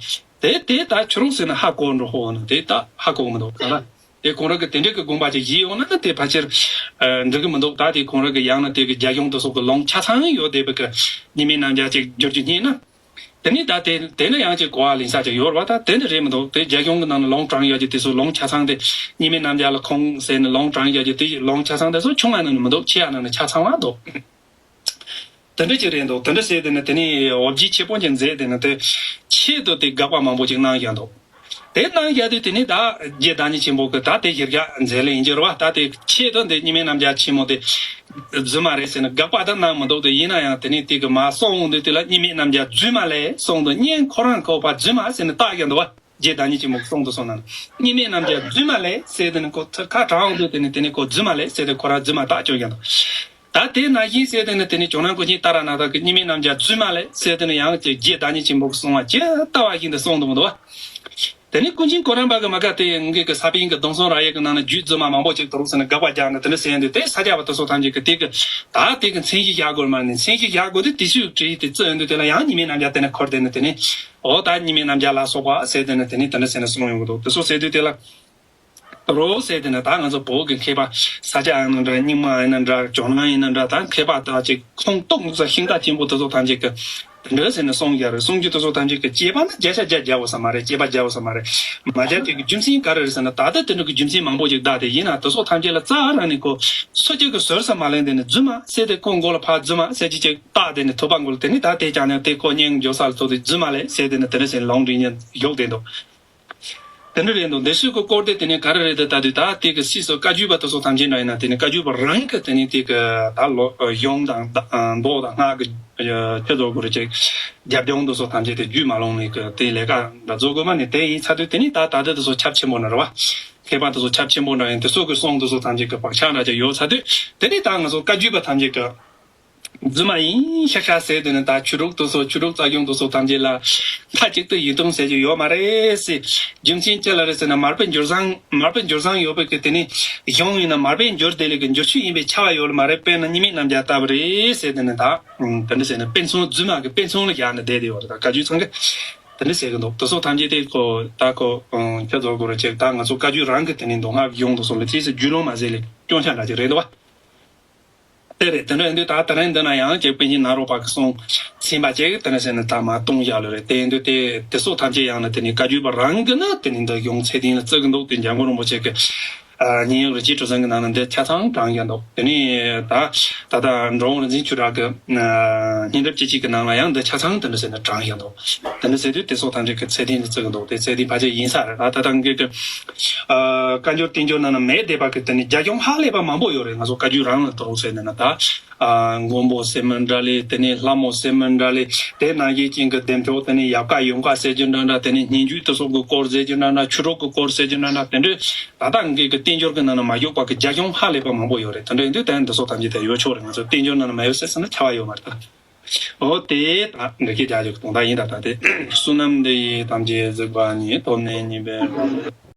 དེ་དེ་ད་ཆུ་རུང་ཟེར་ན་ཧ་གོ་འགྲོ་ཧོ་ནི་དེ་ད་ཧ་གོ་མི་འདུག་ག་ལ། དེ་ཁོང་རང་གི་དེ་འདྲ་གི་དགོངས་པ་ཅིག་བཞེས་ཡོང་ན་ནི་དེ་ཕལ་ཆེར་འགྲིག་གི་མི་འདུག། ད་དེ་ཁོང་རང་གི་ཡང་ན་དེ་གི་རྒྱ་གཞུང་དེ་ཚོ་གི་ལུང་ཆ་ཚང་ཡོད་བསྡད་པའི་གི་རྙིང་མའི་རྣམ་གཞག་ཅིག་བསྒྱུར་རྒྱུ་རྙེད་ན། དེ་ནས་ད་དེ་དེ་ནི་ཡང་ཅིག་གོ་བ་ལེན་ས་ཅིག་ཡོད་རེད་བ། ད་དེ་འདྲ་རེད་མི་འདུག། དེ་རྒྱ་གཞུང་གི་ནང་ན་ལུང་དྲངས་ཡོད་རྒྱུ་དེ་ཚོ་ལུང་ཆ་ཚང་དེ་རྙིང་མའི་རྣམ་གཞག་ལ་ཁུངས་བཙུན་ནས་ལུང་དྲངས་ཡོད་རྒྱུ་དེ་ལུང་ཆ་ཚང་དེ་ཚོ་ཆུང་ང་ནང་ནས་མི་འདུག། ཆེ་ཡ་ནང་ནས་ཆ་ཚང་བ་འདུག། དེ་འདྲ་ཅིག་རེད་འདུག་དེ་འདྲ་བྱས་དེ་ནི་དེ་ནི་འོ་བརྒྱལ་ཆེ་པོ་ཅིག་མཛད་དེ་ནི་དེ་ཆེད་དུ་དེ་དགག་པ་མང་པོ་ཅིག་གནང་བཞག་འདུག་དེ་གནང་བཞག་དུས་དེ་ནི་ད་རྗེ་བདག་ཉིད་ཆེན་པོ་གི་ད་དེ་གཞིར་བཞག་མཛད་ལས་ཡིན་གྱི་རེད་བ། ད་དེ་ཆེད་དུ་འདི་གཉིས་མེད་རྣམ་རྒྱལ་ཆེན་མོ་དེ་རྫུན་མ་རེད་ཟེར་ནས་དགག་པ་ད་གནང་མི་འདུག་དེ་ཡིན་ན་ཡང་དེ་ནི་དེ་གི་མ་གསུངས་འོང་དུས་དེ་ལ་གཉིས་མེད་རྣམ་རྒྱལ་རྫུན་མ་ལས་གསུངས་འདུག་སྙན་ཁོ་རང་ཁོ་པ་རྫུན་མ་ཟེར་ནས་བཏགས་བཞག་འདུག་བ། རྗེ་བདག་ཉིད་ཆེན་མོ་གསུངས་འདུག་སོང་ན། གཉིས་མེད་རྣམ་རྒྱལ་རྫུན་མ་ལས་ཟེར་དེ་ནི་ཁོ་ཚུར་ཁ་དྲངས་འོང་དུས་དེ་ནི་དེ་ནི་ཁོ་རྫུན་མ་ལས་ཟེར་དེ་ཁོ་རང་རྫུན་མ་བཏགས་བཅུག་བཞག་འདུག་ད་དེ་ནང་བཞིན་ཟེར་དེ་ནི་དེ་ནི་ཇོ་ནང་ཀུན་མཁྱེན་ཏཱ་ར་ནཱ་ཐ་གི་གཉིས་མེད་རྣམ་རྒྱལ་རྫུན་མ་ལས་ཟེར་དེ་ནི་ཡང་ཅིག་རྗེ་བདག་ཉིད་ཆེན་པོ་གི་གསུང་བ་ཇི་ལྟ་བ་བཞིན་དུ་གསུངས་འདུག་མི་འདུག་བ། དེ་ནི་ཀུན་མཁྱེན་གོ་རམས་པ་གི་མ་ག་དེ་ངེད་ཀྱི་ས་པཎ་གྱི་སྡོམ་གསུམ་རབ་དབྱེ་གི་ནང་ན་རྒྱུད་རྫུན་མ་མང་པོ་ཅིག་དུ་རུག་ཟེར་ནས་དགག་པ་རྒྱག་ནས་དེ་འདྲ་ཟེར་ཡོང་དུས་དེ་ས་སྐྱ་པ་དེ་ཚོ་ཐམས་ཅད་ཀྱི་དེ་གི་ད་དེ་གི་མཚན་གཞི་བཞག་དགོས་མ་ནི་མཚན་གཞི་བཞག་དགོས་དུས་དེ་ཚོའི་གྲས་དེ་བརྩི་ཡོང་དུས་དེ་ལ་ཡང་གཉིས་མེད་རྣམ་རྒྱལ་དེ་ནི་འཁོར་དེ་ནི་དེ་ནི་འོ་ད་གཉིས་མེད་རྣམ་རྒྱལ་ལ་སོགས་པ་ཟེར་དེ་ནི་དེ་ནི་དེ་འདྲ་ཟེར་ནས་གསུངས་ཡོང་གི་འདུག་དེ་ཚོ་ཟེར་དུས་དེ་ལ། རོ་ཟེར་དེ་ནི་ད་ང་ཚོ་བོད་ཀྱི་མཁས་པ་ས་སྐྱ་ཡིན་ན་འདྲ་རྙིང་མ་ཡིན་ན་འདྲ་ཇོ་ནང་ཡིན་ན་འདྲ་ད་མཁས་པ་ད་ཅིག་ཁུངས་གཏུགས་ས་ཤིང་རྟ་ཆེན་པོ་དེ་ཚོ་ཐམས་ཅད་ཀྱི་དེ་འདྲ་ཟེར་ནས་གསུང་རྒྱ་རེད། གསུང་རྒྱུ་དེ་ཚོ་ཐམས་ཅད་ཀྱི་དཔྱད་པ་ན་བརྒྱ་ཆ་བརྒྱ་རྒྱག་དགོས་ས་མ་རེད། དཔྱད་པ་རྒྱག་དགོས་ས་མ་རེད། མ་རྒྱག་རྒྱུ་གི་རྒྱུ་མཚན་ག་རེ་རེད་ཟེར་ན་ད་ལྟ་དེ་འདྲ་གི་རྒྱུ་མཚན་མང་པོ་ཅིག་བདག་དེ་ཡིན་ན་དེ་ཚོ་ཐམས་ཅད་ལ་རྩ་རང་ནས་ཁོ་སུ་གཅིག་གི་ཟུར་ས་མ་ལེན་དེ་ནི་རྫུན་མ་ཟེར་དེ་ཁོ་མགོ་ལ་ཕར་རྫུན་མ་ཟེར་གྱི་ཅིག་བཏགས་དེ་ནི་ཐོད་པ་མགོ་ལ་དེ་ནི་ད་དེ་ཀྱང་ནས་དེ་ཁོ་སྙིང་འཇོག་ས་ལ་ཐོག་དེ་རྫུན་མ་ལས་ཟེར་དེ་ནི་དེ་འདྲ་ཟེར་ལོང་འདྲི་ཉན་ཡོག་དེ་འདུག་དེ་འདྲ་རེད་འདུག་འདི་སུས་ཀྱི་སྐོར་དེ་དེ་ནས་ག་རེ་རེད་དེ་ལྟ་དུས་ད་དེ་གི་སྲིད་སོ་བཀའ་བརྒྱུད་པ་དེ་ཚོ་ཐམས་ཅད་འདྲ་ཡིན་ན་དེ་ནས་བཀའ་བརྒྱུད་པ་རང་གི་དེ་ནས་དེ་གི་ད་ལོ་གཞུང་དང་མདོ་དང་སྔགས་ཀྱི་ཆེད་དུ་དགོས་རེད་ཅེས་རྒྱབ་ལྗོངས་དེ་ཚོ་ཐམས་ཅད་དེ་བརྒྱུད་མ་ལོང་ནས་གི་དེ་ལས་ཀ་འདྲ་བཟོ་དགོས་མ་ནས་དེ་ཡིན་ཚ་དུས་དེ་ནས་ད་ད་ལྟ་དེ་ཚོ་ཁྱབ་ཆེན་པོ་འདྲ་རེད་བ། མཁས་པ་དེ་ཚོ་ཁྱབ་ཆེན་པོ་འདྲ་ཡིན་དེ་ཚོ་གི་གསུང་དེ་ཚོ་ཐམས་ཅད་གི་བག་ཆགས་འདྲ་ཅིག་ཡོད་ཚ་དུས་དེ་ནས་ད་ང་ཚོ་བཀའ་བརྒྱུད་པ་ཐམས་ཅད་གི་རྫུན་མ་ཡིན་ཤག་ཤག་ཟེར་དེ་ནི་ད་ཆོས་དྲུག་དེ་ཚོ་ཆོས་དྲུག་རྩ་རྒྱུན་དེ་ཚོ་ཐམས་ཅད་ལ་མཐའ་གཅིག་ཏུ་ཡིད་རྟོན་ཟེར་རྒྱུ་ཡོད་མ་རེད་ཟེར། རྒྱུ་མཚན་ཅི་ལ་རེད་ཟེར་ན་མར་པའི་འགྱུར་བཟང་མར་པའི་འགྱུར་བཟང་ཡོད་པའི་གི་དེ་ནི་གཞུང་ཡིན་ན་མར་པའི་འགྱུར་དེ་ལས་གི་འགྱུར་ཆོས་ཡིན་པའི་ཁྱབ་པ་ཡོད་ལ་མ་རེད། དཔེར་ན་གཉིས་མེད་རྣམ་རྒྱལ་ལྟ་བུ་རེད་ཟེར་དེ་ནི་ད་དེ་འདྲ་ཟེར་ན་དཔེ་མཚོན་རྫུན་མ་གི་དཔེ་མཚོན་ལ་བཞག་ནས་བསྡད་དེ་ཡོད་རེད། ད་བཀའ་བརྒྱུད་ཚང་གི་དེ་འདྲ་ཟེར་གི་འདུག་དེ་ཚོ་ཐམས་ཅད་དེ་ཁོ་ད་ཁོ་ཁྱེད་ཚོ་གོ་རེ་ཅེས་ད་ང་ཚོ་བཀའ་བརྒྱུད་རང་གི་དེ་ནི་མདོ་སྔགས་གཞུང་དེ་ཚོ་ལ་ཅིས་སུ་རྒྱུས་ལོན་མ་ཟེར་ལས་སྐྱོན་ཆ་འདྲ་ཅིག་རེད་འདུག་བ། དེ་རེད། དེ་འདྲ་ཡིན་དུས་ད་དེ་རིང་འདི་ན་ཡང་ཅིག་པཎ་ཆེན་ནཱ་རོ་པ་གི་གསུང་ཚན་པ་ཅིག་དེ་འདྲ་ཟེར་ནས་ད་མར་གཏོང་བཞག་ལེ་རེད། དེ་ཡིན་དུས་དེ་དེ་སོགས་ཐམས་ཅད་ཡང་ན་དེ་ནི་བཀའ་བརྒྱུད་པ་རང་གི་ནི་དེ་ནི་འདི་གཞུང་ཚད་ལྡན་ལ་བརྩི་གི་འདུག་དེ་འཇམ་མགོན་རིན་པོ་ཆེ་གི་སྙན་ཡོད་རི་སྐྱེས་གྲུ་གཟིངས་གི་ནང་ན་འདི་ཆ་ཚང་དྲངས་བཞག་འདུག་དེ་ནི་ད་ད་ལྟ་འགྲོ་བ་རིག་འཛིན་ཆོས་གྲགས་ཀྱི་སྙན་འགྲེལ་ཅི་ཅིག་གི་ནང་ལ་ཡང་འདི་ཆ་ཚང་དེ་འདྲ་ཟེར་ནས་དྲངས་བཞག་འདུག་དེ་འདྲ་ཟེར་དུས་དེ་སོགས་ཐམས་ཅད་ཀྱི་ཚད་ལྡན་དུ་བརྩི་གི་འདུག་དེ་ཚད་ལྡན་ཕལ་ཆེར་ཡིན་ས་རེད། ད་ད་ལྟ་ངེད་ཀྱི་ཨ་བཀའ་འགྱུར་བསྟན་འགྱུར་ནང་ན་མེད་བསྡད་པ་གི་དེ་ནི་རྒྱ་གཞུང་ཧ་ལས་པ་མང་པོ་ཡོད་རེད། ང་ཚོ་བཀའ་བརྒྱུད་རང་ལ་གཏོགས་ཟེར་ནས་ན་ད་ཨ་མགོན་པོ་ཟེར་མིན་འདྲ་ལས་དེ་ནས་ལྷ་མོ་ཟེར་མིན་འདྲ་ལས་དེ་ནང་བཞིན་ཅན་གྱི་བདེ་མཆོག་དེ་ནས་ཡབ་བཀའ་ཡུམ་བཀའ་ཟེར་རྒྱུ་འདྲ་འདྲ་དེ་ནས་སྙན་བརྒྱུད་དེ་སོགས་ཀྱི་སྐོར་ཟེར་རྒྱུ་འདྲ་འདྲ་ཆོས་གྲོགས་ཀྱི་སྐོར་ཟེར་རྒྱུ་འདྲ་འདྲ་དེ་འདྲའི་ད་ལྟ་ངེད་ཀྱི་བསྟན་འགྱུར་གྱི་ནང་ན་མ་བཞུགས་པ་གི་རྒྱ་གཞུང་ཧ་ལས་པ་མང་པོ་ཡོད་རེད། དེ་འདྲ་ཡིན་དུས་དེ་འདི་སོགས་ཐམས་ཅད་དེ་ཡོད་ཆོག་རེད། ང་ཚོ་བསྟན་འགྱུར་ནང་ན་མ་ཡོད་ཟེར་ཟེར་ན་ཁྱབ་པ་ཡོད་མ་རེད་ད། འོ་དེ་ད་འདི་སྐད་རྒྱག་རྒྱུ་གི་དོན་དག་ཡིན་ད། ད་དེ་བསོད་ནམས་འདི་ཡིས་ཐམས་ཅད་གཟིགས་པ་ཉིད། ཐོབ་ནས་ཉེས་པའི་རང་